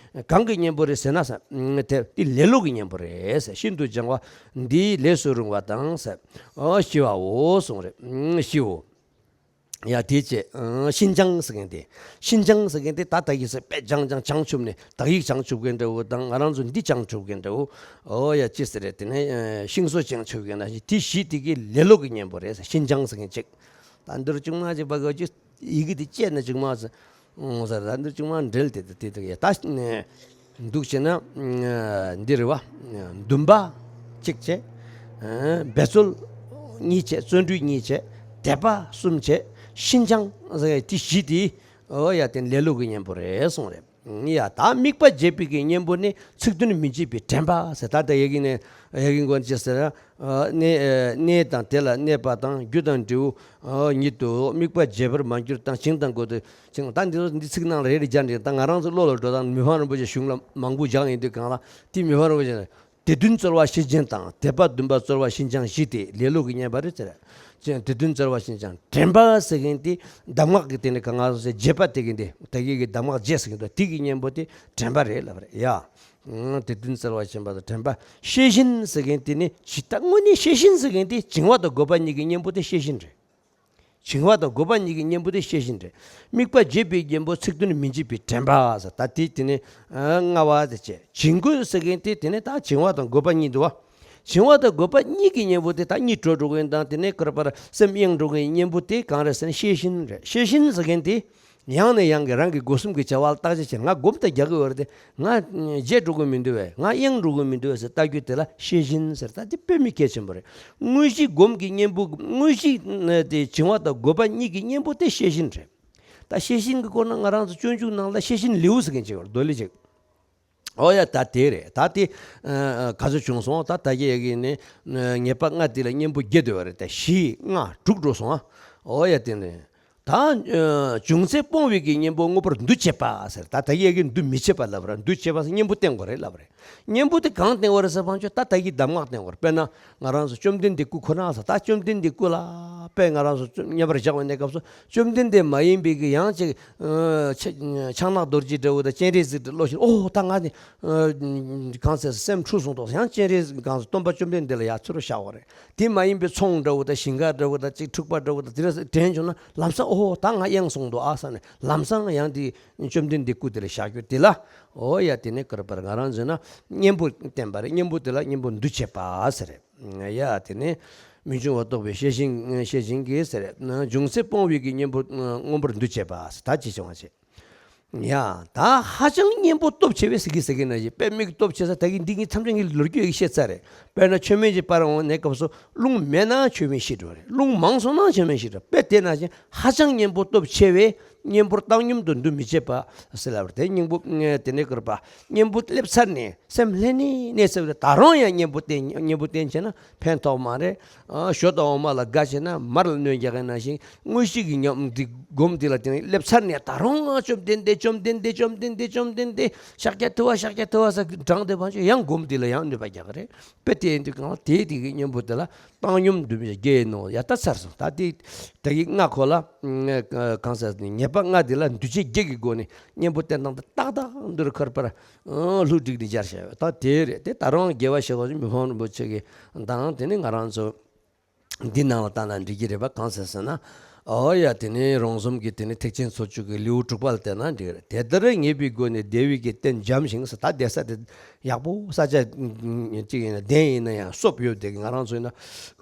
གང་གི་གཉེན་པོ་རེད་ཟེར་ན་ཟེར། དེ་དེ་ལེ་ལོ་གི་གཉེན་པོ་རེད་ཟེར། ཤིན་ཏུ་སྦྱངས་པ་འདིའི་ལས་སུ་རུང་བ་དང་ཟེར། ཨོ་ཞི་བའོ་གསུངས་རེད། ཞིའོ། ཡ་དེ་བྱས། ཨང་། ཤིན་ཅང་ཟེར་མཁན་དེ། ཤིན་ཅང་ཟེར་མཁན་དེ་ད་ད་ཡིག་ཟེར་པས་ཅང་ཅང་བྱང་ཆུབ་ནས་ད་ཡིག་བྱང་ཆུབ་མཁན་འདྲ་བོ་དང་ང་རང་ཚོ་འདི་བྱང་ཆུབ་མཁན་འདྲ་བོ། ཨོ་ཡ་ཅི་ཟེར་རེད། དེ་ནས་ཤིང་བཟོ་བྱང་ཆུབ་མཁན་ན་དེ་བཞི་དེ་གི་ལེ་ལོ་གི་གཉེན་པོ་རེད་ཟེར། ཤིན་ཅང་ཟེར་མཁན་གཅིག་ད་འདིར་ཅུང་མ་ཅིག་བ་གོ་ཅི་ཡི་གེ་དེ་བཅད་ན་ཅུང་མ་ཟེར། ཨོ་ཟེར་ད་འདིར་ཅུང་མ་འབྲེལ་དེ་དེ་དེ་ཡ་ད་འདུག་བྱས་ན་འདི་རེད་བ། འདུན་པ་གཅིག་བྱས། འབད་རྩོལ་གཉིས་བྱས། བརྩོན་འགྲུས་གཉིས་བྱས། དད་པ་གསུམ་བྱས། ཤིན་ཅང་ཟེར་དེ་བཞི་དེ། ཨོ་ཡ་དེ་ལེ་ལོ་གི་གཉེན་པོ་རེད་གསུངས་རེད། ཡ་ད་དམིགས་པ་བརྗེད་པའི་གི་གཉེན་པོ་ནི་ཚིག་དོན་མི་འབྱེད་པའི་དྲན་པ་ཟེར། ད་ལྟ་ཡ་གི་ནས་ཡ་གི་མགོན་ཅི་ཟེར། གནས་གནས་དང་དེ་ལ་གནས་པ་དང་རྒྱུ་དང་འབྲས་བུ་ཉིད་དུ་དམིགས་པ་བརྗེད་པར་མ་གྱུར་དང་། བྱིང་དང་རྒོད་དུ་བྱིང་། ད་འདི་ཚོ་འདི་ཚིག་ནང་ལ་རེ་རེ་སྦྱར་ནས་ད་ང་རང་ཚོ་བློ་ལ་འགྲོ་སྟངས་མི་ཕམ་རིན་པོ་ཆེ་གཞུང་ལ་མང་པོ་སྦྱངས་ཡིན་དུས་གང་ལ་དེ་མི་ཕམ་རིན་པོ་ཆེ་དེ་དོན་རྩོལ་བ་ཤེས་བཞིན་དང་དད་པ་འདུན་པ་རྩོལ་བ་ཤིན་ཅང་བཞི་སྟེ་ལེ་ལོ་གི་གཉེན་པོ་རེད་ཟེར། ཅེས་དེ་དོན་རྩོལ་བ་ཤིན་ཅང་དྲན་པ་ཟེར་མཁན་དེ་གདམས་ངག་གི་སྟེང་ནས་ག་ང་ཟེར་བརྗེད་པ་དེ་གི་འདི་ད་གི་གི་གདམས་ངག་བརྗེད་ཟེར་མཁན་དེ་གི་གཉེན་པོ་དེ་དྲན་པ་རེད་ལབ་རེད་ཡ། དེ་དོན་རྩོལ་བ་ཤིན་པ་དང་དྲན་པ། ཤེས་བཞིན་ཟེར་མཁན་དེ་ནི་ཇི་ལྟ་དངོས་གནས་ཤེས་བཞིན་ཟེར་མཁན་དེ་བྱིང་བ་དང་རྒོད་པ་གཉིས་ཀྱི་གཉེན་པོ་དེ་ཤེས་བཞིན་རེད། བྱིང་བ་དང་རྒོད་པ་གཉིས་ཀྱི་གཉེན་པོ་དེ་ཤེས་བཞིན་རེད། དམིགས་པ་བརྗེད་པའི་གཉེན་པོ་ཚིག་དོན་མི་འབྱེད་པའི་དྲན་པ་ཟེར། ད་དེ་དེ་ནི་ལྔ་བ་དེ་བྱས། བྱིང་རྒོད་ཟེར་མཁན་དེ་དེ་ནི་ད་བྱིང་བ་དང་རྒོད་པ་གཉིས་འདུག་བ། བྱིང་བ་དང་རྒོད་པ་གཉིས་ཀྱི་གཉེན་པོ་དེ་ད་གཉིད་བྲོ་འགྲོ་གི་ཡིན་དང་དེ་ནས་ཀར་པར་སེམས་གཡེང་འགྲོ་གི་ཡིན་གཉེན་པོ་དེ་གང་རེད་ཟེར་ན་ཤེས་བཞིན་རེད། ཤེས་བཞིན་ཟེར་མཁན་དེ་ཡང་ནས་ཡང་གི་རང་གི་སྒོ་གསུམ་གྱི་བྱ་བ་ལ་བརྟག་དཔྱད་བྱས། ང་སྒོམ་དང་རྒྱག་གི་ཡོད་རེད་དེ། ང་བརྗེད་འགྲོ་གི་མི་འདུག་བས། ང་གཡེང་འགྲོ་གི་མི་འདུག་བས་ཟེར་ལྟ་རྒྱུ་དེ་ལ་ཤེས་བཞིན་ཟེར། ད་དེ་དཔེ་མི་གལ་ཆེན་པོ་རེད། དངོས་གཞི་སྒོམ་གྱི་གཉེན་པོ། དངོས་གཞི་དེ་བྱིང་བ་དང་རྒོད་པ་གཉིས་ཀྱི་གཉེན་པོ་དེ་ཤེས་བཞིན་རེད། ད་ཤེས་བཞིན་གྱི་སྐོར་ན་ང་རང་ཚོ་སྤྱོད་འཇུག་ནང་ལ་ཤེས་བཞིན་ལེའུ་ཟེར་མཁན་ཅིག་ཡོད་རེད། མདོ་ལས་ཅིག་ཨོ་ཡ་ད་དེ་རེད། ད་དེ་ག་ཚོད་བྱུང་སོང་། ད་ད་གི་ཡ་གི་ནི་ངེས་པ་ལྔ་དེ་ལ་གཉེན་པོ་བརྒྱད་འདུས་པ་རེད། ད་བཞི་ལྔ་དྲུག་འགྲོ་སོང་ཨ། ཨོ་ཡ་དེ་ནི་ད་ཨ་འབྱུང་ཚད་སྤོང་བའི་གི་གཉེན་པོ་མངོན་པར་འདུ་བྱེད་པ་ཟེར། ད་ད་གི་ཡ་གི་འདུ་མི་བྱེད་པ་ལབ་ར། འདུ་བྱེད་པ་ཟེར་གཉེན་པོ་བསྟེན་དགོས་རེད་ལབ་རེད། གཉེན་པོ་དེ་གང་བསྟེན་དགོས་རེད་ཟེར་བ་ཅོ་ད་ད་གི་གདམས་ངག་བསྟེན་དགོས་རེད། དཔེར་ན་ང་རང་ཚོ་བཅོམ་ལྡན་འདས་སྐུ་ཁོ་ན་ཟེར། ད་བཅོམ་ལྡན་འདས་སྐུ་ལ་དཔེ་ང་རང་ཚོ་མཉམ་པར་བཞག་པའི་གནས་སྐབས་སུ་བཅོམ་ལྡན་འདས་མ་ཡིན་པའི་གི་ཡང་ཅིག་ཆ་ཆགས་སྣང་རྡོ་རྗེ་འདྲ་བོ་དང་སྤྱན་རས་གཟིགས་འདྲ་བློ་ཞིག་ཨོ་ད་ང་ནི་གང་ཟེར་སེམས་འཁྲུགས་སོང་དོགས། ཡང་སྤྱན་རས་གཟིགས་གང་ཟེར་སྟོན་པ་བཅོམ་ལྡན་འདས་ལ་ཡ་ཚུར་བཞག་པ་རེད། དེ་མ་ཡིན་པའི་ཚོང་འདྲ་བོ་དང་ཞིང་ཁ་འདྲ་བོ་དང་ཅིག་འཁྲུག་པ་འདྲ་བོ་དང་དེ་འདྲ་དྲན་བྱུང་ན་ལམ་སང་ཨོ་ད་ང་གཡེང་སོང་འདུག་ཨ་ས་ནས་ལམ་སང་ཡང་དེ་བཅོམ་ལྡན་འདས་སྐུ་དེ་ལ་བཞག་རྒྱུ་དེ་ལ་ཨོ་ཡ་དེ་ནས་ཀར་པར་ང་རང་ཚོས་ན་གཉེན་པོ་བསྟེན་པ་རེད། གཉེན་པོ་དེ་ལ་གཉེན་པོ་འདུ་བྱེད་པ་ཟེར་རེད། ཡ་དེ་ནས་མི་འབྱུང་བ་རྟོགས་པའི་ཤེས་བཞིན་ཤེས་བཞིན་གྱིས་ཟེར་རེད། འབྱུང་ཚད་སྤོང་བའི་གི་གཉེན་པོ་མངོན་པར་འདུ་བྱེད་པ་ཟེར། ད་ཅི་བྱུང་བ་བྱེད། ཡ་ད་ཧ་ཅང་གཉེན་པོ་སྟོབས་ཆེ་བས་ཟེར་གི་ཟེར་གི་ན་ཞིག་དཔེ་མིག་སྟོབས་ཆེ་ས་ད་གི་འདི་གི་མཚམས་ཅན་གྱི་ལོ་རྒྱུས་ཡིག་བཤད་ཚར་རེད། དཔེར་ན་མཆོད་མེ་ཅིག་སྤར་འོང་གནས་སྐབས་སུ་རླུང་མེད་ན་མཆོད་མེ་ཤི་འགྲོ་རེད། རླུང་མང་སོང་ན་མཆོད་མེ་ཤི་འགྲོ། དཔེ་དེ་ན་ཞིག་ཧ་ཅང་གཉེན་པོ་སྟོབས་ཆེ་བས་གཉེན་པོར་བཏང་སྙོམས་དུ་འདུ་མི་བྱེད་པ་ཟེར་ལབ་རེད། དེ་གཉེན་པོ་དེ་ནས་ཀར་པ་གཉེན་པོ་སླེབས་ཚར་ནས་སེམས་ལྷན་ནེ་གནས་ཚར་བ་ད་རུང་ཡང་གཉེན་པོ་བསྟེན་གཉེན་པོ་བསྟེན་བྱས་ན་ཕན་ཐོགས་མ་རེད། ཨ་ཞོ་དང་འོ་མ་ལ་དགའ་བྱས་ན་མར་ལ་གནོད་རྒྱག་གི་ན་ཞིག་དངོས་གཞི་གི་ཉམས་འདི་སྒོམ་འདི་ལ་བརྟེན་སླེབས་ཚར་ནས་ད་རུང་ང་བཅོམ་ལྡན་འདས་བཅོམ་ལྡན་འདས་བཅོམ་ལྡན་འདས་བཅོམ་ལྡན་འདས་ཤཱཀྱ་ཐུབ་པ་ཤཱཀྱ་ཐུབ་པ་ཟེར་གྲངས་དེ་བང་ཆོད་ཡང་སྒོམ་འདི་ལ་ཡང་གནོད་པ་རྒྱག་གི་རེད། དཔེ་དེ་ཡིན་དུས་གང་ལ་དེའི་དེ་གི་གཉེན་པོ་དེ་ལ་བཏང་སྙོམས་འདུ་མི་བྱེད་དགེ་ཡིན་ནོ། ཡ་ད་ཚར་སོང་། ད་དེ་དེ་གི་ལྔ་ཁོ་ལ་གང་ཟེར་ནི་ཉེས་པ་ལྔ་དེ་ལ་འདུ་བྱེད་བརྒྱད་ཀྱི་སྒོ་ནས་གཉེན་པོ་བསྟེན་སྟངས་དེ་ཏག་ཏག་འདིར་ཁར་པར་ལྷུ་བསྒྲིགས་ནས་སྦྱར་བྱ་བ་ད་དེ་རེད། དེ་ད་རུང་རྒྱལ་བ་ཞི་བ་འཚོ་མི་ཕམ་རིན་པོ་ཆེ་གི་དང་དེ་ནི་ང་རང་ཚོ། འདི་ནང་ལ་བལྟས་ན་འགྲིག་གི་རེད་པ། གང་ཟེར་ཟེར་ན། ཨོ་ཡ་དེ་ནས་རོང་ཟོམ་གྱི་དེ་ནས་ཐེག་ཆེན་ཚོགས་བཅུ་གི་ལེའུ་དྲུག་པ་ལ་བལྟས་ན་འགྲིག་གི་རེད། དེ་ལྟར་ངེས་པའི་སྒོ་ནས་བདེ་བའི་གི་རྟེན་འཇམ་ཞིང་ཟེར། ད་བསྡད་ས་དེ་ཡག་པོ་ས་ཆ་གཅིག་ཡིན་ན་གདན་ཡིན་ན་ཡང་སོབ་ཡོད་དེ་ང་རང་ཚོ་ཡིན་ན།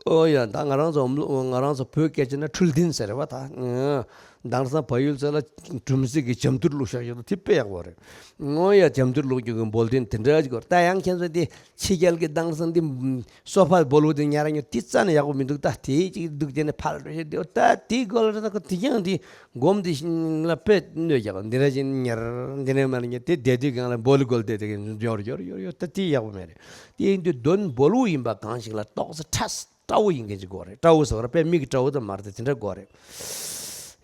ཨོ་ཡ་ད་ང་རང་ཚོ་ང་རང་ཚོ་བོད་སྐད་ཆ་ན་འཕྲུལ་གདན་ཟེར་རེད་པ་ད། དེང་སང་བལ་ཡུལ་ཚོ་ལ་གྲུམ་གཟིག་གི་ཇ་མདུད་བླུགས་བཞག་ཡོད་དེ་དཔེ་ཡག་པོ་རེད། ཨོ་ཡ་ཇ་མདུད་བླུགས་རྒྱུ་གི་འབོལ་གདན་དེ་འདྲ་ཅིག་ད་ཡང་ཁྱེད་ཚོ་དེ་ཕྱི་རྒྱལ་གྱི་དེང་སང་དེ་སོ་ཕ་བོ་ལོ་དེ་ཉར་ཉོ་དེ་རྩ་ནས་ཡག་པོ་མི་འདུག་ད་དེ་ཅིག་འདུག་དེ་ནས་ཕར་འགྲོ་ཤེས་དེ་ད་དེའི་སྐོར་ལ་ད་ཁོ་དེ་ཀྱང་དེ་སྒོམ་དེ་ལ་དཔེ་གནོད་རྒྱག་འདི་འདྲ་ཅིག་ཉར་འདི་ནས་མར་ཉར་དེ་བསྡད་དུས་སྒང་ལ་བོ་ལོ་གོལ་དེ་དེ་ཡོར་ཡོར་ཡོར་ཡོར་ད་དེ་ཡག་པོ་མེད་རེད། དེ་ཡིན་དུས་དོན་བོ་ལོ་ཡིན་པ་གང་ཞིག་ལ་ཏོག་ཙམ་ཁྲ་སྤྲ་བོ་ཡིན་མཁན་ཅིག་དགོས་རེད། སྤྲ་བོ་ཟེར་བ་དཔེ་མིག་གི་སྤྲ་བོ་དང་མ་རེད་དེ་འདྲ་དགོས་རེད།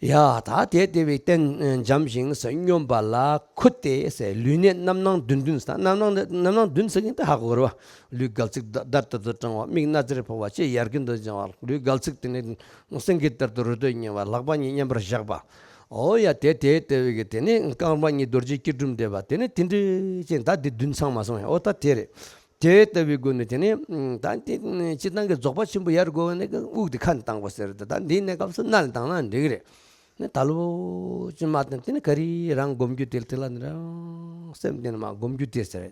ཡ་ད་དེ་ལྟ་བུའི་རྟེན་འཇམ་ཞིང་ཟེར་སྙོམས་པ་ལ་ཁུ་སྟེ་ཟེར་ལུས་གནད་རྣམ་སྣང་བདུན་བདུན་ཟེར། རྣམ་སྣང་རྣམ་སྣང་བདུན་ཟེར་མཁན་དེ་ཧ་གོ་རེད་བ། ལུས་དགའ་ཚིགས་ད་ལྟར་དུ་སྐྲང་བ། མིག་སྣ་རྩེར་ཕོག་པ། ལྕེ་ཡར་རྒྱུན་དུ་འབྱུང་བ། ལུས་དགའ་ཚིགས་དེ་ནི་སེང་གེ་ལྟར་དུ་རུ་ཏོས་མཉེ་བ། ལག་པ་གཉིས་མཉམ་པར་བཞག་པ། ཨོ་ཡ་དེ་དེ་ལྟ་བུའི་གི་དེ་ནི་རྐང་པ་གཉིས་རྡོ་རྗེ་སྐྱིལ་ཀྲུང་བསྡད་པ་དེ་ནི་དེ་འདྲ་ཅན་ད་དེ་བདུན་ཚང་མ་སོང་ཡ། ཨོ་ད་དེ་རེད། དེ་ལྟ་བུའི་སྒོ་ནས་དེ་ནས་ད་དེ་སྤྱིར་བཏང་གི་རྫོགས་པ་ཆེན་པོ་ཡར་དགོས་ན་དབུགས་དེ་ཁ་ནས་བཏང་དགོས་ཟེར། ད་ད་འདིའི་གནས་སྐབས་སུ་སྣ་ནས་བཏང་ན་འགྲིག་གི་རེད། ནས་ད་ལོ་ཅི་མ་བཏང་དེ་ནས་ག་རེ་རང་སྒོམ་རྒྱུ་དེ་དེ་ལ་ནི་རང་སེམས་གཏིང་ནས་མ་སྒོམ་རྒྱུ་དེ་ཟེར།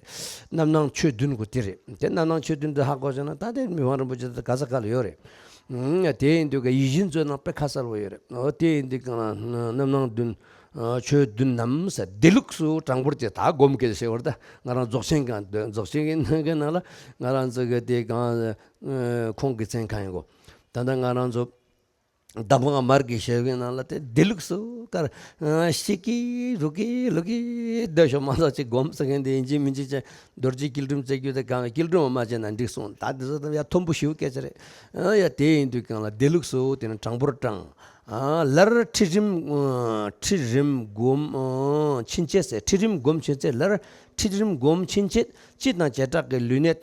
རྣམ་སྣང་ཆོས་བདུན་གོ་དེ་རེད། དེ་རྣམ་སྣང་ཆོས་བདུན་དེ་ཧ་གོ་བྱས་ན་ད་དེ་མི་དབང་རིན་པོ་ཆེ་དེ་ག་ས་ག་ལ་ཡོད་རེད། དེ་ཡིན་དུས་ཀ་ཡིད་བཞིན་མཛོད་ནང་དཔེ་ཁ་གསལ་བོ་ཡོད་རེད། འོ་དེ་ཡིན་དུས་གང་ལ་རྣམ་སྣང་བདུན། ཆོས་བདུན་ནམ་ཟེར་དེ་ལུགས་སུ་དྲང་པོར་བྱས་ད་སྒོམ་གྱི་ཞེས་པར་ད་ང་རང་རྫོགས་ཆེན་གང་རྫོགས་ཆེན་གྱི་ནང་གི་ནང་ལ་ང་རང་ཚོ་གི་དེ་གང་ཁོང་གི་མཚན་གང་ཡིན་གོ། ད་ལྟ་ང་རང་ཚོ་གདམས་ངག་མར་གྱི་ཞལ་གྱི་ནང་ལ་དེ་དེ་ལུགས་སུ་ཀར་ཤི་ཀི་རུ་ཀི་ལུ་ཀི་བསྡད་ཤོག་མ་ཚོགས་ཅིག་སྒོམ་ཟེར་མཁན་དེ་ཡིན་གཅིག་མིན་གཅིག་ཅན་རྡོ་རྗེ་སྐྱིལ་ཀྲུང་བཙལ་རྒྱུ་དེ་གང་སྐྱིལ་ཀྲུང་མ་བྱས་ན་འགྲིག་སོང་། ད་དེ་ཚོ་ད་ཡ་མཐོན་པོ་ཞེ་པོ་སྐད་ཆ་རེད། ཡ་དེ་ཡིན་དུས་གང་ལ་དེ་ལུགས་སུ་དེ་ནི་དྲང་པོར་དྲང་། ལར་ཁྲི་རིམ་ཁྲི་རིམ་སྒོམ་ཕྱིན་ཆད་ཟེར། ཁྲི་རིམ་སྒོམ་ཕྱིན་ཆད་ལར་ཁྲི་རིམ་སྒོམ་ཕྱིན་ཆད་སྤྱི་དང་བྱེ་བྲག་གི་ལུས་གནད་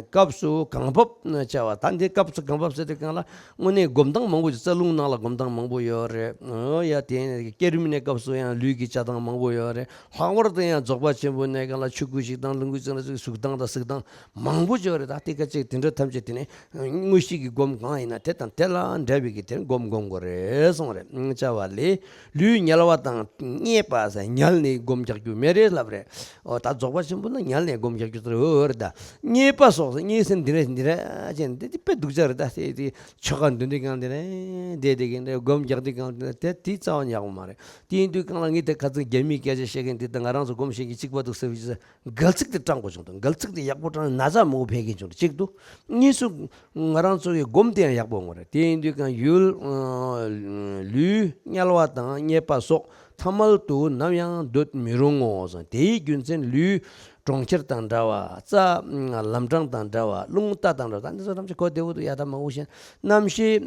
སྐབས་སུ་གང་བབ་བྱ་བ། ད་འདི་སྐབས་སུ་གང་བབ་ཟེར་དུས་གང་ལ་དངོས་གནས་སྒོམ་སྟངས་མང་པོ་ཞིག་རྩ་རླུང་ནང་ལ་སྒོམ་སྟངས་མང་པོ་ཡོད་རེད། ཡ་དེ་སྐྱེ་རིམ་གནས་སྐབས་སུ་ཡང་ལུས་ཀྱི་བྱ་སྟངས་མང་པོ་ཡོད་རེད། ལྷག་པར་དུ་ཡང་རྫོགས་པ་ཆེན་པོའི་གནས་གང་ལ་ཆོས་སྐུ་གཞི་དང་ལོངས་སྐུ་ཚང་ལ་གཟུགས་སྟངས་དང་གཟིགས་སྟངས་མང་པོ་ཡོད་རེད། ད་དེ་ཁ་ཅིག་དེ་འདྲ་ཐམས་ཅད་དེ་ནི་དངོས་གཞི་གི་སྒོམ་གང་ཡིན་ན་དེ་དང་དེ་ལ་འབྲེལ་བའི་གི་དེ་སྒོམ་སྒོམ་དགོས་རེད་གསུངས་རེད། བྱ་བ་ལས་ལུས་དམྱལ་བ་དང་བསྙེན་པ་ཟེར་དམྱལ་ནས་སྒོམ་རྒྱག་རྒྱུ་མེད་རེད་ལབ་རེད། འོ་ད་རྫོགས་པ་ཆེན་པོ་ན་དམྱལ་ནས་སྒོམ་རྒྱག་རྒྱུ་ཟེར་འོ་རེད། ད་བསྙེན་པ་སོགས་སུ་བསྙེན་ཟེར་འདི་རེད་འདི་རེད་ཅེས་འདི་དེ་དཔེ་སྡུག་ཅག་རེད། ད་དེ་དེ་ཆོ་ག་འདོན་དུས་གང་དེ་རེད་དེ་དེ་གི་འདྲ་སྒོམ་རྒྱག་དུས་གང་དེ་དེ་རྩ་བ་ཉག་པོ་མ་རེད། དེ་ཡིན་དུས་གང་ལ་ངས་དེ་ཁ་ཚིག་རྒྱ་མིའི་སྐད་ཆ་བཤད་མཁན་འདི་དང་ང་རང་ཚོ་སྒོམ་བཤད་མཁན་གཅིག་པ་འདུག་ཟེར་བའི་ཆེད་དུ་འགལ་ཚིག་དེ་དྲང་པོ་བྱུང་འདུག་འགལ་ཚིག་དེ་ཡག་པོ་དྲང་ན་ན་ཚ་མང་པོ་འཕེལ་མཁན་བྱུང་འདུག་གཅིག་འདུག་གཉིས་སུ་ང་རང་ཚོ་གི་སྒོམ་དེ་ཡང་ཡག་པོ་ཡོང་བ་རེད། དེ་ཡིན་དུས་གང་ཡུལ་ལུས་དམྱལ་བ་དང་བསྙེན་པ་སོགས་ཐ་མལ་དུ་ནམ་ཡང་སྡོད་མི་རུང་ངོ་། དེའི་རྒྱུ་མཚན་ལུས་གྲོང་ཁྱེར་དང་འདྲ་བ། རྩྭ་ལམ་འཕྲང་དང་འདྲ་བ། རླུང་རྟ་དང་འདྲ་བ། ད་འདི་ཚོ་ཐམས་ཅད་གོ་བདེ་བོ་འདུག་ཡ་ད་མང་པོ་བཤད། གནམ་གཤིས་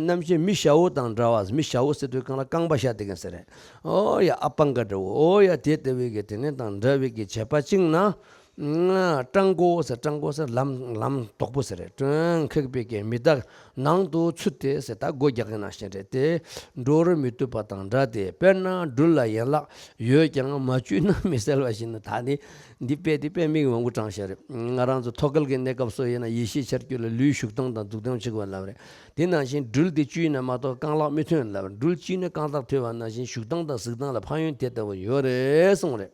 གནམ་གཤིས་མི་ཞ་བོ་དང་འདྲ་བ། མི་ཞ་བོ་ཟེར་དུས་གང་ལ་རྐང་པ་ཞ་དེ་གན་ཟེར་རེད། ཨོ་ཡ་ཨ་པང་ག་འདྲ་བོ། ཨོ་ཡ་དེ་ལྟ་བུའི་གི་དེ་ནི་དང་འདྲ་བའི་གི་བྱེད་པ་གཅིག་ན། སྤྲང་པོ་ཟེར། སྤྲང་པོ་ཟེར་ལམ་ལམ་དོག་པོ་ཟེར་རེད། སྤྲང་ཁེགས་པའི་གི་མི་དག་ནང་དུ་ཚུད་དེ་ཟེར། ད་སྒོ་རྒྱག་གི་ནང་བཞིན་རེད་དེ། འགྲོ་རུ་མི་བཏུབ་པ་དང་འདྲ་སྟེ། དཔེར་ན་སྦྲུལ་ལ་ཡན་ལག་ཡོད་ཀྱང་མ་བཅུས་ན་མི་གསལ་བ་བཞིན་ནོ། ད་ནི་འདི་དཔེ་འདི་དཔེ་མིག་མང་པོ་དྲངས་བཞག་རེད། ང་རང་ཚོ་ཐོད་རྒལ་གྱི་གནས་སྐབས་སུ་ཡིན་ན་ཡེ་ཤེས་འཆར་རྒྱུ་ལ་ལུས་ཞུགས་སྟངས་དང་འཛུགས་སྟངས་གཅིག་པ་ལབ་རེད། དེ་ནང་བཞིན་སྦྲུལ་འདི་བཅུས་ན་མ་གཏོགས་རྐང་ལག་མི་ཐོན་ལབ། སྦྲུལ་བཅུས་ན་རྐང་ལག་ཐོན་པ་ནང་བཞིན་ཞུགས་སྟངས་དང་གཟིགས་སྟངས་ལ་ཕན་ཡོན་དེ་ལྟ་བུ་ཡོད་རེད་གསུངས་རེད།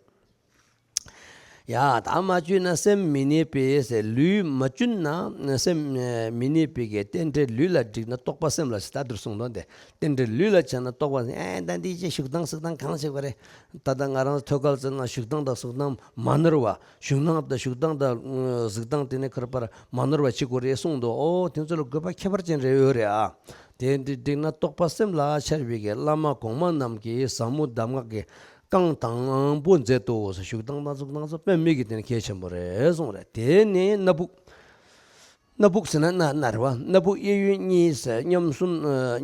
ཡ་ད་མ་བཅུས་ན་སེམས་མི་གནས་པས་ཟེར། ལུས་མ་བཅུན་ན་སེམས་མི་གནས་པའི་གི་རྟེན་འབྲེལ་ལུས་ལ་འགྲིག་ན་རྟོགས་པ་སེམས་ལ་ཟེར། ད་འདིར་གསུངས་དོན་དེ་རྟེན་འབྲེལ་ལུས་ལ་བྱས་ན་རྟོགས་པ་སེམས། ཨེ་ད་འདི་ཅི་ཞུགས་སྟངས་གཟིགས་སྟངས་གང་བྱེད་པ་རེད། ད་ལྟ་ང་རང་ཐོད་རྒལ་ཟེར་ན་ཞུགས་སྟངས་དང་གཟིགས་སྟངས་མ་ནོར་བ། ཞུགས་སྟངས་དང་ཞུགས་སྟངས་དང་གཟིགས་སྟངས་དེ་ནས་ཁར་པར་མ་ནོར་བ་བྱེད་དགོས་རེད་གསུངས་འདུག་ཨོ་དེ་ཚོ་ལ་དགོས་པ་ཁྱད་པར་ཅན་རེ་ཡོད་རེད་ཨ། དེ་འདི་འགྲིག་ན་རྟོགས་པ་སེམས་ལ་འཆར་བའི་གི་བླ་མ་གོང་མ་རྣམས་ཀྱིས་ཟབ་མོ་གདམས་ངག་གི་རྐང་དང་པོ་མཛད་དོ། ཞུགས་སྟངས་དང་གཟིགས་སྟངས་སོགས་དཔེ་མི་གི་དེ་ནི་གལ་ཆེན་པོ་རེད་གསུངས་རེད། དེ་ནས་སྣ་བུག་སྣ་བུག་ཟེར་ན་སྣ་སྣ་རེད་བ། སྣ་བུག་གཡས་གཡོན་གཉིས་སུ་མཉམ་གསུམ།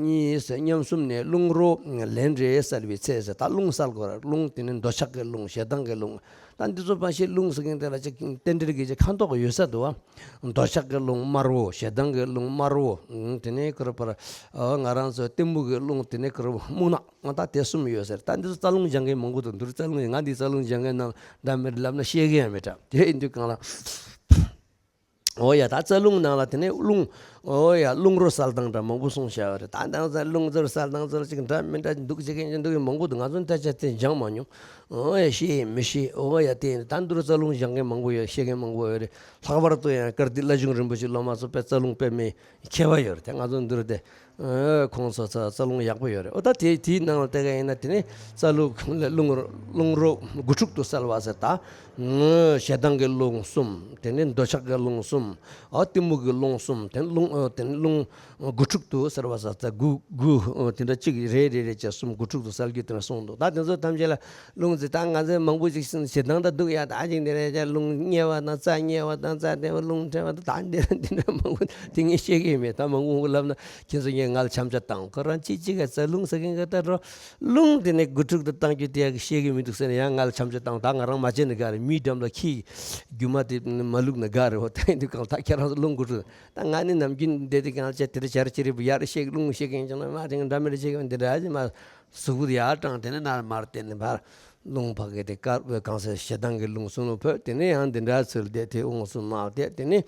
གཉིས་སུ་མཉམ་གསུམ་ནས་རླུང་རོ་ལན་རེ་བསལ་བའི་ཚེ་ཟེར། ད་རླུང་བསལ་དགོས་རེད། རླུང་དེ་ནི་འདོད་ཆགས་ཀྱི་རླུང་ཞེ་སྡང་གི་རླུང་། ད་འདི་ཚོ་ཕལ་ཆེར་རླུང་ཟེར་མཁན་དེ་ལ་ཅིག་རྟེན་འབྲེལ་གྱི་ཅིག་ཁ་དོག་ཡོད་ས་འདུག་བ། འདོད་ཆགས་ཀྱི་རླུང་དམར་པོ། ཞེ་སྡང་གི་རླུང་དམར་པོ། དེ་ནས་ཁོ་ར་པར་ང་རང་ཚོ་གཏི་མུག་གི་རླུང་དེ་ནས་ཁོ་ར་སྨུག་ནག་ད་དེ་གསུམ་ཡོད་ཟེར། ད་འདི་ཚོ་རྩ་རླུང་སྦྱང་མཁན་མང་པོ་འདུག་འདིར་རྩ་རླུང་ང་འདི་རྩ་རླུང་སྦྱང་མཁན་ནང་འདྲ་མི་འདྲ་ལབ་ན་ཤེས་ཀྱི་ཡང་མེད་འདྲ། དེ་ཡིན་དུས་གང་ལ། འོ་ཡ་ད་རྩ་རླུང་ནང་ལ་དེ་ནས་རླུང་། འོ་ཡ་རླུང་རོ་བསལ་སྟངས་འདྲ་མང་པོ་གསུངས་བཞག་ཡོད་རེད། ད་ད་རླུང་རྩ་རོ་བསལ་སྟངས་ཚོ་ཅིག་འདྲ་མི་འདྲ་འདུག་བྱེད་མཁན་ཅིག་འདུག་མང་པོ་འདུག་ང་ཚོ་ད་ཆ་དེ་སྦྱང་མ་མྱོང་། འོ་ཡ་ཤེས་མི་ཤེས། འོ་ཡ་དེ་ད་འདུར་རྩ་རླུང་སྦྱང་མཁན་མང་པོ་ཡོད། ཤེས་མཁན་མང་པོ་ཡོད་རེད། ལྷག་པར་དུ་ཡང་ཀིརྟི་བླ་གཞུང་རིན་པོ་ཆེ་སློབ་མ་ཚོ་དཔེ་རྩ་རླུང་དཔེ་མི་མཁས་པ་ཡོད་རེད། དེ་ང་ཚོ་འདུར་དེ་ཁོང་ཚོ་ཚོ་རྩ་རླུང་ཡག་པོ་ཡོད་རེད། འོ་ད་དེ་དེའི་ནང་ལ་དེ་ག་ཡིན་ན་དེ་ནི་རྩ་རླུང་རླུང་རླུང་རོ་དགུ་ཕྲུག་ཏུ་བསལ་བ་ཟེར། ད་ཞེ་སྡང་གི་རླུང་གསུམ། དེ་ནི་འདོད་ཆགས་ཀྱི་རླུང་གསུམ། འོ་གཏི་མུག་གི་རླུང་གསུམ། དེ་ནི་རླུང་དེ་ནི་རླུང་དགུ་ཕྲུག་ཏུ་བསལ་བ་ཟེར། ད་དགུ་དགུ་དེ་འདྲ་གཅིག་རེ་རེ་རེ་བྱས་གསུམ་དགུ་ཕྲུག་ཏུ་བསལ་རྒྱུ་དེ་འདྲ་གསུངས་འདུག་ད་དེ་ཚོ་ཐམས་ཅད་ལ་རླུང་ཟེར། ད་ང་ཚོས་མང་པོ་ཅིག་ཞེ་སྡང་ད་འདུག་ཡ། ད་ཅིག་འདི་རེད་ཀྱང་རླུང་དམྱལ་བ་དང་རྩ་དམྱལ་བ་དང་རྩ་བདེ་བ་རླུང་བྲལ་བ་དང་ད་འདི་ར་འདི་འདྲ་མང་པོ་དེ་ངས་ཤེས་ཀྱི་མེད། ད་མང་པོ་མང་པོ་ལབ་ན་ཁྱེད་ཚོ་ངས་ང་ལ་འཆམ་ཆ་བཏང་། ཁོ་རང་ཅི་ཅི་ག་རྩ་རླུང་ཟེར་མཁན་ག་ད་རོ་རླུང་དེ་ནས་དགུ་ཕྲུག་ཏུ་བཏང་རྒྱུ་དེ་ཡ་ཤེས་ཀྱི་མི་འདུག་ཟེར་ནས་ཡང་ང་ལ་འཆམ་ཆ་བཏང་། ད་ང་རང་མ་བྱས་ན་དགའ་རེད། མིའི་འགྲམ་ལ་ཁྱི་རྒྱུ་མ་དེ་མ་བླུགས་ན་དགའ་རེད། འོ་ད་ཡིན་དུས་གང་ལ་ད་ཁྱེད་རང་ཚོ་རླུང་དགུ་ཕྲུག་ད་ང་ནི་ནམ་རྒྱུན་འདི་དེ་གང་ལ་བྱས་དེ་འདྲ་བྱ་ར་ཅི་རེད་བུ་ཡ་རེ་ཤེས་རླུང་ཤེས་མཁན་ཅང་ན་མ་དེ་འདྲ་མི་རེ་བྱེད་མཁན་འདི་འདྲ་ཅི་མ་གཟུགས་པོ་དེ་ཡར་དྲངས་དེ་ནས་ནར་མར་བསྟན་ནས་ཕར། རླུང་ཕ་གི་དེ་དཀར་པོའི་གང་ཟེར་ཞེ་སྡང་གི་རླུང་གསུམ་ལ་བུད། དེ་ནས་ཡང་འདི་འདྲ་ཚུལ་དེ་དེ་དབུགས་གསུམ་མར་བསྡད། དེ་ནས་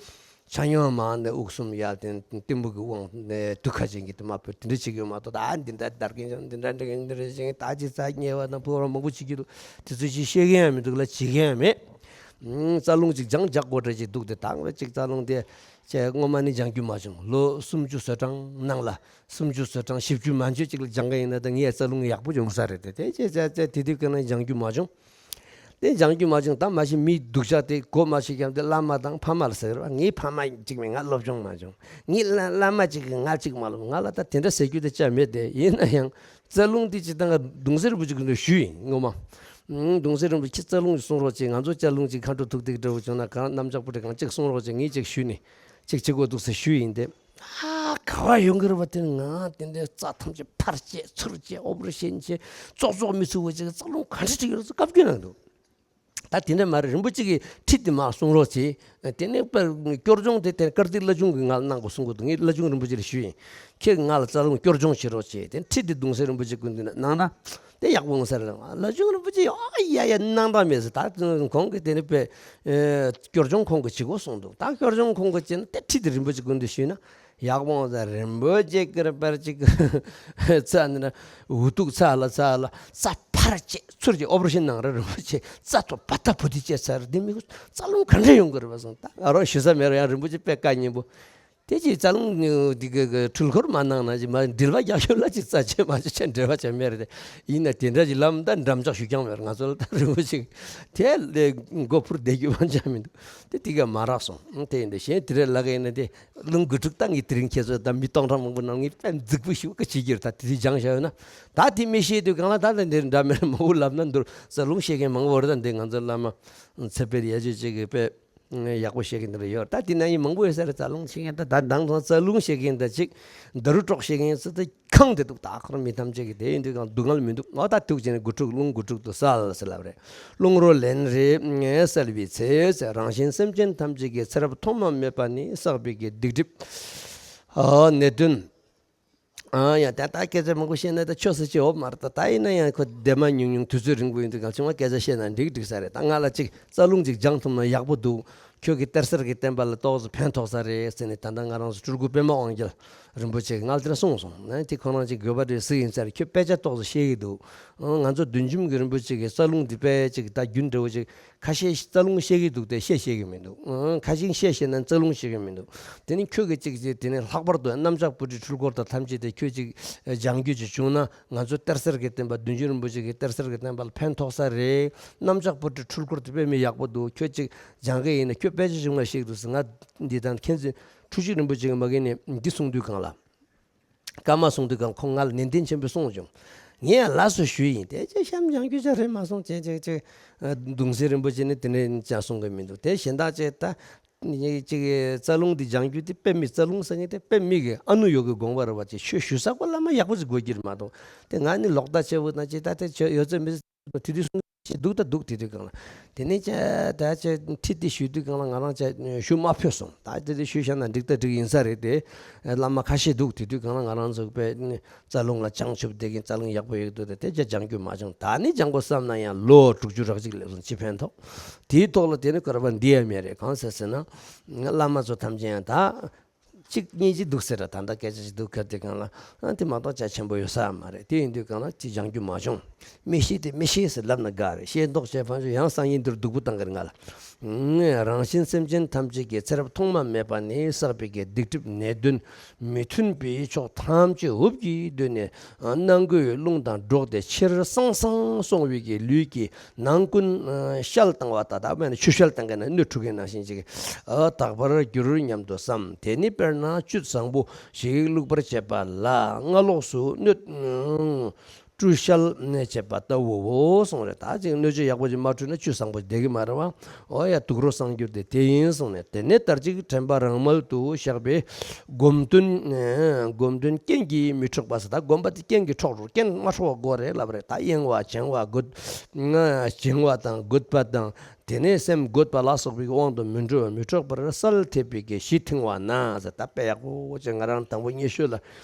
ཆ་སྙོམས་མར་འདི་དབུགས་གསུམ་ཡར་དེ་གཏི་མུག་གི་དབང་དེ་དུག་ཁ་ཅན་གྱི་དེ་མར་བུད། དེ་འདྲ་བྱེད་ཀྱི་ཡོད་མ་གཏོགས། ད་འདི་འདྲ་བདར་གིན་ཅང་འདི་འདྲ་འདྲ་གིན་འདི་འདྲ་ཅིག་ད་ཅི་རྩ་ཉེ་བ་དང་ཕུ་བ་མང་པོ་བྱེད་ཀྱི་འདུག་དེ་ཚོ་ཅིག་བཤད་མཁན་ཡང་མི་འདུག་ལ་བྱེད་མཁན་ཡང་མེད། རྩ་རླུང་ཅིག་སྦྱང་རྒྱག་དགོས་འདྲ་ཅིག་འདུག་དེ་དང་པོ་ཅིག་རྩ་རླུང་དེ་ཅེས་སྔོན་མ་ནས་སྦྱང་རྒྱུ་མ་བྱུང་། ལོ་སུམ་ཅུ་སོ་གྲངས་ནང་ལ། སུམ་ཅུ་སོ་གྲངས་བཞི་བཅུ་མན་ཆད་ཅིག་ལ་སྦྱང་གི་ཡིན་ན་ད་ངའི་རྩ་རླུང་ཡག་པོ་ཡོང་ས་རེད་དེ། དེ་ཅེས་ཅེས་ཅེས་དེ་དུས་ཀ་ན་སྦྱང་རྒྱུ་མ་བྱུང་། དེ་སྦྱང་རྒྱུ་མ་བྱུང་། ད་མ་གཞི་མི་སྡུག་ཅག་དེ་གོ་མ་ཤེས་ཀྱང་དེ་བླ་མ་དང་ཕ་མ་ལ་ཟེར་བ། ངའི་ཕ་མ་གཅིག་མེད། ང་སློབ་སྦྱོང་མ་བྱུང་། ངའི་བླ་བླ་མ་གཅིག་གིས་ང་གཅིག་མ་སློབ། ང་ལ་ད་དེ་འདྲ་ཟེར་རྒྱུ་དེ་ཅང་མེད་དེ། ཡིན་ན་ཡང་རྩ་རླུང་དེ་ཅིག་ད་ང་གདུང་སྲས་རིན་པོ་ཆེ་གི་འདུག་ཞུས་ཡིན་ངོ་མ། ཨང་། གདུང་སྲས་རིན་པོ་ཆེ་རྩ་རླུང་ཅིག་གསུང་རོགས་བྱེད། ང་ཚོ་རྩ་རླུང་ཅིག་མཁའ་འགྲོ་ཐུག་ཐིག་འདྲ་བོ་བྱུང་ན་གང་གནམ་ལྕགས་ཕོ་བྲང་གང་ཅིག་གསུང་རོགས་བྱེད། ངས་ཅིག་ཞུས་ནས་ཅིག་བྱེད་དགོས་འདུག་ཟེར་ཞུས་ཡིན་ཏེ། ཨ་ག་བ་ཡོང་གི་རེད་པ། དེ་ང་དེ་འདྲའི་རྩ་ཐམས་ཅད་ཕར་བཅད་ཚུར་བཅད་ཨོ་པ་རེ་ཤན་བྱས་ཙོག་ཙོག་མི་ཚུགས་པ་ཅིག་རྩ་རླུང་ག་འདྲ་ཅིག་ཡོད་ཚོ་བཀའ་བཀྱོན་གནང་འདུག་ད་དེ་འདྲ་མ་རེད། རིན་པོ་ཆེ་གིས་ཁྲིད་དེ་མར་གསུང་རོགས་བྱེད། དེ་ནས་དཔེར་སྐྱོར་སྦྱོང་དེ་དེ་ཀིརྟིའི་བླ་ཆུང་གིས་ང་ལ་གནང་དགོས་གསུང་གི་འདུག་ངས་བླ་ཆུང་རིན་པོ་ཆེ་ལ་ཞུས་ཡིན། ཁྱེད་ཀྱིས་ང་ལ་རྩ་རླུང་སྐྱོར་སྦྱོང་བྱེད་རོགས་བྱེད། དེ་ཁྲིད་དེ་གདུང་སྲས་རིན་པོ་ཆེ་སྐུ་མདུན་ན་གནང་ན་དེ་ཡག་པོ་ཡོང་ས་རེད། བླ་ཆུང་རིན་པོ་ཆེ་ཨ་ཡ་ཡ་གནང་དང་མེད་ཟེར། ད་ཁོང་གིས་དེ་ནས་དཔེ་སྐྱོར་སྦྱོང་ཁོང་གིས་བྱེད་དགོས་གསུངས་འདུག་ད་སྐྱོར་སྦྱོང་ཁོང་གིས་བྱེད་ན་དེ་ཁྲིད་དེ་རིན་པོ་ཆེ་སྐུ་མདུན་ཞུས་ན་ཡག་པོ་ཡོང་ས། རིན་པོ་ཆེ་ཀིར་པར་ཅིག་ཚ་ནི་ན་འུ་ཐུག་ཚ་ལ་ཚ་ལ་རྩ་ཕར་བཅད་ཚུར་བཅད་ཨོ་པ་རེ་ཤན་གནང་ར། རིན་པོ་ཆེ་རྩ་ཐོ་བ་ཏ་བུ་ཏི་བཅད་ཚར། འདི་མི་རྩ་རླུང་ག་འདྲ་ཡོང་གི་རེད་པ་སོང་། ད་ང་རང་ཞུ་ས་མེད་ར། ཡང་རིན་པོ་ཆེ་དཔེ་བཀའ་ཉན་པོ། དེ་ཅིག་རྩ་རླུང་འདི་གི་གི་འཕྲུལ་འཁོར་མ་གནང་ན་ཅིག་མ་འགྲེལ་པ་རྒྱག་ཤོག་ལ་ཅིག་རྩ་ཆེ་མ་ཆེ་ཆེ་འགྲེལ་པ་ཆེ་མེད་རེད་དེ། ཡིན་ན་དེ་འདྲ་ཅིག་ལམ་ད་འགྲམ་ལྕག་ཞུ་རྐྱང་མེད་རེད། ང་ཚོ་ལ་ད་རིན་པོ་ཆེ་དེ་ལས་མགོ་འཕུར་བསྡད་རྒྱུ་མ་འཇག་མི་འདུག་དེ་དེ་ག་མ་རག་སོང་། དེ་ཡིན་དེ་གཞན་དེ་རེད་ལ་ག་ཡིན་ན་དེ་རླུང་དགུ་ཕྲུགས་ད་ངས་དེ་རིང་ཁྱེད་ཚོ་ད་མི་སྟོང་ཕྲག་མང་པོ་ནང་ངས་དཔེ་རྫིག་པོ་ཞིག་ག་བྱེད་ཀྱི་རེད། ད་དེ་དེ་སྦྱང་བཞག་ཡོད་ན་ད་དེ་མི་ཤེས་དུས་གང་ལ་ད་ད་འདིར་འདྲ་མེད་མང་པོ་ལབ་ན་འདུག་རྩ་རླུང་ཤེས་མཁན་མང་པོ་རེད། ད་འདི་ང་ཚོ་བླ་མ་ཚེ་འཕེལ་ཡ་ཇུ་ཅིག་གིས་དཔེ། ཡག་པོ་བཤད་མཁན་འདི་འདྲ་ཡོད། ད་དེ་ན་ཡིན་མང་པོ་ཡོད་ས་རེད། རྩ་རླུང་བཤད་མཁན་ད་ད་དང་ཐོག་རྩ་རླུང་བཤད་མཁན་ད་ཅིག་འདི་རུ་གྲོགས་བཤད་མཁན་ཚོ་ད་གང་དེ་འདུག་ད་ཁོ་རང་མི་ཐམས་ཅད་ཀྱི་དེ་ཡིན་དུས་གང་སྡུག་བསྔལ་མི་འདུག་ཨོ་ད་ཐུགས་རྗེ་ནས་དགུ་ཕྲུགས་རླུང་དགུ་ཕྲུགས་དུ་གསལ་ཟེར་ལབ་རེད། རླུང་རོ་ལན་རེ་གསལ་བའི་ཚེ་ཟེར། རང་གཞན་སེམས་ཅན་ཐམས་ཅད་ཀྱི་ཚེ་རབས་ཐོག་མ་མེད་པ་ནས་བསགས་པའི་གི་སྡིག་སྒྲིབ་ཨ་ནད་གདོན། ཨ་ཡ་ད་ད་སྐད་ཆ་མང་པོ་བཤད་ན་ད་ཆོས་ཟེར་གྱི་ཡོད་མ་རེད། ད་ད་ཡིན་ན་ཡང་ཁོ་བདེ་མ་ཉུང་ཉུང་དུས་ཚོད་རིང་པོ་ཡིན་དུས་གང་བྱུང་བ་སྐད་ཆ་བཤད་ན་འགྲིག་འགྲིག་ས་རེད། ད་ང་ལ་ཅིག་རྩ་རླུང་ཅིག་སྦྱང་ཐུབ་ན་ཡག་པོ་འདུག་ཁྱོད་ཀྱི་གཏེར་གསར་གྱི་བསྟན་པ་ལ་ཏོག་ཙམ་ཕན་ཐོགས་ས་རེད་ཟེར་ནས་ད་ལྟ་ང་རང་ཚོ་སྤྲུལ་སྐུ་པདྨ་དབང་རྒྱལ་རིན་པོ་ཆེ་གིས་ང་ལ་དེ་འདྲ་གསུངས་སོང་། ཨ་དེ་ཁོ་རང་ཅིག་དགོས་པ་རེད་ཟེར་ཡིན་ས་རེད། ཁྱོད་དཔེ་ཆ་ཏོག་ཙམ་ཤེས་ཀྱི་འདུག་ཨ་ང་ཚོ་བདུད་འཇོམས་ཀྱི་རིན་པོ་ཆེ་གི་རྩ་རླུང་འདི་དཔེ་ཅིག་ད་རྒྱུན་འདྲ་བོ་ཅིག་ཁ་ཤས་རྩ་རླུང་ཤེས་ཀྱི་འདུག་སྟེ་བཤད་ཤེས་ཀྱི་མི་འདུག་ཨང་། ཁ་ཤས་བཤད་ཤེས་ན་རྩ་རླུང་ཤེས་ཀྱི་མི་འདུག་དེ་ནི་ཁྱོད་ཀྱིས་ཅིག་ཅིག་དེ་ནི་ལྷག་པར་དུ་གནམ་ལྕགས་པོ་ཏི་འཕྲུལ་འཁོར་དང་ཐམས་ཅད་དེ་ཁྱོད་ཅིག་སྦྱང་རྒྱུ་ཅིག་བྱུང་ན་ང་ཚོ་གཏེར་གསར་གྱི་བསྟན་པ་བདུད་འཇོམས་རིན་པོ་ཆེ་གི་གཏེར་གསར་གྱི་བསྟན་པ་ལ་ཕན་ཐོགས་ས་རེད། གནམ་ལྕགས་པོ་ཏི་འཕྲུལ་འཁོར་དེ་དཔེ་མི་ཡག་པོ་འདུག་ཁྱོད་ཅིག་སྦྱང་གི་ཡིན་ན་ཁྱོད་དཔེ་ཆ་ཅིག་མ་ཤེས་འདུག་ཟེར། ང་འདི་དང་མཁྱེན་བརྩེ་འཁྲུལ་ཞིག་རིན་པོ་ཆེ་གི་མ་གི་ནས་འདི་གསུང་དུས་གང་ལ། སྐར་མ་སོང་དུས་གང་ཁོང་ང་ལ་ནན་ཏན་ཆེན་པོས་གསུངས་བྱུང་། ངས་ཡང་ལགས་སོ་ཞུས་ཡིན། དེ་ཅི་བཤད་སྦྱང་རྒྱུ་ཅང་རེད་མ་སོང་ཅེས་ཅེས་ཅེས། གདུང་སྲས་རིན་པོ་ཆེ་ནི་དེ་འདྲ་ཅང་གསུང་གི་མི་འདུག་དེ་གཞན་དག་ཅིག་ད་ཅིག་རྩ་རླུང་འདི་སྦྱང་རྒྱུ་དེ་དཔེ་མི་རྩ་རླུང་ཟེར་མཁན་དེ་དཔེ་མི་གི་ཨ་ནུ་ཡོ་གི་དགོངས་པ་རེད་པ། ཅེས་ཆོས་ཞུ་ས་གོ་བླ་མ་ཡག་པོ་ཅིག་དགོས་ཀྱི་རེད་མ་གཏོགས། དེ་ང་ནི་ལོག་ལྟ་ཆེ་བོ་དང་ཅིག་ད་དེ་ཆོས་ཡོད་ཚད་མི་དེ་དུས་གསུང་ཞིག་འདུག་ད་འདུག་དེ་དུས་གང་ལ། དེ་ནས་ཅ་ད་ཅ་ཁྲིད་དེ་ཞུས་དུས་གང་ལ་ང་རང་ཅ་ཞུ་མ་ཕོད་སོང་། ད་དེ་དེ་ཞུས་བཞག་ན་འགྲིག་ད་འགྲིག་ཡིན་ས་རེད་དེ། བླ་མ་ཁ་ཤས་འདུག་དེ་དུས་གང་ལ་ང་རང་ཚོ་དཔེ་རྩ་རླུང་ལ་བྱང་ཆུབ་བསྡད་ཀྱིན་རྩ་རླུང་ཡག་པོ་ཡོད་འདུག་དེ་དེ་ཅ་སྦྱང་རྒྱུ་མ་བྱུང་། ད་ནི་སྦྱང་དགོས་བསམ་ན་ཡང་ལོ་དྲུག་ཅུ་རེ་གཅིག་སླེབས་སོང་ཅི་ཕན་ཐོགས། དེའི་ཐོག་ལ་དེ་ནི་ག་རེ་བ་འདི་ཡང་མེད་རེད། གང་ཟེར་ཟེར་ན་བླ་མ་ཚོ་ཐམས་ཅད་ཡང་ད། གཅིག་གཉིས་ཅིག་འདུག་ཟེར་ར། ད་ལྟ་སྐད་ཆ་ཅིག་འདུག་ཁ་དེ་གང་ལ་ཨ་དེ་མ་གཏོགས་རྒྱ་ཆེན་པོ་ཡོད་ས་མ་རེད། དེ་ཡིན་དུས་གང་ལ་ཅིག་སྦྱང་རྒྱུ་མ་བྱུང་། མི་ཤེས་དེ་མི་ཤེས་ཟེར་ལབ་ན་དགའ་རེད། ཤེས་མདོག་བྱས་ཕན་ཆོད་ཡང་སང་ཉིན་འདིར་སྡུག་པོ་བཏང་གི་རེད་ང་ལ། རང་གཞན་སེམས་ཅན་ཐམས་ཅད་ཀྱི་ཚེ་རབས་ཐོག་མ་མེད་པ་ནས་བསགས་པའི་གི་སྡིག་སྒྲིབ་ནད་གདོན་མི་མཐུན་པའི་ཕྱོགས་ཐམས་ཅད་འུབ་ཀྱིས་བསྡུས་ནས་སྣ་སྒོའི་རླུང་དང་འགྲོགས་ཏེ་ཕྱིར་སང་སང་སོང་བའི་གི་ལུས་ཀྱི་ནང་ཀུན་ཨ་བཤལ་བཏང་བ་ལྟ། ད་དཔེར་ན་ཆུ་བཤལ་བཏང་མཁན་ན་སྣོད་འཁྲུ་མཁན་ནང་བཞིན་ཅིག་ཨ་དག་པར་གྱུར་སྙམ་དུ་བསམ། དེ་ནི་དཔེར་ན་བཅུད་བཟང་པོ་ཞིག་བླུགས་པར་བྱེད་པ་ལ་སྔ་ལོགས་སུ་སྣོད་ཨ་བཀྲུ་བཤལ་བྱེད་པ་ལྟ་བུའོ་གསུངས་རེད། ད་ཅིག་སྣོད་བཅུད་ཡག་པོ་ཅིག་མ་བཀྲུས་ན་བཅུད་བཟང་པོ་བསྡད་ཀྱི་མ་རེད་བ། འོ་ཡ་དུག་རོ་སངས་གྱུར་ཏེ་དེ་ཡིན་གསུངས་ནས། དེ་ནས་དར་ཅིག་དྲན་པ་རང་མལ་དུ་བཞག་པའི་སྒོམ་དོན་སྒོམ་དོན་རྐྱེན་གྱིས་མི་འཕྲོག་པ་ཟེར། ད་སྒོམ་པ་དེ་རྐྱེན་གྱིས་འཕྲོག་རུང་རྐྱེན་མ་འཕྲོག་པ་དགོས་རེད་ལབ་རེད། ད་གཡེང་བ་བྱང་བ་རྒོད་ན་བྱིང་བ་དང་རྒོད་པ་དང་། དེ་ནས་སེམས་རྒོད་པ་ལ་སོགས་པའི་དབང་དུ་མི་འགྲོ་བས་མི་འཕྲོག་པར་གསལ་ཐེབས་པའི་གི་གཞི་ཐིང་བ་ན་ཟེར། ད་དཔེ་ཡག་པོ་ཅིག་ང་རང་དང་པོ་སྙན་ཞུ་ལ་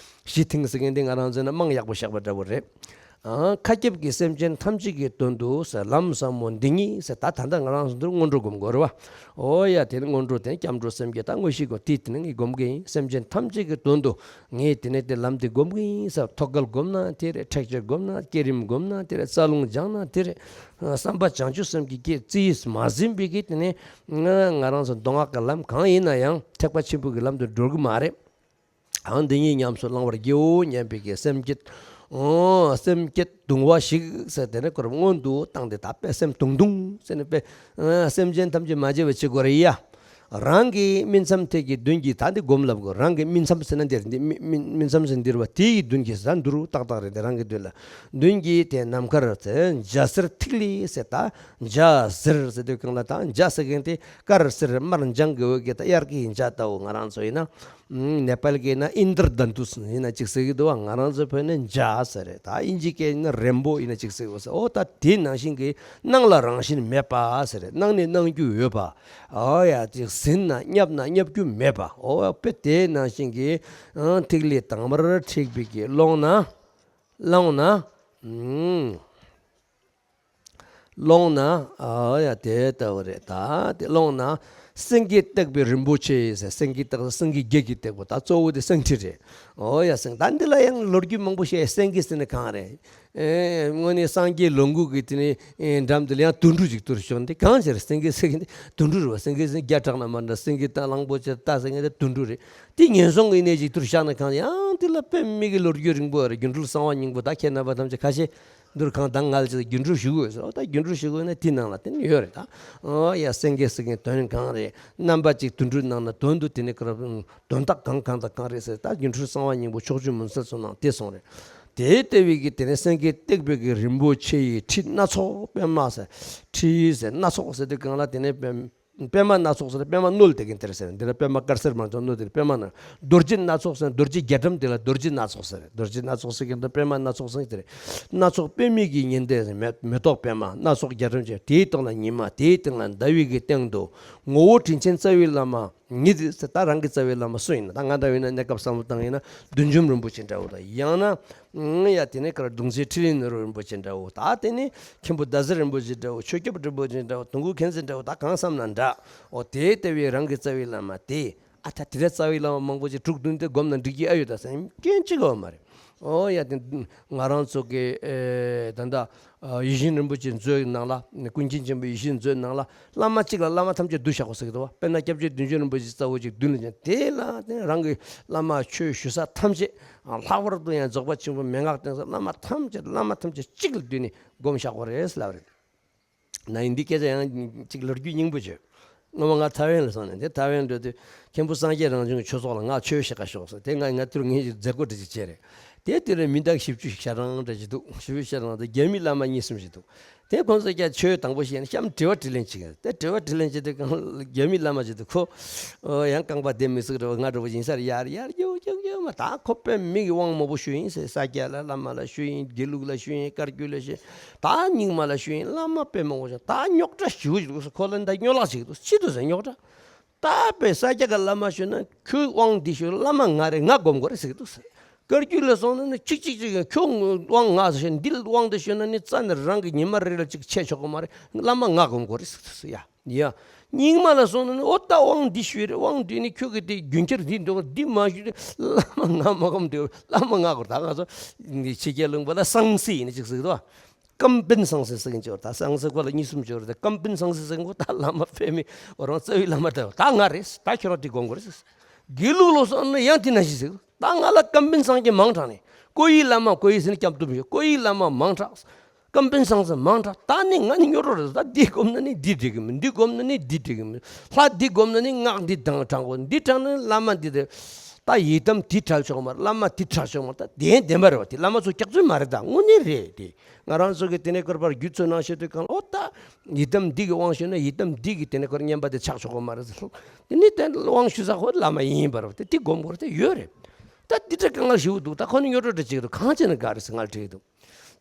གཞི་ཐིང་ཟེར་མཁན་དེ་ང་རང་ཚོ་ན་རྨང་ཡག་པོ་བཞག་པ་འདྲ་བོ་རེད། ཨ། མཁའ་ཁྱབ་ཀྱི་སེམས་ཅན་ཐམས་ཅད་ཀྱི་དོན་དུ་ཟེར། ལམ་ཟབ་མོ་འདི་ཉིད་ཟེར། ད་ད་ལྟ་ང་རང་ཚོ་འདིར་སྔོན་འགྲོ་སྒོམ་དགོས་རེད་བ། ཨོ་ཡ། དེ་ནི་སྔོན་འགྲོ་དེ་ནི་སྐྱབས་འགྲོ་སེམས་བསྐྱེད། ད་དངོས་གཞི་སྒོམ་དེ་ནི་ངས་སྒོམ་གྱི་ཡིན། སེམས་ཅན་ཐམས་ཅད་ཀྱི་དོན་དུ་ངས་དེ་ནི་དེ་ལམ་དེ་སྒོམ་གྱི་ཡིན་ཟེར། ཐོད་རྒལ་སྒོམ་ན་དེ་རེད། ཁྲེགས་ཆོད་སྒོམ་ན་དེ་རེད། བསྐྱེད་རིམ་སྒོམ་ན་དེ་རེད། རྩ་རླུང་སྦྱངས་ན་དེ་རེད། བསམ་པ་བྱང་ཆུབ་སེམས་ཀྱི་བསྐྱེད་རྩིས་མ་ཟིན་པའི་གི་དེ་ནི་ང་ང་རང་ཚོ་མདོ་སྔགས་ཀྱི་ལམ་གང་ཡིན་ན་ཡང་ཐེག་པ་ཆེན་པོ་གི་ལམ་དུ་འགྲོ་གི་མ་རེད། ཨང་། འདི་ཉིད་ཉམས་སུ་བླང་བར་བགྱིའོ་སྙམ་པའི་གི་སེམས་བསྐྱེད། ཨོ། སེམས་བསྐྱེད་གདུང་བ་ཞིག་ཟེར། དེ་ནི་ཁོ་རང་སྔོན་དུ་བཏང་སྟེ་ད་དཔེ་སེམས་དུང་དུང་ཟེར་ནས་དཔེ། ཨ། སེམས་ཅན་ཐམས་ཅད་མ་བརྗེད་པར་བྱེད་དགོས་རེད་ཡ། རང་གི་སྨིན་མཚམས་ཐད་ཀྱི་མདུན་གྱི། ད་འདི་སྒོམ་ལབ་དགོས། རང་གི་སྨིན་མཚམས་ཟེར་ན་འདིར་འདི་སྨིན་སྨིན་སྨིན་མཚམས་ཟེར་འདིར་བ་དེའི་མདུན་གྱི་ཟ་འདུར་ཏག་ཏག་རེད། འདི་རང་གི་མདུན་ལ། མདུན་གྱི་དེ་ནམ་མཁར་ཟེར། འཇའ་ཟེར་ཐིག་ལེ་ཟེར། ད་འཇའ་ཟེར་ཟེར་དུས་གང་ལ། ད་འཇའ་ཟེར་མཁན་དེ་དཀར་སེར་དམར་ལྗང་གི་འོད་ཀྱི། ད་དབྱར་གྱི་འཇའ་ལྟ་བུ། ང་རང་ཚོ་ཡིན་ན། ནེ་པཱལ་གྱི་ན་ཨིནྡྲ་དྷ་ཏུ་ཡིན་ན་གཅིག་ཟེར་གྱི་འདུག་བ། ང་རང་ཚོའི་བོད་ནས་འཇའ་ཟེར་རེད། ད་དབྱིན་ཇི་སྐད་ཡིན་ན་རེན་བོ་ཡིན་ན་གཅིག་ཟེར་གྱི་འདུག་བ། ཨོ། ད་དེ་ནང་བཞིན་གྱི་སྣང་ལ་རང་བཞིན་མེད་པ་ཟེར་རེད། སྣང་ནས་སྣང་རྒྱུ་ཡོད་པ། ཨོ་ཡ། ཅིག་ཟིན་ན་བརྙབ་ན་བརྙབ་རྒྱུ་མེད་པ། ཨོ། དཔེ་དེ་ནང་བཞིན་གྱི། ཨང་། ཐིག་ལེ་དྭངས་མར་འཁྲིགས་པའི་གི་ཀློང་ན། ཀློང་ན། ཨང་། ཀློང་ན། ཨ་ཡ། དེ་ལྟ་བུ་རེད། ད་དེ་ཀློང་ན་སེང་གེས་བཏེགས་པའི་རིན་པོ་ཆེ་ཟེར། སེང་གེས་བཏེགས། སེང་གེ་བརྒྱད་ཀྱིས་བཏེགས་པ། ད་གཙོ་བོ་དེ་སེང་ཁྲི་རེད། ཨོ་ཡ། སེང་། ད་འདི་ལ་ཡང་ལོ་རྒྱུས་མང་པོ་བཤད། སེང་གེ་ཟེར་ནི་གང་རེད། ཨེ། དངོས་གནས་སངས་རྒྱས་ལོངས་སྐུ་གི་དེ་ནི། ཨེ། འགྲམ་དུ་ལ་ཡང་དུད་འགྲོ་ཅིག་གཏུར་བྱུང་། འདི་གང་ཟེར། སེང་གེ་ཟེར་གི་འདི་དུད་འགྲོ་རེད་བ། སེང་གེ་ཟེར་བརྒྱ་དྲག་ན་མ་འདྲ། སེང་གེ་ད་གླང་པོ་ཆེ་ད་ཟེར་མཁན་དེ་དུད་འགྲོ་རེད། དེ་ངན་སོང་གི་གནས་ཅིག་གཏུར་བཞག་ནི་གང་། ཡང་དེ་ལ་དཔེ་མི་སྲིད་ཀྱི་ལོ་རྒྱུས་རིང་པོ་རེད། སྒྱུ་འཕྲུལ་གསང་བ་སྙིང་པོ། ད་ཁྱེད་རྣམ་པ་ཐམས་ཅད་ཁ་ཤས་འདུར་གང་དང་ངལ་ཅིག་སྒྱུ་འཕྲུལ་ཞུ་དགོས་ཟེར། ཨོ། ད་སྒྱུ་འཕྲུལ་ཞུ་དགོས་ན་དེ་ནང་ལ་དེ་ནི་ཡོད་རེད་ད། ཨོ་ཡ། སེང་གེ་ཟེར་མཁན་དོན་གང་རེད། རྣམ་པ་གཅིག་དུད་འགྲོའི་ནང་ན་དོན་དུ་དེ་ནི་དོན་དག་གང་གང་དང་གང་རེད་ཟེར། ད་སྒྱུ་འཕྲུལ་གསང་བ་སྙིང་པོ་ཕྱོགས་བཅུའི་མུན་སེལ་ཚོགས་ནང་དེ་གསུངས་རེད། དེ་ལྟ་བུའི་གི་དེ་ནི་སེང་གེས་བཏེགས་པའི་གི་རིན་པོ་ཆེ་ཡི་ཁྲི་སྣ་ཚོགས། པདྨ་ཟེར། ཁྲི་ཟེར། སྣ་ཚོགས་ཟེར་དུས་གང་ལ་དེ་ནི་པདྨ། པདྨ་སྣ་ཚོགས་ཟེར། པདྨ་སྣོད་དེ་གིན་དེར་ཟེར། འདི་ལ་པདྨ་དཀར་སེར་དམར་ལྗང་སྣོད་དེ་པདྨ་ན། རྡོ་རྗེ་སྣ་ཚོགས་ཟེར། རྡོ་རྗེ་རྒྱ་གྲམ་དེ་ལ་རྡོ་རྗེ་སྣ་ཚོགས་ཟེར། རྡོ་རྗེ་སྣ་ཚོགས་ཟེར་གི་འདི་པདྨ་སྣ་ཚོགས་ཟེར་གི་དེ་རེད། སྣ་ཚོགས་པདྨའི་གི་ཉི་ཟླ་ཟེར། མེ་མེ་ཏོག་པདྨ། སྣ་ཚོགས་རྒྱ་གྲམ་ཅན། དེའི་སྟེང་ལ་ཉི་མ། དེའི་སྟེང་ལ་ཟླ་བའི་གི་སྟེང་དུ་ངོ་བོ་དྲིན་ཆེན་རྩ་བའི་བླ་མ་ཉིད་ཟེར། ད་རང་གི་རྩ་བའི་བླ་མ་སུ་ཡིན་ན། ད་ང་འདྲ་བ་ཡིན་ན་གནས་སྐབས་བསམ་བློ་བཏང་ཡིན་ན་བདུད་འཇོམས་རིན་པོ་ཆེ་འདྲ་བོ་དང་། ཡང་ན། ཨང་། ཡ། དེ་ནས་ག་རེ། གདུང་སྲས་ཁྲི་ལས་ནོར་བུ་རིན་པོ་ཆེ་འདྲ་བོ། ད་དེ་ནས་མཁན་པོ་ཟླ་ཟེར་རིན་པོ་ཆེ་འདྲ་བོ། ཆོས་སྐྱབས་རིན་པོ་ཆེ་འདྲ་བོ། དུང་སྐུ་མཁྱེན་བརྩེ་འདྲ་བོ། ད་གང་བསམ་ན་འདྲ། ཨོ། དེ་ལྟ་བུའི་རང་གི་རྩ་བའི་བླ་མ་དེ། ཨ། ད་དེ་འདྲ་རྩ་བའི་བླ་མ་མང་པོ་ཅིག་དྲུག་བདུན་དེ་སྒོམ་ན་འགྲིག་གི་ཨ་ཡོད་ད་ཟེར་མཁན་གཅིག་ཡོད་མ་རེད། ཨོ་ཡ། དེ་ང་རང་ཚོ་གི། ཨེ། ད་ལྟ་ཡིད་བཞིན་རིན་པོ་ཆེ་མཛོད་ནང་ལ། ཀུན་མཁྱེན་ཆེན་པོའི་ཡིད་བཞིན་མཛོད་ནང་ལ་བླ་མ་གཅིག་ལ་བླ་མ་ཐམས་ཅད་འདུ་བཞག་གོ་ཟེར་གི་འདུག་བ། དཔེར་ན་སྐྱབས་རྗེ་བདུད་འཇོམས་རིན་པོ་ཆེ་རྩ་བོ་གཅིག་མདུན་ལ་བཞག་དེ་ལ་དེ་རང་གི་བླ་མ་ཆོས་ཞུ་ས་ཐམས་ཅད། ལྷག་པར་དུ་ཡང་རྫོགས་པ་ཆེན་པོའི་མན་ངག་བསྟན་ས་བླ་མ་ཐམས་ཅད། བླ་མ་ཐམས་ཅད་གཅིག་ལ་བསྡུས་ནས་སྒོམ་བཞག་གོ་རེད་ལབ་རེད། ན་ཡིན་འདི་སྐད་ཆ་ཡང་གཅིག་ལོ་རྒྱུས་རྙིང་པོ་བྱོས། སྔོན་མ་ང་ཐའེ་ཝན་ལ་སོང་ནས། དེ་ཐའེ་ཝན་འགྲོ་དུས་མཁན་པོ་སངས་རྒྱས་རང་བྱུང་གི་ཆོས་ཚོགས་ལ་ང་ཆོས་བཤད་ག་ཤོག་ཟེར། དེ་ང་ང་དུས་ངས་མཛད་སྒོ་འདྲ་ཅིག་བྱས་རེད། དེ་དུས་ལ་མི་འདང་བཞི་བཅུ་ཞིག་ཤ་རང་འདྲ་ཅིག་འདུག་བཞི་བཅུ་ཤ་རང་དེ་རྒྱ་མི་བླ་མ་གཉིས་གསུམ་ཞིག་འདུག་དེ་ཁོང་ཚོ་ཀྱང་ཆོས་དང་པོ་བཤད་ནས་གཤམ་དྲི་བ་དྲིས་ལན་ཅིག་དེ་དྲི་བ་དྲིས་ལན་བྱེད་དུས་གང་རྒྱ་མི་བླ་མ་ཅིག་འདུག་ཁོ། ཨོ། ཡང་རྐང་པ་བསྡད་མི་སྲིད་རེད་བ། ང་འདྲ་བོ་ཡིན་སར་ཡར་ཡར་རྒྱུག་རྒྱུག་རྒྱུག་མ། ད་ཁོ་དཔེ་མི་སྲིད་ཀྱི་དབང་མང་པོ་ཞུས་ཡིན་ཟེར། ས་སྐྱ་ལ་བླ་མ་ལ་ཞུས་ཡིན། དགེ་ལུགས་ལ་ཞུས་ཡིན། བཀའ་བརྒྱུད་ལ་ཞུས་ཡིན། ད་རྙིང་མ་ལ་ཞུས་ཡིན། བླ་མ་དཔེ་མང་པོ་ཞུས། ད་རྙོག་དྲ་ཞེ་པོ་ཞིག་འདུག་ཁོ་ལ་ད་རྙོག་ལག་ཞིག་འདུག་ཅི་འདུག་ཟེར་རྙོག་དྲ། ད་དཔེ་ས་སྐྱ་ག་བླ་མ་ཞུས་ན་ཁྱོད་དབང་འདི་ཞུ། བླ་མ་ང་རེད། ང་སྒོམ་དགོས་རེད་ཟེར་གི་འདུག་ཟེར། བཀའ་བརྒྱུད་ལ་སོང་ན་ནི་གཅིག་གཅིག་གཅིག་ཁྱོད་དབང་ང་ཟེར་ཞུ། འདི་དབང་འདི་ཞུས་ན་ནི་རྩ་ནས་རང་གི་ཉི་མ་རེ་རེ་གཅིག་ཆད་ཆོག་གི་མ་རེད། བླ་མ་ང་སྒོམ་དགོས་རེད་ཟེར་གི་འདུག་ཟེར། ཡ། ཡ། རྙིང་མ་ལ་སོང་ན་ནི་ཨོ་ད་དབང་འདི་ཞུས་རེད། དབང་འདི་ནི་ཁྱོད་ཀྱི་དེ་རྒྱུན་ཁྱེར་འདི་འདུག་འདི་མ་ཞུས་ཏེ་བླ་མ་ང་མ་སྒོམ་འདུག་བླ་མ་ང་སྒོམ། ད་ང་ཚོ་འདི་ཕྱི་རྒྱལ་ལུང་པ་ལ་སངས་སྲས་ཡིན་ན་ཅིག་ཟེར་གི་འདུག་ཀམ་པིན་སངས་སྲས་ཟེར་གི་འདུག་ད་སངས་སྲས་ཁོ་ལ་གཉིས་གསུམ་ཅིག་ཡོད་རེད། ད་ཀམ་པིན་སངས་སྲས་ཟེར་གི་འདུག་ད་བླ་མ་དཔེ་མི་སྲིད་རང་རྩ་བའི་བླ་མ་ད་ད་ང་རེད། ད་ཁྱོད་རང་དེ་སྒོམ་དགོས་རེད་ཟེར། དགེ་ལུགས་ལ་སོང་ན་ཡང་དེ་ནང་བཞིན་ཟེར་གི་འདུག་ད་ང་ལ་ཀམ་པིན་སངས་རྒྱས་མང་དྲགས་ནས། ཀོ་ཡི་བླ་མ། ཀོ་ཡི་ཟེར་ན་སྐྱབས་ཐོབ་ཡོད། ཀོ་ཡི་བླ་མ་མང་དྲགས། ཀམ་པིན་སངས་སྲས་མང་དྲགས། ད་ནི་ང་ནི་སྨྱོ་གྲོགས་རེད། ད་འདི་སྒོམ་ན་ནི་འདི་འགྲིག་གི་མིན། འདི་སྒོམ་ན་ནི་འདི་འགྲིག་གི་མིན། ལྷ་འདི་སྒོམ་ན་ནི་སྔགས་འདི་དང་དྲང་གོ། འདི་དྲང་ན་བླ་མ་འདི་རེད། ད་ཡི་དམ་འདི་དྲག་ཆོག་མ་རེད། བླ་མ་འདི་དྲག་ཆོག་མ་རེད། ད་བདེན་བདེན་པ་རེད་བ། དེ་བླ་མ་ཚོ་སྐྱག་རྫུན་མ་རེད། ད་དངོས་གནས་རེད་དེ། ང་རང་ཚོ་གི་དེ་ནས་བསྐོར་བར་རྒྱུད་ཚོ་ནང་བཤད་དུས་གང་ལ་ཨོ་ད་ཡི་དམ་འདི་གི་དབང་ཞུས་ན་ཡི་དམ་འདི་གི་དེ་ནས་བསྐོར་བསྙེན་པ་དེ་ཆག་ཆོག་གོ་མ་རེད་ཟེར། དེ་ནི་དེ་དབང་ཞུ་ས་ཁོ་བླ་མ་ཡིན་པ་རེད་བ། དེ་དེ་སྒོམ་དགོས་རེད། དེ་ཡོད་རེད། ད་འདི་འདྲ་དཀའ་ངལ་ཞེ་པོ་འདུག་ད་ཁོ་ནི་སྨྱོ་གྲོགས་འདྲ་ཅིག་རེད། གང་བྱས་ན་དགའ་རེད་ཟེར་ང་ལ་དྲིས་འདུག་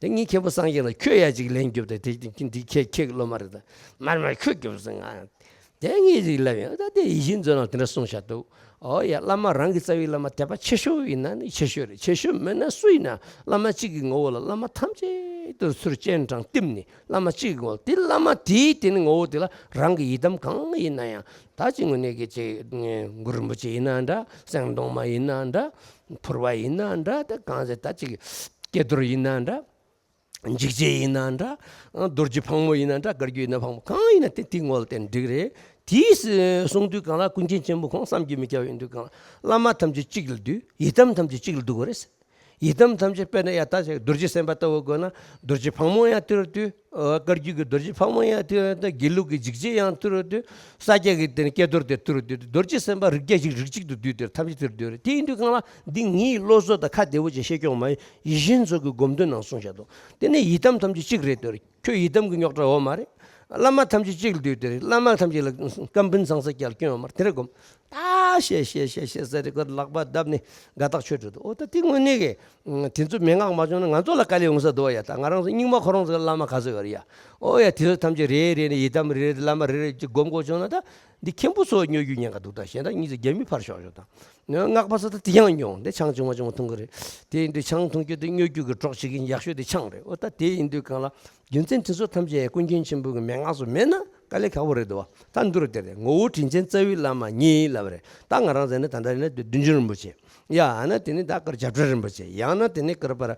དེ་ངས་མཁན་པོ་སངས་རྒྱས་ལ་ཁྱོད་ཡ་ཅིག་ལན་རྒྱོབ་དང་། དེ་འདི་ཁྱེད་ཁྱེད་ཀྱི་སློབ་མ་རེད། ད་མར་མར་ཁྱོད་རྒྱོབ་ཟེར་ང་། དེ་ངས་ཅིག་ལབ་ཡང་ད་དེ་ཡིད་བཞིན་མཛོད་ནང་དེ་འདྲ་གསུངས་བཞག་འདུག་ཨོ་ཡ། བླ་མ་རང་གི་རྩ་བའི་བླ་མ་དད་པ་ཆེ་ཤོས་ཡིན་ན་ནི་ཆེ་ཤོས་རེད། ཆེ་ཤོས་མེད་ན་སུ་ཡིན་ན། བླ་མ་གཅིག་གི་ངོ་བོ་ལ་བླ་མ་ཐམས་ཅད་དུ་ཚུར་སྤྱན་དྲངས་བསྟིམ་ནས། བླ་མ་གཅིག་གི་ངོ་བོ་དེ། བླ་མ་དེའི་དེ་ནི་ངོ་བོ་དེ་ལ་རང་གི་ཡི་དམ་གང་ཡིན་ན་ཡང་། ད་ཅིག་དངོས་གནས་ཀྱི་ཅིག་གུ་རུ་རིན་པོ་ཆེ་ཡིན་ན་འདྲ། སེང་གདོང་མ་ཡིན་ན་འདྲ། ཕུར་པ་ཡིན་ན་འདྲ། ད་གང་ཟེར། ད་ཅིག་ཀྱེ་རྡོར་ཡིན་ན་འདྲ། འཇིགས་བྱེད་ཡིན་ན་འདྲ། རྡོ་རྗེ་ཕག་མོ་ཡིན་ན་འདྲ། བཀའ་བརྒྱུད་ཡིན་ན་ཕག་མོ། གང་ཡིན་ན་དེ་དེའི་ངོ་ལ་བརྟེན་འགྲིག་རེད། དེས་གསུངས་དུས་གང་ལ་ཀུན་མཁྱེན་ཆེན་པོ་ཁོང་བསམ་གྱིས་མི་ཁྱབ་ཡིན་དུས་གང་ལ། བླ་མ་ཐམས་ཅད་གཅིག་ལ་འདུས། ཡི་དམ་ཐམས་ཅད་གཅིག་ལ་འདུ་དགོས་རེད། ཡི་དམ་ཐམས་ཅད། དཔེར་ན་ཡ་ད་ཅིག་རྡོ་རྗེ་སེམས་དཔའ་ལྟ་བུ་དགོས་ན། རྡོ་རྗེ་ཕག་མོ་ཡང་དེར་འདུས། བཀའ་བརྒྱུད་ཀྱི་རྡོ་རྗེ་ཕག་མོ་ཡང་དེར་འདུས། དགེ་ལུགས་ཀྱི་འཇིགས་བྱེད་ཡང་དེར་འདུས། ས་སྐྱ་གི་དེ་ནི་ཀྱེ་རྡོར་དེ་དེར་འདུས། རྡོ་རྗེ་སེམས་དཔའ་རིགས་བརྒྱ་ཞིག་རིགས་གཅིག་ཏུ་འདུས། དེར་ཐམས་ཅད་དེར་འདུས་རེད། དེ་ཡིན་དུས་གང་ལ་འདི་ངའི་བློ་བཟོ་དང་ཁ་བདེ་བོ་ཅིག་བཤད་སྐྱོང་མ་ཡིན། ཡིད་བཞིན་མཚོ་གི་སྒོམ་དོན་ནང་གསུངས་བཞག་འདུག་དེ་ནས་ཡི་དམ་ཐམས་ཅད་གཅིག་རེད་དེར། ཁྱོད་ཡི་དམ་གྱི་རྙོག་དྲ་ཡོད་མ་རེད། བླ་མ་ཐམས་ཅད་གཅིག་ལ་འདུས་དེར། བླ་མ་ཐམས་ཅད་ལ་བཀའ་འབུམ་ཚང་ས་རྒྱལ་སྐྱོན་ཡོད་མ་རེད། དེ་རེད་སྒོམ། ད་བཤད་བཤད་བཤད་བཤད་ཟེར་རེ་ཁོ་ལག་པ་བརྡབས་ནས་དགའ་ཐག་ཆོད་འགྲོ་འདུག་ཨོ་ད་དེ་དངོས་གནས་ཀྱི་དེ་ཚོ་མན་ངག་མ་བྱུང་ན་ང་ཚོ་ལ་དཀའ་ལས་ཡོང་ས་འདུག་བ་ཡ། ད་ང་རང་ཚོ་རྙིང་མ་ཁོ་རང་ཚོ་བླ་མ་ག་ཚོད་ཡོད་རེད་ཡ། ཨོ་ཡ། དེ་ཚོ་ཐམས་ཅད་རེ་རེ་ནས་ཡི་དམ་རེ་རེ། བླ་མ་རེ་རེ་ཅིག་སྒོམ་དགོས་བྱུང་ན། ད་འདི་མཁན་པོ་ཚོ་སྨྱོ་རྒྱུ་ཉེན་ཁ་འདུག་ད་གཞན་དག་གཉིས་ཚོ་རྒྱ་མི་ཕར་ཞོག་ཞོག་ད་སྔགས་པ་ཚོ་ད་དེ་ཡང་མྱོང་། དེ་ཆང་ཆུང་མ་ཆུང་མ་འཐུང་གི་རེད། དེ་ཡིན་དུས་ཆང་འཐུང་རྒྱུ་དེ་སྨྱོ་རྒྱུ་གི་གྲོགས་བྱེད་མཁན་ཡག་ཤོས་དེ་ཆང་རེད། ཨོ་ད་དེ་ཡིན་དུས་གང་ལ། རྒྱུ་མཚན་དེ་ཚོ་ཐམས་ཅད་ཀུན་མཁྱེན་ཆེན་པོ་གི་མན་ངག་ཚོ་མེད་ན་དཀའ་ལས་ཁག་པོ་རེད་འདུག་བ། ད་འདི་རུ་དེ་རེད། ངོ་བོ་དྲིན་ཅན་རྩ་བའི་བླ་མ་ཉིད་ལབ་རེད། ད་ང་རང་ཚོ་ནི་ད་ལྟ་ཡིན་ན་བདུད་འཇོམས་རིན་པོ་ཆེ། ཡང་ན་དེ་ནི་ད་གར་བྱ་བྲལ་རིན་པོ་ཆེ། ཡང་ན་དེ་ནི་གར་པར།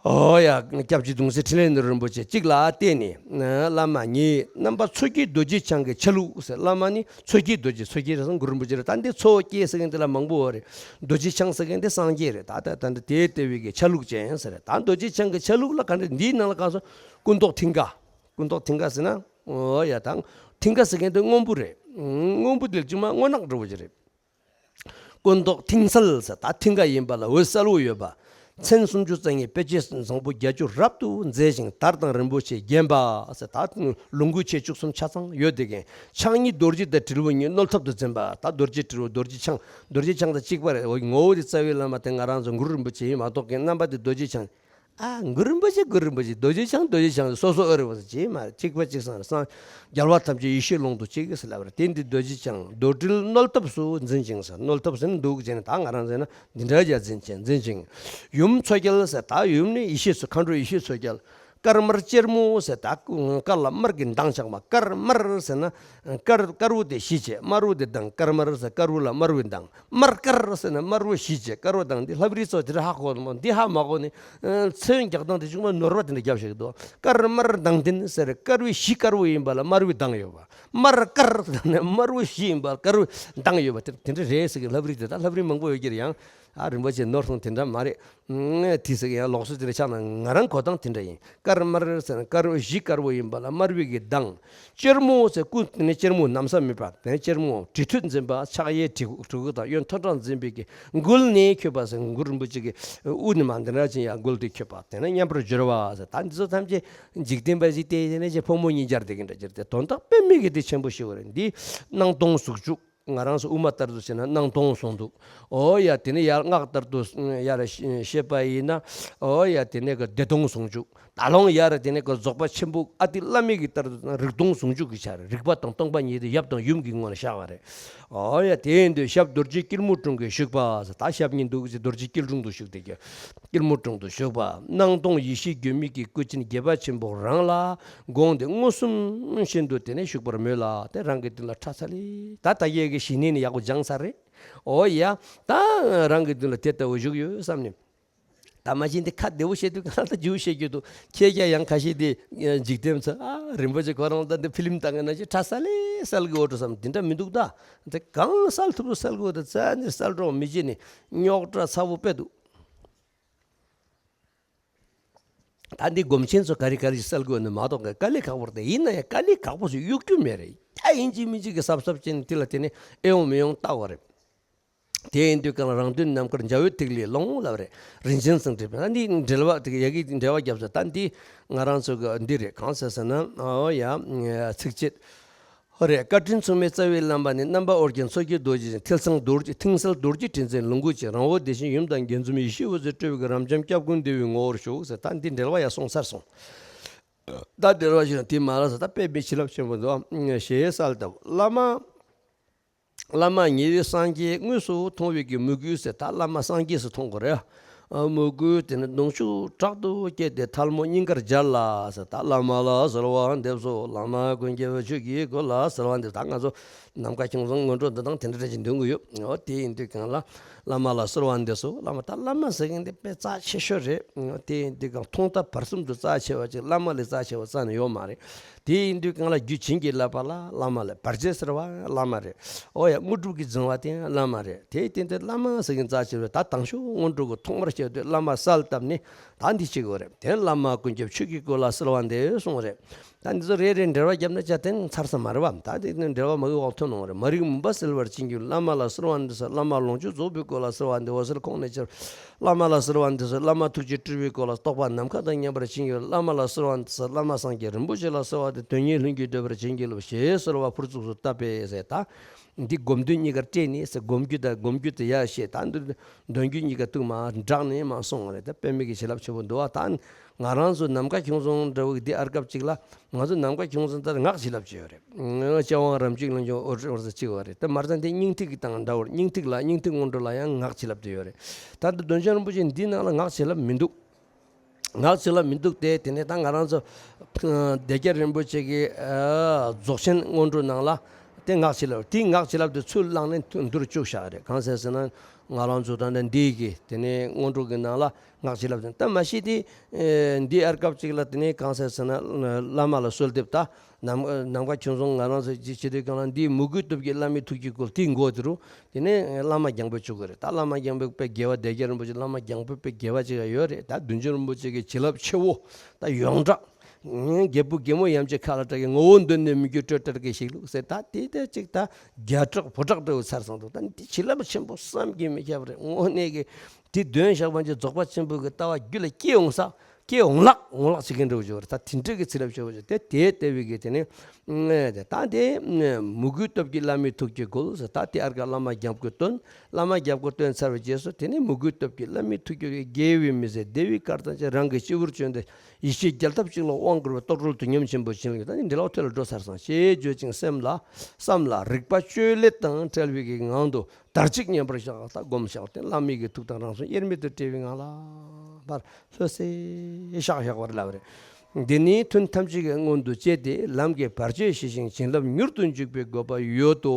ཨོ་ཡ། སྐྱབས་རྗེ་གདུང་སྲས་འཕྲིན་ལས་ནོར་བུ་རིན་པོ་ཆེ་གཅིག་ལ་བརྟེན་ནས། བླ་མ་ཉིད་རྣམ་པ་མཚོ་སྐྱེས་རྡོ་རྗེ་འཆང་གི་ཆ་ལུགས་ཟེར། བླ་མ་ནི་མཚོ་སྐྱེས་རྡོ་རྗེ། མཚོ་སྐྱེས་རེད་སོང་གུ་རུ་རིན་པོ་ཆེ་རེད། ད་འདི་མཚོ་སྐྱེས་ཟེར་མཁན་དེ་ལ་མང་པོ་ཡོད་རེད། རྡོ་རྗེ་འཆང་ཟེར་མཁན་དེ་སངས་རྒྱས་རེད། ད་ད་ད་འདི་དེའི་ལྟེ་བའི་གི་ཆ་ལུགས་ཅན་ཟེར་རེད། ད་རྡོ་རྗེ་འཆང་གི་ཆ་ལུགས་ལ་ག་འདྲ། འདིའི་ནང་ལ་གང་སོང་། སྐུ་མདོག་མཐིང་ག། སྐུ་མདོག་མཐིང་ག་ཟེར་ན། ཨོ་ཡ། ད་མཐིང་ག་ཟེར་མཁན་དེ་སྔོན་པོ་རེད། སྔོན་པོ་དེ་ལ་ཅིག་མ་སྔོ་ནག་འདྲ་བོ་ཅིག་རེད། སྐུ་མདོག་མཐིང་གསལ་ཟེར། ད་མཐིང་ག་ཡིན་པ་ལ་འོད་གསལ་བོ་ཡོད་པ། མཚན་སུམ་ཅུ་རྩ་གཉིས་དཔེ་བྱད་བཟང་པོ་བརྒྱད་ཅུ་རབ་ཏུ་མཛེས་ཤིང་དར་དང་རིན་པོ་ཆེས་བརྒྱན་པ་ཟེར། ད་ལོངས་སྐུ་མཆེད་བཅུ་གསུམ་ཆ་ཚང་ཡོད་དེ་གན། ཕྱག་གཉིས་རྡོ་རྗེ་དང་དྲིལ་བུ་གཉིས་རྣོ་ཐབས་དུ་འཛིན་པ། ད་རྡོ་རྗེ་དྲིལ་བུ་རྡོ་རྗེ་འཆང་། རྡོ་རྗེ་འཆང་དང་གཅིག་པ་རེད། འོ་ངོ་བོ་དེ་རྩ་བའི་བླ་མ་དེ་ང་རང་ཚོ་གུ་རུ་རིན་པོ་ཆེ་ཡིན་མ་གཏོགས་གན། རྣམ་པ་དེ་རྡོ་རྗེ་འཆང་། ཨ། གུ་རུ་རིན་པོ་ཆེ་གུ་རུ་རིན་པོ་ཆེ། རྡོ་རྗེ་འཆང་རྡོ་རྗེ་འཆང་། སོ་སོ་ཨེ་རེད་བ་ཟེར་གྱི་མ་རེད། གཅིག་པ་གཅིག་སང་རེད། སངས་རྒྱལ་བ་ཐམས་ཅད་ཡེ་ཤེས་ཀློང་དུ་གཅིག་ཟེར་ལབ་རེད། དེ་འདི་རྡོ་རྗེ་འཆང་རྡོར་དྲིལ་རྣོ་ཐབས་སུ་འཛིན་ཅིང་ཟེར། རྣོ་ཐབས་ཟེར་ན་འདུག་ཅེས་ནས། ད་ང་རང་ཟེར་ན་འདི་འདྲ་རྒྱ་འཛིན་ཅིང་འཛིན་ཅིང་། ཡུམ་མཚོ་རྒྱལ་ཟེར། ད་ཡུམ་ནི་ཡེ་ཤེས་མཚོ། མཁའ་འགྲོ་ཡེ་ཤེས་མཚོ་རྒྱལ། དཀར་དམར་གཅེར་མོ་ཟེར། ད་དཀར་ལ་དམར་གྱི་མདངས་ཆགས་པ། དཀར་དམར་ཟེར་ན། དཀར་དཀར་པོ་དེ་ཞི་བྱེད། དམར་པོ་དེ་མདངས། དཀར་དམར་ཟེར། དཀར་པོ་ལ་དམར་པོའི་མདངས། དམར་དཀར་ཟེར་ན་དམར་པོ་ཞི་བྱེད། དཀར་པོ་མདངས། འདི་ལྷ་བྲིས་ཚོ་དེ་འདྲ་ཧ་གོ་མོ། འདི་ཧ་མ་གོ་ནི། ཚེ་འོན་རྒྱག་སྟངས་དེ་ཅུང་མ་ནོར་བ་དེ་འདྲ་རྒྱབ་བཞག་གི་འདུག་དཀར་དམར་མདངས་ལྡན་ཟེར། དཀར་པོའི་ཞི་དཀར་པོ་ཡིན་པ་ལ་དམར་པོའི་མདངས་ཡོད་པ། དམར་དཀར་ཟེར་ན་དམར་པོ་ཞི་ཡིན་པ་ལ་དཀར་པོའི་མདངས་ཡོད་པ། དེ་དེ་འདྲ་རེད་ཟེར་གི། ལྷ་བྲིས་དེ་ད་ལྷ་བྲིས་མང་པོ་ཡོད་ཀྱི་རེད། ཡང་ཨ་རིན་པོ་ཆེ་ནོར་སོང་། དེ་འདྲ་མ་རེད། ཨ་དེ་ཟེར་གི། ཡང་ལོགས་སུ་དེ་འདྲ་ཆགས་ན། ང་རང་གོ་སྟངས་དེ་འདྲ་ཡིན། དཀར་དམར་ཟེར་ན་དཀར་པོ་ཞི་དཀར་པོ་ཡིན་པ་ལ་དམར་པོའི་གི་མདངས། གཅེར་མོ་ཟེར། སྐུ་དེ་ནི་གཅེར་མོ་གནམ་ས་མེད་པ། དེ་ནི་གཅེར་མོ་གྲི་ཐོད་འཛིན་པ། ཕྱག་གཡས་གྲི་གུ་གྲི་གུ་དང་གཡོན་ཐོད་ཕྲེང་འཛིན་པའི་གི་མགུལ་ནས་འཁྱུད་པ་ཟེར། གུ་རུ་རིན་པོ་ཆེ་གི་དབུ་ནི་མ་འདི་འདྲ་ཅན་ཡང་མགུལ་དེ་འཁྱུད་པ། དེ་ནི་མཉམ་པར་སྦྱོར་བ་ཟེར། ད་འདི་ཚོ་ཐམས་ཅད་འཇིག་རྟེན་པ་ཞིག་སྟེ་དེ་ནི་ཅེ་ཕོ་མོ་གཉིས་སྦྱར་དེ་གི་འདྲ་སྦྱར་ཏེ། དོན་དག་དཔེ་མེད་ཀྱི་དེ་ཆེན་པོ་ཞིག་རེད། འདི་སྣང་སྟོང་ཟུག་འཇུག་ང་རང་ཚོ་དབུ་མ་ལྟར་དུ་བྱས་ན་སྣང་སྟོང་ཟུང་འཇུག་ཨོ་ཡ། དེ་ནས་ཡར་སྔགས་ལྟར་དུ་ཡར་བཤད་པ་ཡིན་ན། ཨོ་ཡ། དེ་ནས་གི་བདེ་སྟོང་ཟུང་འཇུག་ད་ལོང་ཡར་དེ་ནས་གི་རྫོགས་པ་ཆེན་པོ་ཨ་ཏི་བླ་མེད་ཀྱི་ལྟར་དུ་རིག་སྟོང་ཟུང་འཇུག་གི་ཆ་རེད། རིག་པ་དང་སྟོང་པ་ཉིད་དེ་ཡབ་དང་ཡུམ་གྱི་ངོ་ལ་བཞག་པ་རེད། ཨོ་ཡ། དེ་ཡིན་དུས་ཞབས་རྡོ་རྗེ་སྐྱིལ་མོ་ཀྲུང་གིས་བཞུགས་པ་ཟེར། ད་ཞབས་གཉིས་འདུག་ཅེ་རྡོ་རྗེ་སྐྱིལ་ཀྲུང་དུ་བཞུགས་ཏེ་གི། སྐྱིལ་མོ་ཀྲུང་དུ་བཞུགས་པ། སྣང་སྟོང་ཡེ་ཤེས་འགྱུར་མེད་ཀྱི་སྐུ་ཅན་དགྱེས་པ་ཆེན་པོ་རང་ལ་དགོངས་ཏེ་མངོན་སུམ་བཞིན་དུ་དེ་ནས་བཞུགས་པར་མོས་ལ། དེ་རང་གི་མདུན་ལ་ཁྲ་ཚ་ལེ། ད་ད་གིན་གི་ཞི་གནས་ནི་ཡག་པོ་སྦྱངས་ཚར་རེད། ཨོ་ཡ། ད་རང་གི་མདུན་ལ་དེ་ལྟ་བུ་བཞུགས་ཡོད་བསམ་ནས། ད་མ་གཞི་འདི་ཁ་བདེ་བོ་བཤད་དུས་གང་ལྟར་འཇིགས་བཤད་རྒྱུ་འདུག་ཁྱེད་ཀྱང་ཡང་ཁ་ཤས་དེ་འཇིག་རྟེན་ཚོ། ཨ་རིན་པོ་ཆེ་ཁོ་རང་ད་འདི་ཕི་ལིམ་བཏང་གི་ན་ཅི་ཁྲ་ས་ལེ་སལ་གི་འོ་འགྲོ་བསམ། འདི་འདྲ་མི་འདུག་ད་དེ་གང་སལ་ཐུབ་རུ་སལ་གི་འོ། ད་རྩ་ནས་སལ་རོགས་མི་བྱེད་ནི་རྙོག་དྲ་ཚ་བོ་དཔེ་འདུག་ད་འདི་སྒོམ་ཆེན་ཚོ་ག་རེ་ག་རེ་ཞིག་སལ་དགོས་ནི་མ་གཏོགས་དཀའ་ལས་ཁག་པོ་རེད། ཡིན་ན་ཡང་དཀའ་ལས་ཁག་པོ་ཞིག་གཡུག་རྒྱུ་མེད་རེད། ད་ཡིན་གཅིག་མིན་གཅིག་གི་སབ་སབ་བྱས་ནས་དེ་ལ་དེ་ནས་ཨེ་ཡོང་མི་ཡོང་ལྟ་བ་རེད། དེ་ཡིན་དུས་གང་ལ་རང་དོན་ནམ་མཁར་འཇའ་འོད་ཐིག་ལེའི་ཀློང་ལབ་རེད། རིན་ཆེན་སེང་ཁྲི་དཔལ། ད་འདི་འགྲེལ་པ་དེ་ཡ་གི་འགྲེལ་པ་རྒྱབ་ས། ད་འདི་ང་རང་ཚོ་གི་འདི་རེད། གང་ཟེར་ཟེར་ན། ཨོ་ཡ། ཚིགས་བཅད། ཧོ་རེད། བཀའ་དྲིན་མཚུངས་མེད་རྩ་བའི་བླ་མ་ནི། རྣམ་པ་ཨོ་རྒྱན་མཚོ་སྐྱེས་རྡོ་རྗེ་ཅན། མཐིལ་ཚང་རྡོ་རྗེ། མཐིང་གསལ་རྡོ་རྗེ་དྲིན་ཅན་ལོངས་སྐུ་ཅན། རང་འོད་བདེ་ཆེན་ཡུམ་དང་བརྒྱད་འཛོམས་ཡེ་ཤེས་འོད་ཟེར་སྤྲོས་པའི་རབ་འབྱམས་སྐྱབས་ཀུན་བདེ་བའི་ངོ་བོར་ཤོག་ཟེར། ད་འདི་འགྲེལ་པ་ཡང་སོང་ཚར་སོང་། ད་འགྲེལ་པ་ཞིག་དེ་མ་ལ་ཟེར། ད་དཔེ་མི་བྱིན་རླབས་ཆེན་པོ་འདུག་ཞེས་གསལ་བཏབ། བླ་མ་ བླ་མ་ཉིད་སངས་རྒྱས་དངོས་སུ་མཐོང་བའི་གི་མོས་གུས་ཟེར། ད་བླ་མ་སངས་རྒྱས་སུ་མཐོང་དགོས་རེད། ཨ། མོས་གུས་དེ་ནི་གདུང་ཤུགས་དྲག་ཏུ་བསྐྱེད་དེ་ཐལ་མོ་སྙིང་གར་སྦྱར་ལ་ཟེར། ད་བླ་མ་ལ་གསོལ་བ་འདེབས་སོ། བླ་མ་ཀུན་ཁྱབ་ཆོས་ཀྱི་སྐུ་ལ་གསོལ་བ་འདེབས། ད་ང་ཚོ་ནམ་མཁའ་ཁྱུང་རྫོང་སྔོན་འགྲོ་འདི་དང་དེ་འདྲ་འདྲ་ཅིག་འདོན་གི་ཡོད། འོ། དེ་ཡིན་དུས་གང་ལ་བླ་མ་ལ་གསོལ་བ་འདེབས་སོ། བླ་མ། ད་བླ་མ་ཟེར་མཁན་དེ་དཔེ་རྩ་ཆེ་ཤོས་རེད། དེ་ཡིན་དུས་གང་མཐོང་ཐོས་བར་གསུམ་དུ་རྩ་ཆེ་བ་ཅིག་བླ་མ་ལས་རྩ་ཆེ་བ་རྩ་ནས་ཡོད་མ་རེད། དེ་ཡིན་དུས་གང་ལ་རྒྱུད་བྱིན་གྱིས་བརླབས་པ་ལ་བླ་མ་ལས། བར་ཆད་སེལ་བ་བླ་མ་རེད། འོ་ཡ། དངོས་གྲུབ་ཀྱི་འཛིན་པ་དེ་བླ་མ་རེད། དེ་དེ་འདྲ་བླ་མ་ཟེར་མཁན་རྩ་ཆེ་བས། ད་དང་ཤོས་སྔོན་འགྲོ་གི་ཐོག་མར་བཤད་དུས་བླ་མ་གསལ་བཏབ་ནས་ད་འདི་བྱེད་དགོས་རེད། དེ་བླ་མ་ཀུན་ཁྱབ་ཆོས་ཀྱི་སྐུ་ལ་གསོལ་བ་འདེབས་གསུངས་རེད། ད་འདི་ཚོ་རེ་རེ་འགྲེལ་བ་བརྒྱབ་ན་ཅི་ཐུབ་ཚར་ས་མ་རེད་བ། ད་དེ་ནི་འགྲེལ་བ་མ་གི་འོག་ཐོན་འོང་རེད། མ་རིག་མུན་པ་སེལ་བར་བྱིན་གྱིས་རློབས། བླ་མ་ལ་གསོལ་བ་འདེབས་སོ། བླ་མ་ལོངས་སྤྱོད་རྫོགས་པའི་སྐུ་ལ་གསོལ་བ་འདེབས། འོད་གསལ་ཁོང་ནས་ཁྱབ། བླ་མ་ལ་གསོལ་བ་འདེབས་སོ། བླ་མ་ཐུགས་རྗེ་སྤྲུལ་པའི་སྐུ་ལ། རྟོགས་པ་ནམ་མཁའ་དང་མཉམ་པར་བྱིན་གྱིས་རློབས། བླ་མ་ལ་གསོལ་བ་འདེབས་སོ། བླ་མ་སངས་རྒྱས་རིན་པོ་ཆེ་ལ་གསོལ་བ་འདེབས། དོན་གཉིས་ལྷུན་གྱིས་གྲུབ་པར་བྱིན་གྱིས་རློབས། ཞེས་གསོལ་བ་ཕུར་ཚུགས་སུ་བཏབ་པས་ཟེར། ད་འདི་སྒོམ་དོན་གཉིས་ཀར་སྤྲད་ནས་ཟེར། སྒོམ་རྒྱུ་དང་སྒོམ་རྒྱུ་དེ་ཡག་ཤོས། ད་འདི་དོན་རྒྱུ་གཉིས་ཀ་ཐུག་མ་སྦྲགས་ནས་མ་གསུངས་པ་རེད། ད་དཔེ་མེད་ཀྱི་བྱིན་རླབས་ཆེན་པོ་འདུག་བ། ད་ང་རང་ཚོ་ནམ་མཁའ་ཁྱུང་རྫོང་འདྲ་བོ་འདི་ཨར་སྐབས་གཅིག་ལ། ང་ཚོ་ནམ་མཁའ་ཁྱུང་རྫོང་ལྟར་སྔགས་བྱིན་རླབས་ཅིག་ཡོད་རེད། སྐྱབས་དབང་རབ་འཇིགས་ལུང་གི་འོད་རིས་འོད་ཟེར་གཅིག་ཡོད་རེད། དེ་མ་ཚད་དེ་སྙིང་ཐིག་གི་དང་འདྲ་བར་སྙིང་ཐིག་ལ་སྙིང་ཐིག་སྔོན་འགྲོ་ལ་ཡང་སྔགས་བྱིན་རླབས་དེ་ཡོད་རེད། ད་ལྟ་འདོན་ཆེན་རིན་པོ་ཆེ་འདིའི་ནང་ལ་སྔགས་བྱིན་རླབས་མི་འདུག་སྔགས་བྱིན་རླབས་མི་འདུག་སྟེ། དེ་ནས་ད་ང་རང་ཚོ་ཨ་སྡེ་བརྒྱད་རིན་པོ་ཆེ་གི་ཨ་རྫོགས་ཆེན་སྔོན་འགྲོ་ནང་ལ་དེ་སྔགས་བྱིན་རླབས། དེའི་སྔགས་བྱིན་རླབས་དེ་ཚུར་བླངས་ནས་མདོར་བཅུག་བཞག་རེད། གང་ཟེར་ཟེར་ན་ང་རང་ཚོ་ད་ལྟ་འདི་གི་དེ་ནས་སྔོན་འགྲོ་གི་ནང་ལ་སྔགས་བྱིན་རླབས་དེ། ད་མ་གཞི་དེ་ཨ་འདི་ཨར་སྐབས་གཅིག་ལ་དེ་ནས་གང་ཟེར་ཟེར་ན་བླ་མ་ལ་གསོལ་འདེབས། ད་ནམ་ནམ་མཁའ་ཁྱུང་རྫོང་ང་རང་ཚོ་ཅི་བྱེད་དུས་གང་ལ་འདིའི་མོས་གུས་སྟོབས་ཀྱིས་བླ་མའི་ཐུགས་ཀྱི་བསྐུལ་དེའི་མགོ་དེ་རུ། དེ་ནས་བླ་མ་རྒྱང་འབོད་བཅུག་གི་རེད། ད་བླ་མ་རྒྱང་འབོད་དཔེ་དགེ་བ། སྡེ་བརྒྱད་རིན་པོ་ཆེ་བླ་མ་རྒྱང་འབོད་དཔེ་དགེ་བ་ཅིག་ཡང་ཡོད་རེད། ད་བདུད་འཇོམས་རིན་པོ་ཆེ་གི་བྱིན་རླབས་ཆེ་བོ་ད་ཡོངས་གྲགས། རྒྱལ་བུ་རྒྱལ་མོ་ཡ་མཆོད་མཁའ་ལ་གྲགས་ཀྱི། ངོ་བོ་མདུན་ནས་མི་བསྐྱོད་སྤྲོས་བྲལ་གྱི་གཤིས་ལུགས་ཟེར། ད་དེ་ལྟར་ཅིག་ད་རྒྱ་གྲགས་བུ་གྲགས་འདྲ་བོ་ཚར་སོང་འདུག་ད་འདི་བྱིན་རླབས་ཆེན་པོ་བསམ་གྱིས་མི་ཁྱབ་པ་རེད། དངོས་གནས་ཀྱི་དེ་འདོན་བཞག་པ་ཅིག་རྫོགས་པ་ཆེན་པོ་གི་ལྟ་བ་རྒྱུད་ལ་སྐྱེ་འོང་ས། སྐྱེ་འོང་ལགས་འོང་ལགས་བྱེད་མཁན་འདྲ་བོ་ཅིག་ཡོད་རེད། ད་དེ་འདྲ་གི་བྱིན་རླབས་ཆེ་བོ་ཅིག་དེ་དེ་ལྟ་བུའི་གི་དེ་ནི། ཨེ་དེ་ད་དེ་མོས་གུས་སྟོབས་ཀྱིས་བླ་མའི་ཐུགས་ཀྱི་བསྐུལ་ཟེར། ད་དེ་ཨར་ཀ་བླ་མ་རྒྱང་བསྐུལ་བཏོན། བླ་མ་རྒྱང་བསྐུལ་བཏོན་ཚར་བའི་རྗེས་སུ་དེ་ནི་མོས་གུས་སྟོབས་ཀྱིས་བླ་མའི་ཐུགས་ཀྱི་དགེ་བའི་མི་ཟད་བདེ་བའི་སྐལ་བཟང་ཅན། རང་གི་སྤྱི་བོར་བྱོན་ཏེ་ཡེ་ཤེས་རྒྱལ་ཐབས་གཅིག་ལ་དབང་བསྐུར་བའི་རྟོགས་གྲོལ་དུས་མཉམ་ཆེན་པོ་བྱིན་ལ། ད་ནི་འབྲེལ་བ་ཐོད་ལ་འགྲོ་ཚར་སོང་ཞེས་བརྗོད་ཅིང་སེམས་ལ་བསམ་ལ། རིག་པ་བཅོས་བསླད་དང་བྲལ་བའི་གི་ངང་དུ་དར་ཅིག་མཉམ་པར་བཞག་ད་སྒོམ་བཞག་སྟེ་བླ་མའི་གི་ཐུགས་དང་རང་གསུམ་དབྱེར་མེད་དུ་བྲལ་བའི་ངང་ལ་ཕར་ལྷོད་སེ་བཞག་བཞག་པར་ལབ་རེད། འདི་ནི་ཐུན་ཐམས་ཅད་ཀྱི་སྔོན་དུ་བཅད་དེ་ལམ་གྱི་བར་ཆད་ཞི་ཞིང་བྱིན་རླབས་མྱུར་དུ་འཇུག་པའི་དགོས་པ་ཡོད་དོ།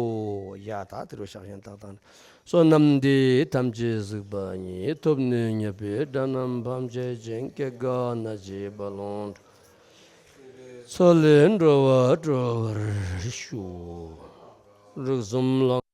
ཡ་ད་དེ་རུ་བཞག་བཞིན་ཏག་ཏག་ནི། བསོད་ནམས་འདི་ཐམས་ཅད་གཟིགས་པ་ཉིད། ཐོབ་ནས་ཉེས་པའི་དགྲ་རྣམས་ཕམ་བྱས་ཤིང་། སྐྱེ་རྒ་ན་འཆིའི་རྦ་ཀློང་འཁྲུགས་པའི་མཚོ་ལས་འགྲོ་བ་སྒྲོལ་བར་ཤོག་རིགས་གསུམ་ལ་